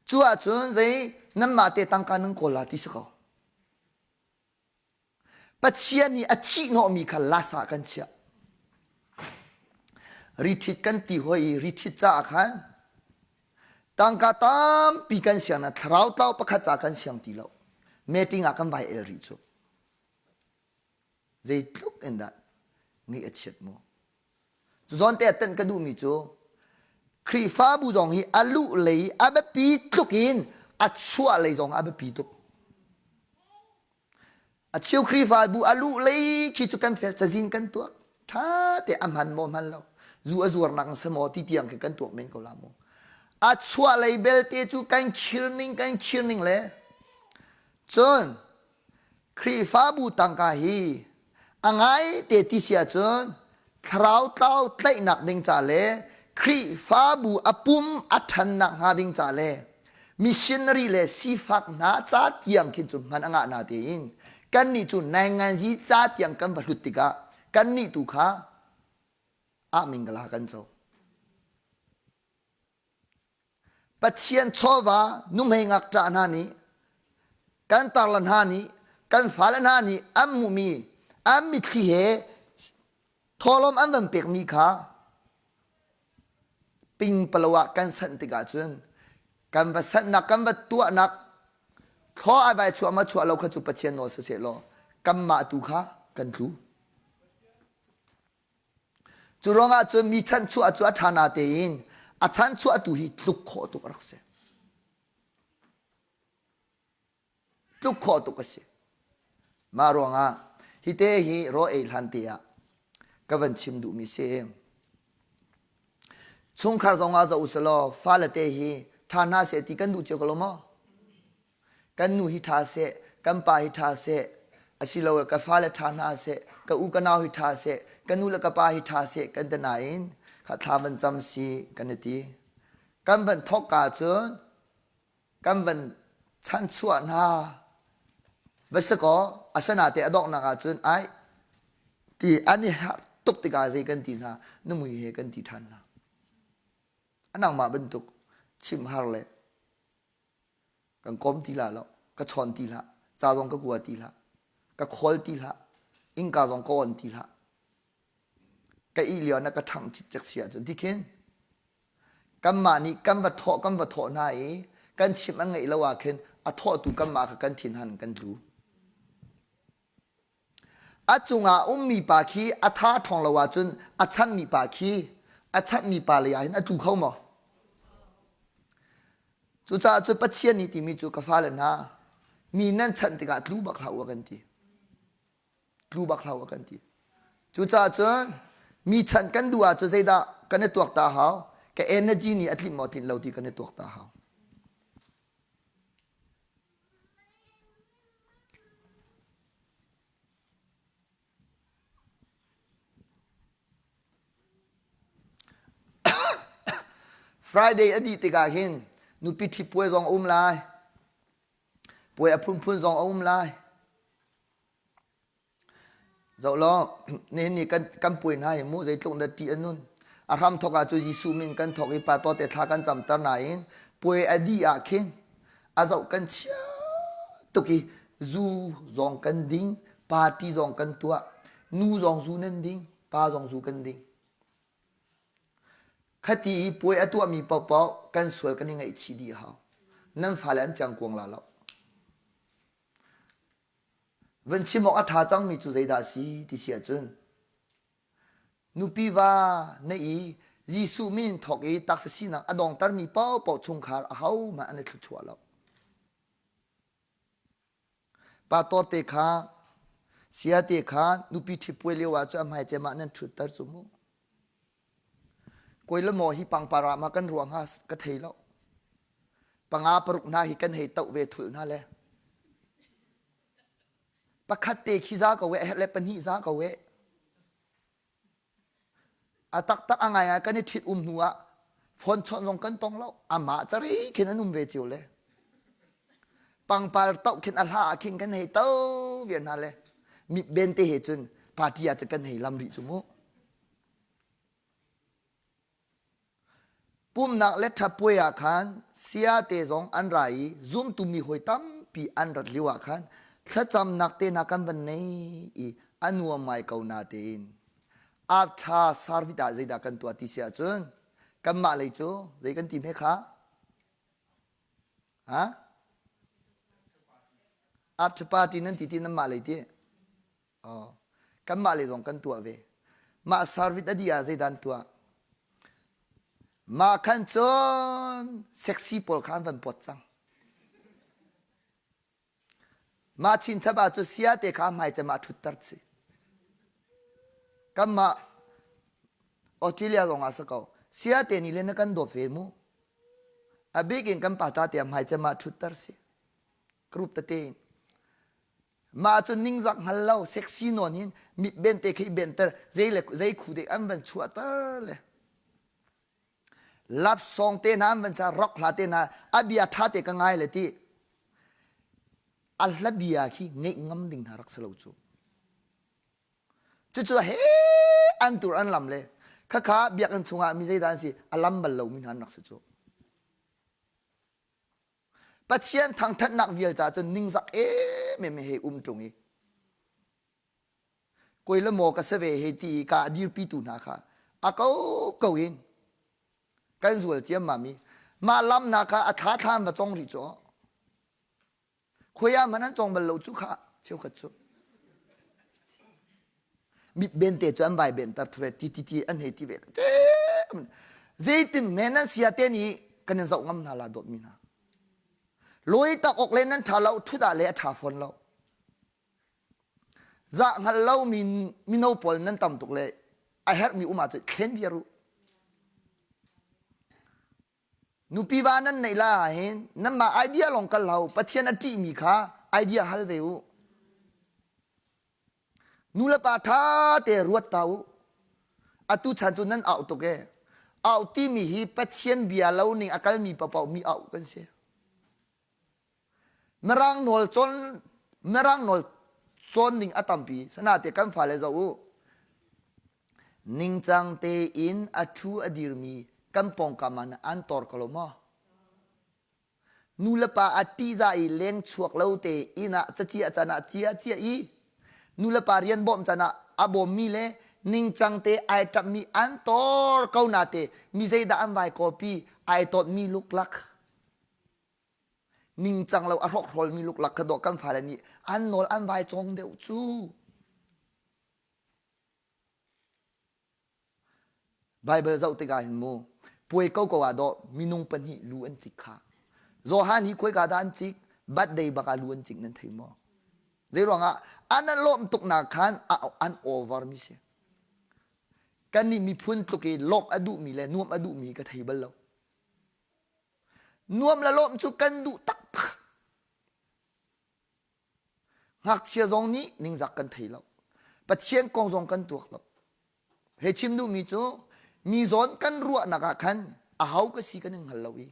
Cu ahcun zei nanmah te tangka nan kawl la ti si ko. Pathian nih a thihhnawhmi kha last ah kan chiah. Rithit kan ti hoi i rithit caah khan tangka tampi kan siang na thlarau tlau pakhat ca kan siang ti lo. Meeting ah kan vai el rih cu. Zeitluk in dah ngeih a chiat mu. Cu zawn te ah tenh ka duhmi cu Khrihfabu zong hi a luh lei a biapi tluk in a chuah lei zong a biapi tuk. A cheu Khrihfabu a luh lei khi cu kan fel cazin kan tuak. Ṭha te a hman maw hman lo. Zu a zuarnak si maw ti tiang khi kan tuak men ko la maw. A chuah lei belte cu kan khir ning kan khir ning le cun Khrihfabu tangka hi. A ngaite ti si ahcun thlarau tlau tlaihnak ding ca le Khrihfabu a pum a ṭhannak hnga ding ca le missionary le sifak hna ca tiang khin cu hman a ngah na tein kannih cu nainganzi ca tiang kan va hlut tikah kannih tu kha ah mingala kan co. Pathian chawva nuhmei ngakṭah hna nih kan tarla hna nih kan fale hna nih an hmuhmi an mitthli he thawhlawm an van pekmi kha pingpalo ah kan sanh tikah cun kan va sanhnak kan va tuahnak thlaw ai vai chuah ma chuah lo kha cu Pathian nawl siseh law kanmah tu kha kan tlu. Cu ruangah cun mi chanchuah cu a ṭha na tein a chanchuah tu hi tluk khawh tuk a rak si. Tluk khawh tuk a si. Mah ruangah hi te hi raw ei hlan te ah ka van chim duhmi si. Chungkhar zong ah zoh usalaw fale te hi ṭha hna seh ti kan duh cio ko lo maw? Kan nu hi ṭha seh, kan pa hi ṭha seh, asiloah ka fale ṭha hna seh, ka u ka nau hi ṭha seh, ka nu le ka pa hi ṭha seh kan ti nain kha thla van cam si kan i ti. Kan van thawk ka cun kan van chanchuah hna va si kaw asana te a donghnak ah cun ai ti an i harh tuk tikah zei kan ti hna na mui he kan ti ṭhan hna. A nangmah bantuk chimh har le Kan kom ti hlah lo, ka chawn ti hlah, ca zong ka kua ti hlah, ka khawl ti hlah, innka zong ka on ti hlah. Ka ih lio na ka ṭhangh cikcek si ahcun ti khin kanmah nih kan va thawh kan va thawh hna i kan chimh an ngeih lo ah khin a thawhtu kanmah kha kan thinhan kan tlu. A cungah ummi pa khi a tha ṭhawng lo ahcun a chanhmi pa khi a chanhmi pa lei ah hin a tlu kho maw? Cucaah cu Pathian nih timi cu ka fale hna mi nan chanh tikah tlu bak hlah u a kan ti. Tlu bak hlah u a kan ti. Cucaah cun mi chanh kan duh ahcun zeidah kan i tuak ta hau? Ka energy nih a tlinh maw tlinh lo ti kan i tuak ta hau. Friday a dih tikah hin nupi ṭhi puai zong a um lai. Puai a phunphun zong a um lai. Zoh law, nihin ni kan, kan puai hna hi mu zeitluk dah ṭih a nun. A hram thawk ah cu Jesuh min kan thawk i pa tawte thla kan camter nain puai a dih ah khin a zoh kan chia tuk i zu zong kan ding, party zong kan tuah, nu zong zu nan ding, pa zong zu kan ding. Khati i puai a tuahmi paohpaoh kan sual kan i ngaihchih dih hau. Nan fale an ciangkuang la lo. Van chim awk a ṭha cangmi cu zeidah a si ti si ahcun nupi va na i Jesuh min thawk i taksa sinak a dongtermi paohpaoh chungkhar ahohmanh an i thluachuah lo. Pastor te kha saya te kha nupi ṭhit puai lio ah cun a hmai cem ah nan ṭhutter cu mu. Kawi le maw hi pangpar ah ma kan ruah hnga ka thei lo. Panga paruk hna hi kan hei toh ve thulh hna le. Pakhat te khi za ko eh le pahnih za ko eh. A taktak a ngai ah kan i ṭhit um hnu ah phone chawnh zong kan tong lo. Amah cari khin an um ve cio le. Pangpar toh khin a hla ah khin kan hei to viar hna le. Mit ben te he cun party ah cun kan hei lam rih cu mu. Pumhnak le ṭhatpuai ah khan sayate zong an ra i zumtu mi hawi tampi an rat lio ah khan thlacamnak te hna kan van nei i a nuam ngai ko natein after service ah zeidah kan tuah ti si ahcun kanmah lei cu zei kan ti hme kha? Ha? After party nan ti ti nanmah lei ti? Oh, kanmah le zong kan tuah ve. Mah service a dih ah zeidah an tuah? Mah khan cun sexy pawl kha an van pawt cang. Mah chinchap ah cu sia te kha hmai cem ah ṭhutter si. Kanmah Australia zong ah si ko. Sia te nih le na kan dawt ve mu. A bik in kan pa ta te hmai cem ah ṭhutter si. Group tete in. Mah cu ningzak hngal lo sexy nawn hin mit ben te khi benter zei le zei khu dek an van chuahter le love song te hna an van ca rock hla te hna a bia tha te ka ngai le ti a hla bia khi ngeih ngam ding hna rak si lo cu. Cucu he an tur an lam le khakha biakinn chungah mi zeidah an si a lam bal lomi hna an rak si cu. Pathian thangṭhatnak vial caah cun ningzak emem he um ṭung i koi le maw ka si ve hei ti i ka a dirpitu hna kha a ko ko in kan zual ciammam i mah lam hna kha a thla thla an va cong rih cu Khoi ah hmanh an cawng bal lo cu kha cheukhat cu. Mit bente cu an vai benter thure ti ti ti an hei ti ve. Zeitin men nan sia te nih kan in zoh ngam hna la dawt mi hna. Lawi tak awk le nan tha lo thut ah le a tha fawn lo. Zah hngal lo mi mino pawl nan tam tuk le a herh mi um ah cu thlen viar u. Nupi va nan neih lai ahhin nanmah idea lawng kal hlah u. Pathian a ṭihmi kha idea hal ve u. Nu le pa ṭha te ruat ta u. Atu chan cu nan au tuk ee. Au timi hi Pathian bia lo ning a kalmi paohpaoh mi au kan si. Mirang nawl cawn Mirang nawl cawn ding a tampi. Sanate kan fale zoh u. Ningcang tein a ṭhu a dirmi kan pawngkam ah an tor ko lo maw? Nu le pa a ṭihzah i leng chuak lo te inn ah cacia can ah cia cia i nu le pa rian bawmh can ah a bawmmi le ningcang te ai ṭapmi an tor ko na te mi zeidah an vai kawpi ai tawtmi luklak. Ningcang lo a hrokhrawlmi luklak kha dawh kan fale nih an nawl an vai cawng deuh cu. Bible zoh tikah hin mu puai koko ah dawh minung pahnih lu an cik kha. Johan hi khuaika dah an cik? Birthday bak ah lu an cik nan thei maw? Zei ruangah an a lawmh tuknak khan an over mi si. Kannih miphun tluk i lawmh a duhmi le nuamh a duhmi ka thei bal lo. Nuam le lawmh cu kan duh taktak. Ngakchia zong nih ningzak kan thei lo. Pathian kong zong kan tuak lo. He chim duhmi cu mi zawn kan ruahnak ah khan aho ka si kan in hngal lo i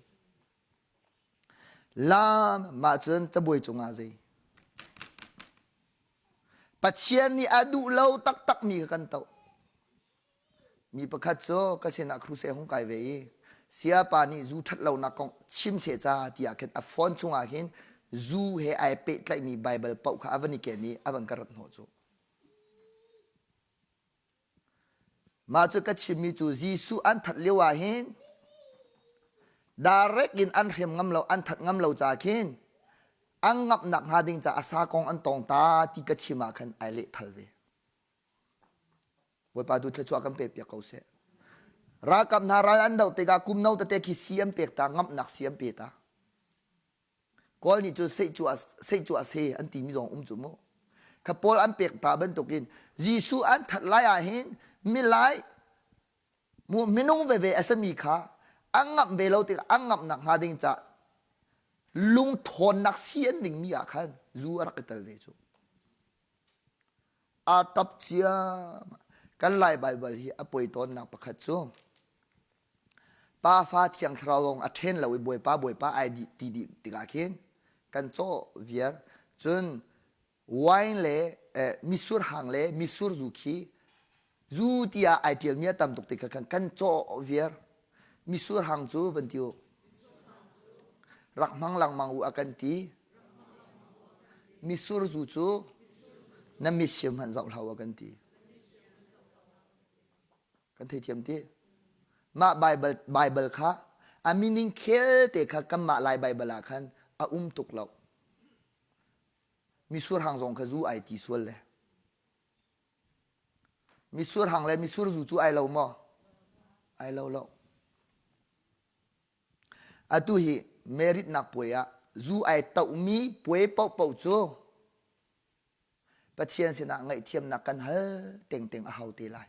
lam mah cun cabuai cungah zei Pathian nih a duh lo taktakmi kha kan toh. Mi pakhat cu ka sinah kruse hung kai ve i sayapa nih zu ṭhat lonak kong chim seh ca tiah khin a phone chungah khin zu he ai pehtlaihmi Baibal paoh kha a van i ken i a van ka rat hnawh cu. Mah cu ka chimmi cu Jesuh an that lio ah hin direct in an hrem ngam lo an that ngam lo ca khin an ngamhnak hnga ding ca a sa kong an tong ta ti ka chim ah khan ai lehthal ve. Bawipa tu thluachuah kan pek piak ko seh. Ralkap hna ral an doh tikah kum no tete khi si an pek ta, ngamhnak si an pe ta. Kawl nih cu seh cu seh cu a se an timi zong um cu mu. Kha Paul an pek ta bantukin Jesuh an that lai ah hin milai mu minung veve a sami kha an ngamh ve lo tikah an ngamhnak hnga ding ca lung ṭhawnnak si an dingmi ah khan zu a rak i tel ve cu. Aa ṭap ciam. Kan Lai Baibal hi a poi tawnnak pakhat cu Pa fa thiang thlarau lawng a ṭhen lo i Bawipa Bawipa ai dih ti dih tikah khin kan cawh viar. Cun wine le eh, misur hang le misur zu khi zu tiah ai ṭialmi a tam tuk tikah khan kan cawh viar. Misur hang cu van ti u. Rak hmang lengmang u a kan ti. Misur zu cu na mitsir hmanh zoh hlah u a kan ti. Kan theithiam ti. Mah Bible, Bible kha a meaning khel te kha kanmah Lai Bible ah khan a um tuk lo. Misur hang zong kha zu ai ti sual le. Misur hang le misur zu cu ai lo maw? Ai lo lo. Atu hi meritnak puai ah zu ai tohmi puai paohpaoh cu Pathian sinah ngaihthiamnak kan hal tengteng a hau te lai.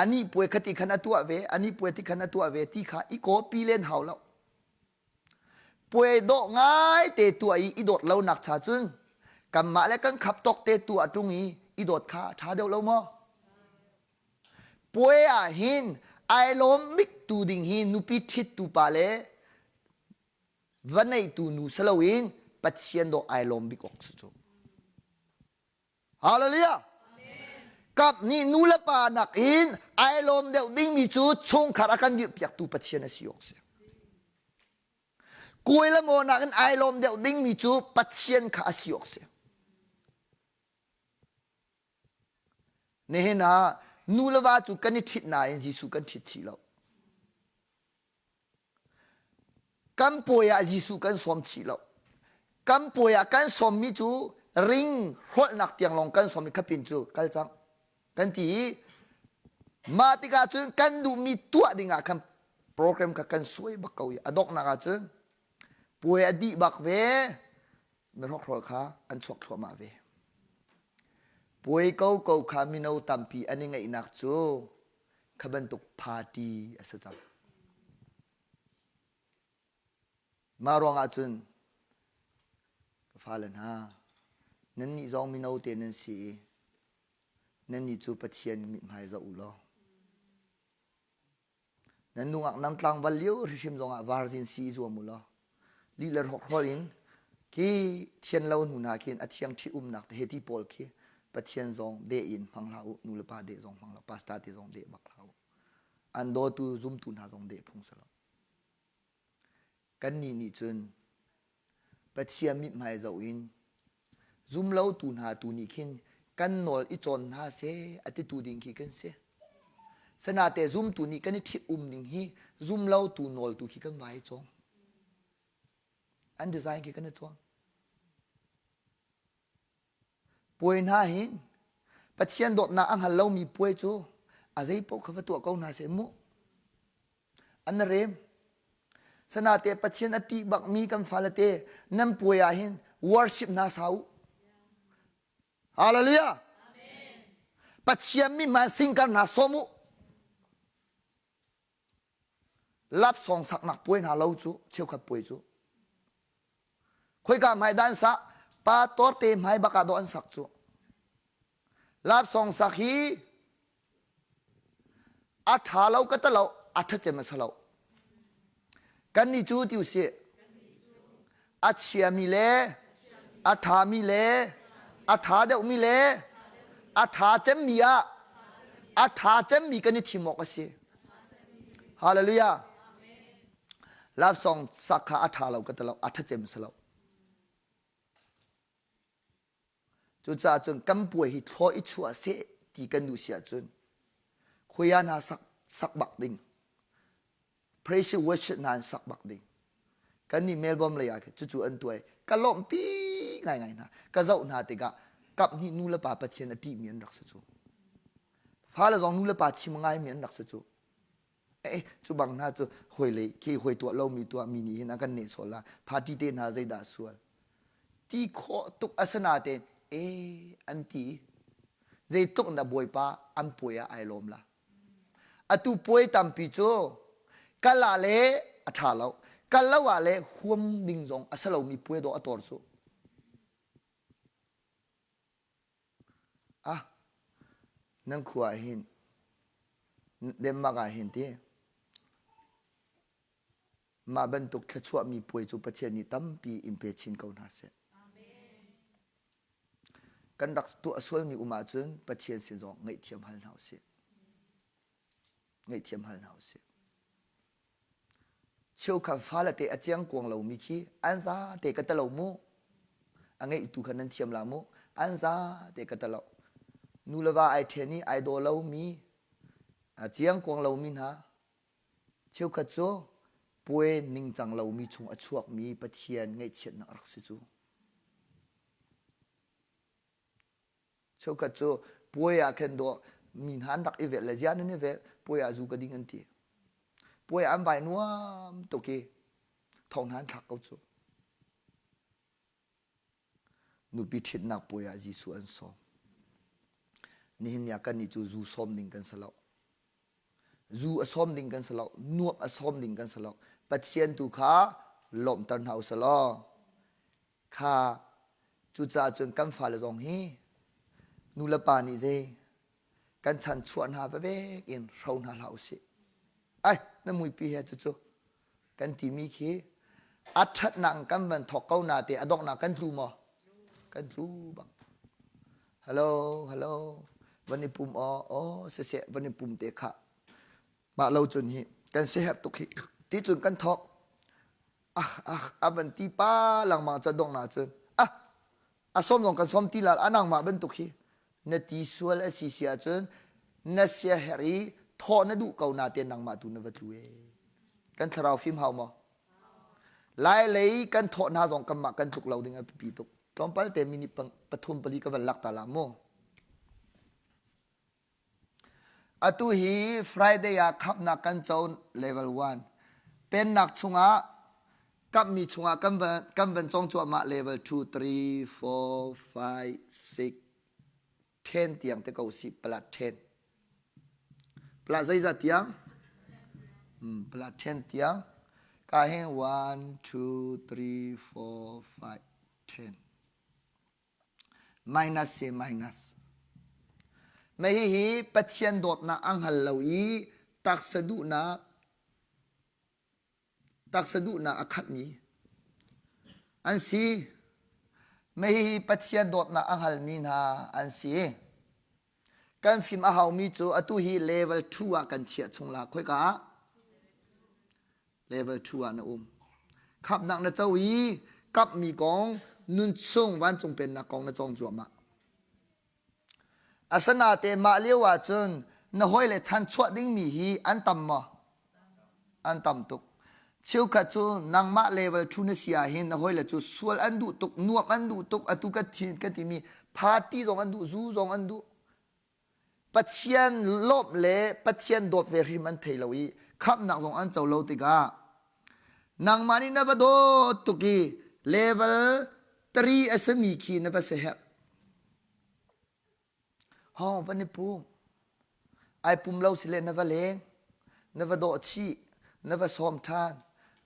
Anih puai khati khan a tuah ve, anih puai ti khan a tuah ve ti kha i copy len hau lo. Puai dawh ngai te tuah i i dawt lonak cha cun kanmah le kan khap tawk te tuah ṭung i i dawt kha a ṭha deuh lo maw? Puai ah hin ai lawm bik tu ding hi nupi ṭhit tu pa le va neitu nu si loin Pathian dawh ai lawm bik awk si cu. Hallelujah! Kap nih nu le pa nakin ai lawm deuh dingmi cu chungkhar a kan dirhpiaktu Pathian a si awk si. Kuai le maw nakin ai lawm deuh dingmi cu Pathian kha a si awk si. Nihin ah nu le va cu kan i ṭhit nain Jesuh kan ṭhit chih lo. Kan puai ah Jesuh kan sawm chih lo. Kan puai ah kan sawmmi cu ring hrolhnak tiang lawng kan sawm i khapin cu kal cang kan ti i mah tikah cun kan duhmi tuah dingah khan program kha kan suai bak ko i a donghnak ah cun puai a dih bak ve mihrokhrawl kha an chuak thluahmah ve. Puai ko ko kha mino tampi an i ngaihnak cu kha bantuk party a si cang. Mah ruangah cun ka fale hna, nannih zong mino te nan si i nannih cu Pathian mithmai zoh u law nan nungak nang tlangval lio hrimhrim zongah varzin si i zuam u law lih le hrokhrawl in khi thian lo hnu hna khin a thiang ṭhi umnak te he ti pawl khi Pathian zong deh in hmang hlah u nu le pa deh zong hmang hlah pastor te zong deh bak hlah u an dawtu zumtu hna zong deh phung si lo kannih nih cun Pathian mithmai zoh in zumlotu hna tu nih khin kan nawl i cawn hna seh a titu ding khi kan si. Sanate zumtu nih kan i ṭhit um ding hi zumlotu nawltu khi kan vai i cawng. An design khi kan i cawn. Puai hna hin Pathian dawtnak a hngal lomi puai cu a zei paoh kha va tuah ko hna seh mu. An rem. Sanate Pathian a ṭih bakmi kan fale te nan puai ah hin worship hna sa u. Hallelujah. Pathian mi hman singkar hna sawm u. Lapsawng saknak puai hna lo cu cheukhat puai cu. Khoika hmai dah an sak? Pa torte hmai bak ah dawh an sak cu. Lapsawng sak hi a ṭha lo ka ta lo, a ṭha cem a si lo. Kannih cu ti usih, a chiami le a ṭhami le a ṭha deuhmi le a ṭha cemmi ah a ṭha cemmi kan i thim awk a si. Hallelujah. Lapsawng sak kha a ṭha lo ka ti lo, a ṭha cem si lo. Cucaah cun kan puai hi thlaw i chuah seh ti kan duh si ahcun khuia hna sak, sak bak ding. Praise worship hna in sak bak ding. Kan nih Melbourne lei ah cucu an tuai. Ka lawmhpi ngaingai hna. Ka zoh hna tikah kap hnih nu le pa Pathian a ṭihmi an rak si cu. Fale zong nu le pa chim ngaimi an rak si cu. Eh, cu bang hna cu hoi le khi hoi tuah lomi tuah mi nih hin a kan nehsawh la. Party te hna zeidah sual. Ti khawh tuk asinain e an ti. Zeitluk na bawipa an puai ah ai lawm la. Atu puai tampi cu kal ah le a ṭha lo. Kal lo ah le huam ding zong a si lomi puai dawh a tor cu. Ah, nan khua ah hin Denmark ah hin ti mah bantuk thluachuahmi puai cu Pathian nih tampi in pe chin ko hna seh. Kan rak tuah sualmi um ahcun Pathian sin zong ngaihthiam hal hna usih. Ngaihthiam hal hna usih. Cheukhat fale te a ciangkuang lomi khi an za te ka talo mu. A ngeihtu kha nan thiam la mu. An za te ka talo. Nu le va ai ṭhen i ai daw lomi, a ciangkuang lomi hna cheukhat cu puai ningcang lomi chung a chuakmi Pathian ngaihchiatnak a rak si cu. Cheukhat cu puai ah khin dawh mi hna an rak i velh le ziah nan i velh puai ah zu ka ding an ti. Puai ah an vai nuam tuk i thong hna an thlak ko cu. Nupi ṭhitnak puai ah Jesuh an sawm. Nihin ni ah kannih cu zu sawm ding kan si lo. Zu a sawm ding kan si lo. Nuamh a sawm ding kan si lo. Pathian tu kha lawmhter hna usih law kha cucaah cun kan fale zong hi nu le pa nih zei kan chan chuah hna vevek in hro hna hlah usih. Ai na muipi he cucu kan timi khi a ṭhatnak kan van thawk ko na te a donghnak kan tlu maw? Kan tlu bak. Hello, hello, van i pum aw, aw siseh van i pum te khah. Mah lo cun hi kan siaherh tuk hi ti cun kan thawk. Ah ah a van ti pa lengmang ca donghnak cun ah a sawm zong kan sawm ti la a nangmah bantuk hi na ti sual a si si ahcun na siaherh i thawh na duh ko na te nangmah tu na va tlu e kan thlarau fim hau maw lai lei kan thawh hna zong kanmah kan tluk lo ding a biapi tuk tlawmpal te minute pathum pali ka van lak ta la mu Atu hi Friday ah khamhnak kan co level 1. Pennak chungah kamhmi chungah kan van, kan van cong cuahmah level 2, 3, 4, 5, 6, 10 tiang te ko si pala 10. Pala zeizat tiang? Hmm, pala 10 tiang. Ka hin 1, 2, 3, 4, 5, 10. Minus si minus. Mah hihi Pathian dawtnak a hngal lo i taksa duhnak taksa duhnak a khatmi an si. Mah hihi Pathian dawtnak a hngalmi hna an si. Kan fim a haumi cu atu hi level 2 ah kan chiah chung la. Khoika ah? Level 2 ah na um. Khamhnak na co i kamhmi kong nunchung vancung pennak kong na cawng cuahmah. Asinain mah lio ahcun na hawile chan chuah dingmi hi an tam maw? An tam tuk. Cheukhat cu nangmah level 2 na si ahhin na hawile cu sual an duh tuk, nuamh an duh tuk, atu ka thin ka timi party zong an duh, zu zong an duh. Pathian lawmh le Pathian dawt ve hrim an thei lo i khamhnak zong an co lo tikah nangmah nih na va dawt tuk i level 3 a simi khi na va siaherh. Hong van i pum. Ai pum lo si le na va leng, na va dawh chih, na va sawm ṭhan.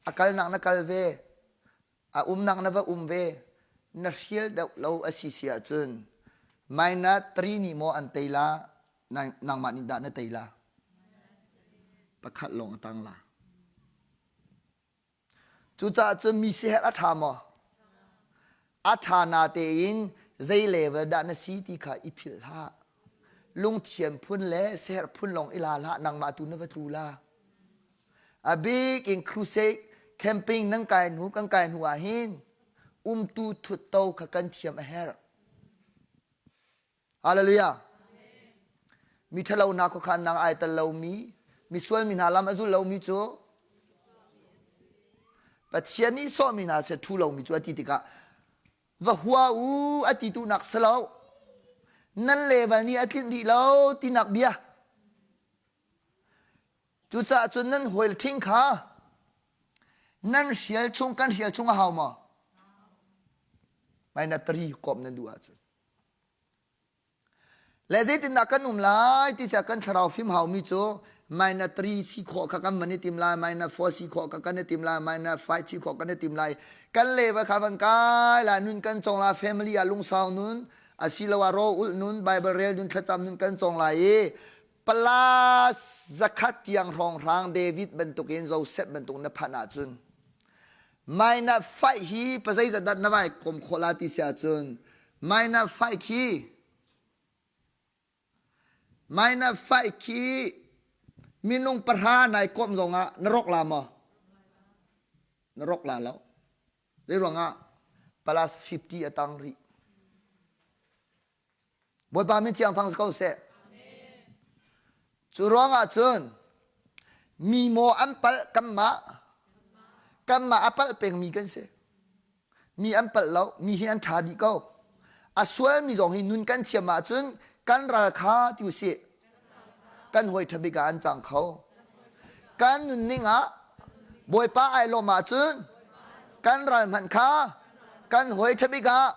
A kalnak na kal ve, a umnak na va um ve na hrial deuh lo a si si ahcun minus 3 nih maw an tei la nangmah nih dah na tei la pakhat lawng a tang la cucaah cun mi siherh a ṭha maw a ṭha na tein zei level dah na si ti kha i philh hlah lungthian phun le seherh phun lawng i la hlah nangmah tu na va tlu la A bik in crusade camping nan kai hnu kan kai hnu ah hin umtu thutto kha kan thiam a herh. Hallelujah. Mi ṭhalo hna khuakhan nang ai tel lomi, mi sual mi hna lam a zul lomi cu Pathian nih sawhmi hna se ṭhu lomi cu a ti tikah va hua u a ti tu nak si lo. Nan level nih a tlinh rih lo tinak bia. Cucaah cun nan hawi ṭhing kha nan hrial chung kan hrial chung a hau maw? Mai na tari kawm nan duh ahcun. Le zeitindah kan um lai ti sia kan thlarau fim haumi cu minus 3 si khawh kha kan van i tim lai, minus 4 si khawh kha kan i tim lai, minus 5 si khawh kan i tim lai. Kan level kha van kai lai, nun kan cong lai, family ah lungsau nun, asiloah ro ulh nun, Bible rel nun, thlacam nun kan cong lai i plus zakhat tiang hrawnghrang David bantukin Joseph bantuk na phanh ahcun minus fight hi pazeizat dah na vai kom khawh la ti si ahcun minus fight khi minus fight khi minung pahra nai kom zongah na rok la maw na rok la lo zei ruangah plus 50 a tang rih Bawipa min thiang thang si ko seh. Cu ruangah cun mi maw an palh kanmah kanmah a palh pengmi kan si. Mi an palh lo, mi hi an ṭha dih ko. A sualmi zong hi nun kan thiam ahcun kan ral kha ti usih. Kan hawi ṭha bik ah an cang kho. Kan nunning ah Bawipa ai lawm ahcun kan ral hmanh kha kan hawi ṭha bik ah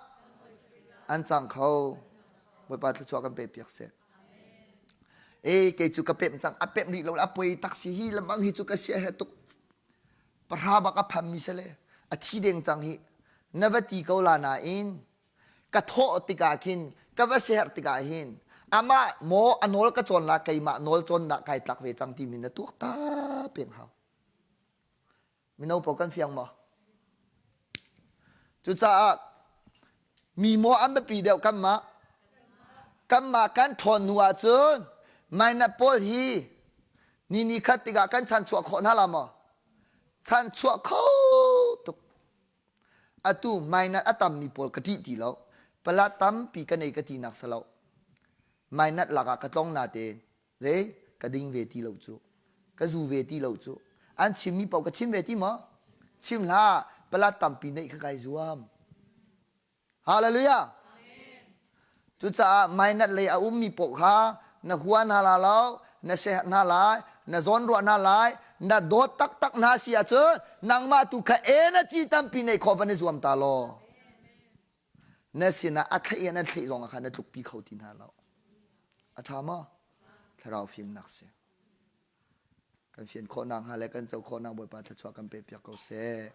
an cang kho Bawipa thluachuah kan pe piak seh e kei cu ka pemh cang a pemh rih lo a poi tak si hi lamang hi cu ka sia he tuk pahra bak a pham mi sele. A thi deng cang hi. Na va ti ko la nain ka thawh tikah khin ka va siaherh tikah hin amah maw a nawl ka cawn la keimah nawl cawn dah kai tlak ve cang timi na tuak ta peng hau. Mino pawl kan fiang maw? Cucaah mi maw an biapi deuh kanmah? Kanmah kan ṭhawn hnu ahcun minor pawl hi ni ni khat tikah kan chanchuah khawh hna la maw? Chanchuah kho tuk. Atu minor a tammi pawl ka ṭih ti lo. Pala tampi ka nei ka ti nak si lo. Minor lakah ka tlong natein Zei ka ding ve ti lo cu. Ka zu ve ti lo cu. An chimmi paoh ka chim ve ti maw? Chim hlah. Palat tampi neih kha kai zuam. Hallelujah. Cucaah mainat lei a ummi paoh kha na hua hna la lo, na seh hna lai, na zawnruah hna lai, na dawt taktak hna si ahcun nangmah tu kha energy tampi neih khawh van i zuam ta law. Na sinah a thlaih in an thlaih zong ah khan na tlukpi kho ti hna lo. A ṭha maw? Thlarau fimnak si. Kan fian khawhnak hnga le kan co khawhnak Bawipa thluachuah kan pe piak ko seh.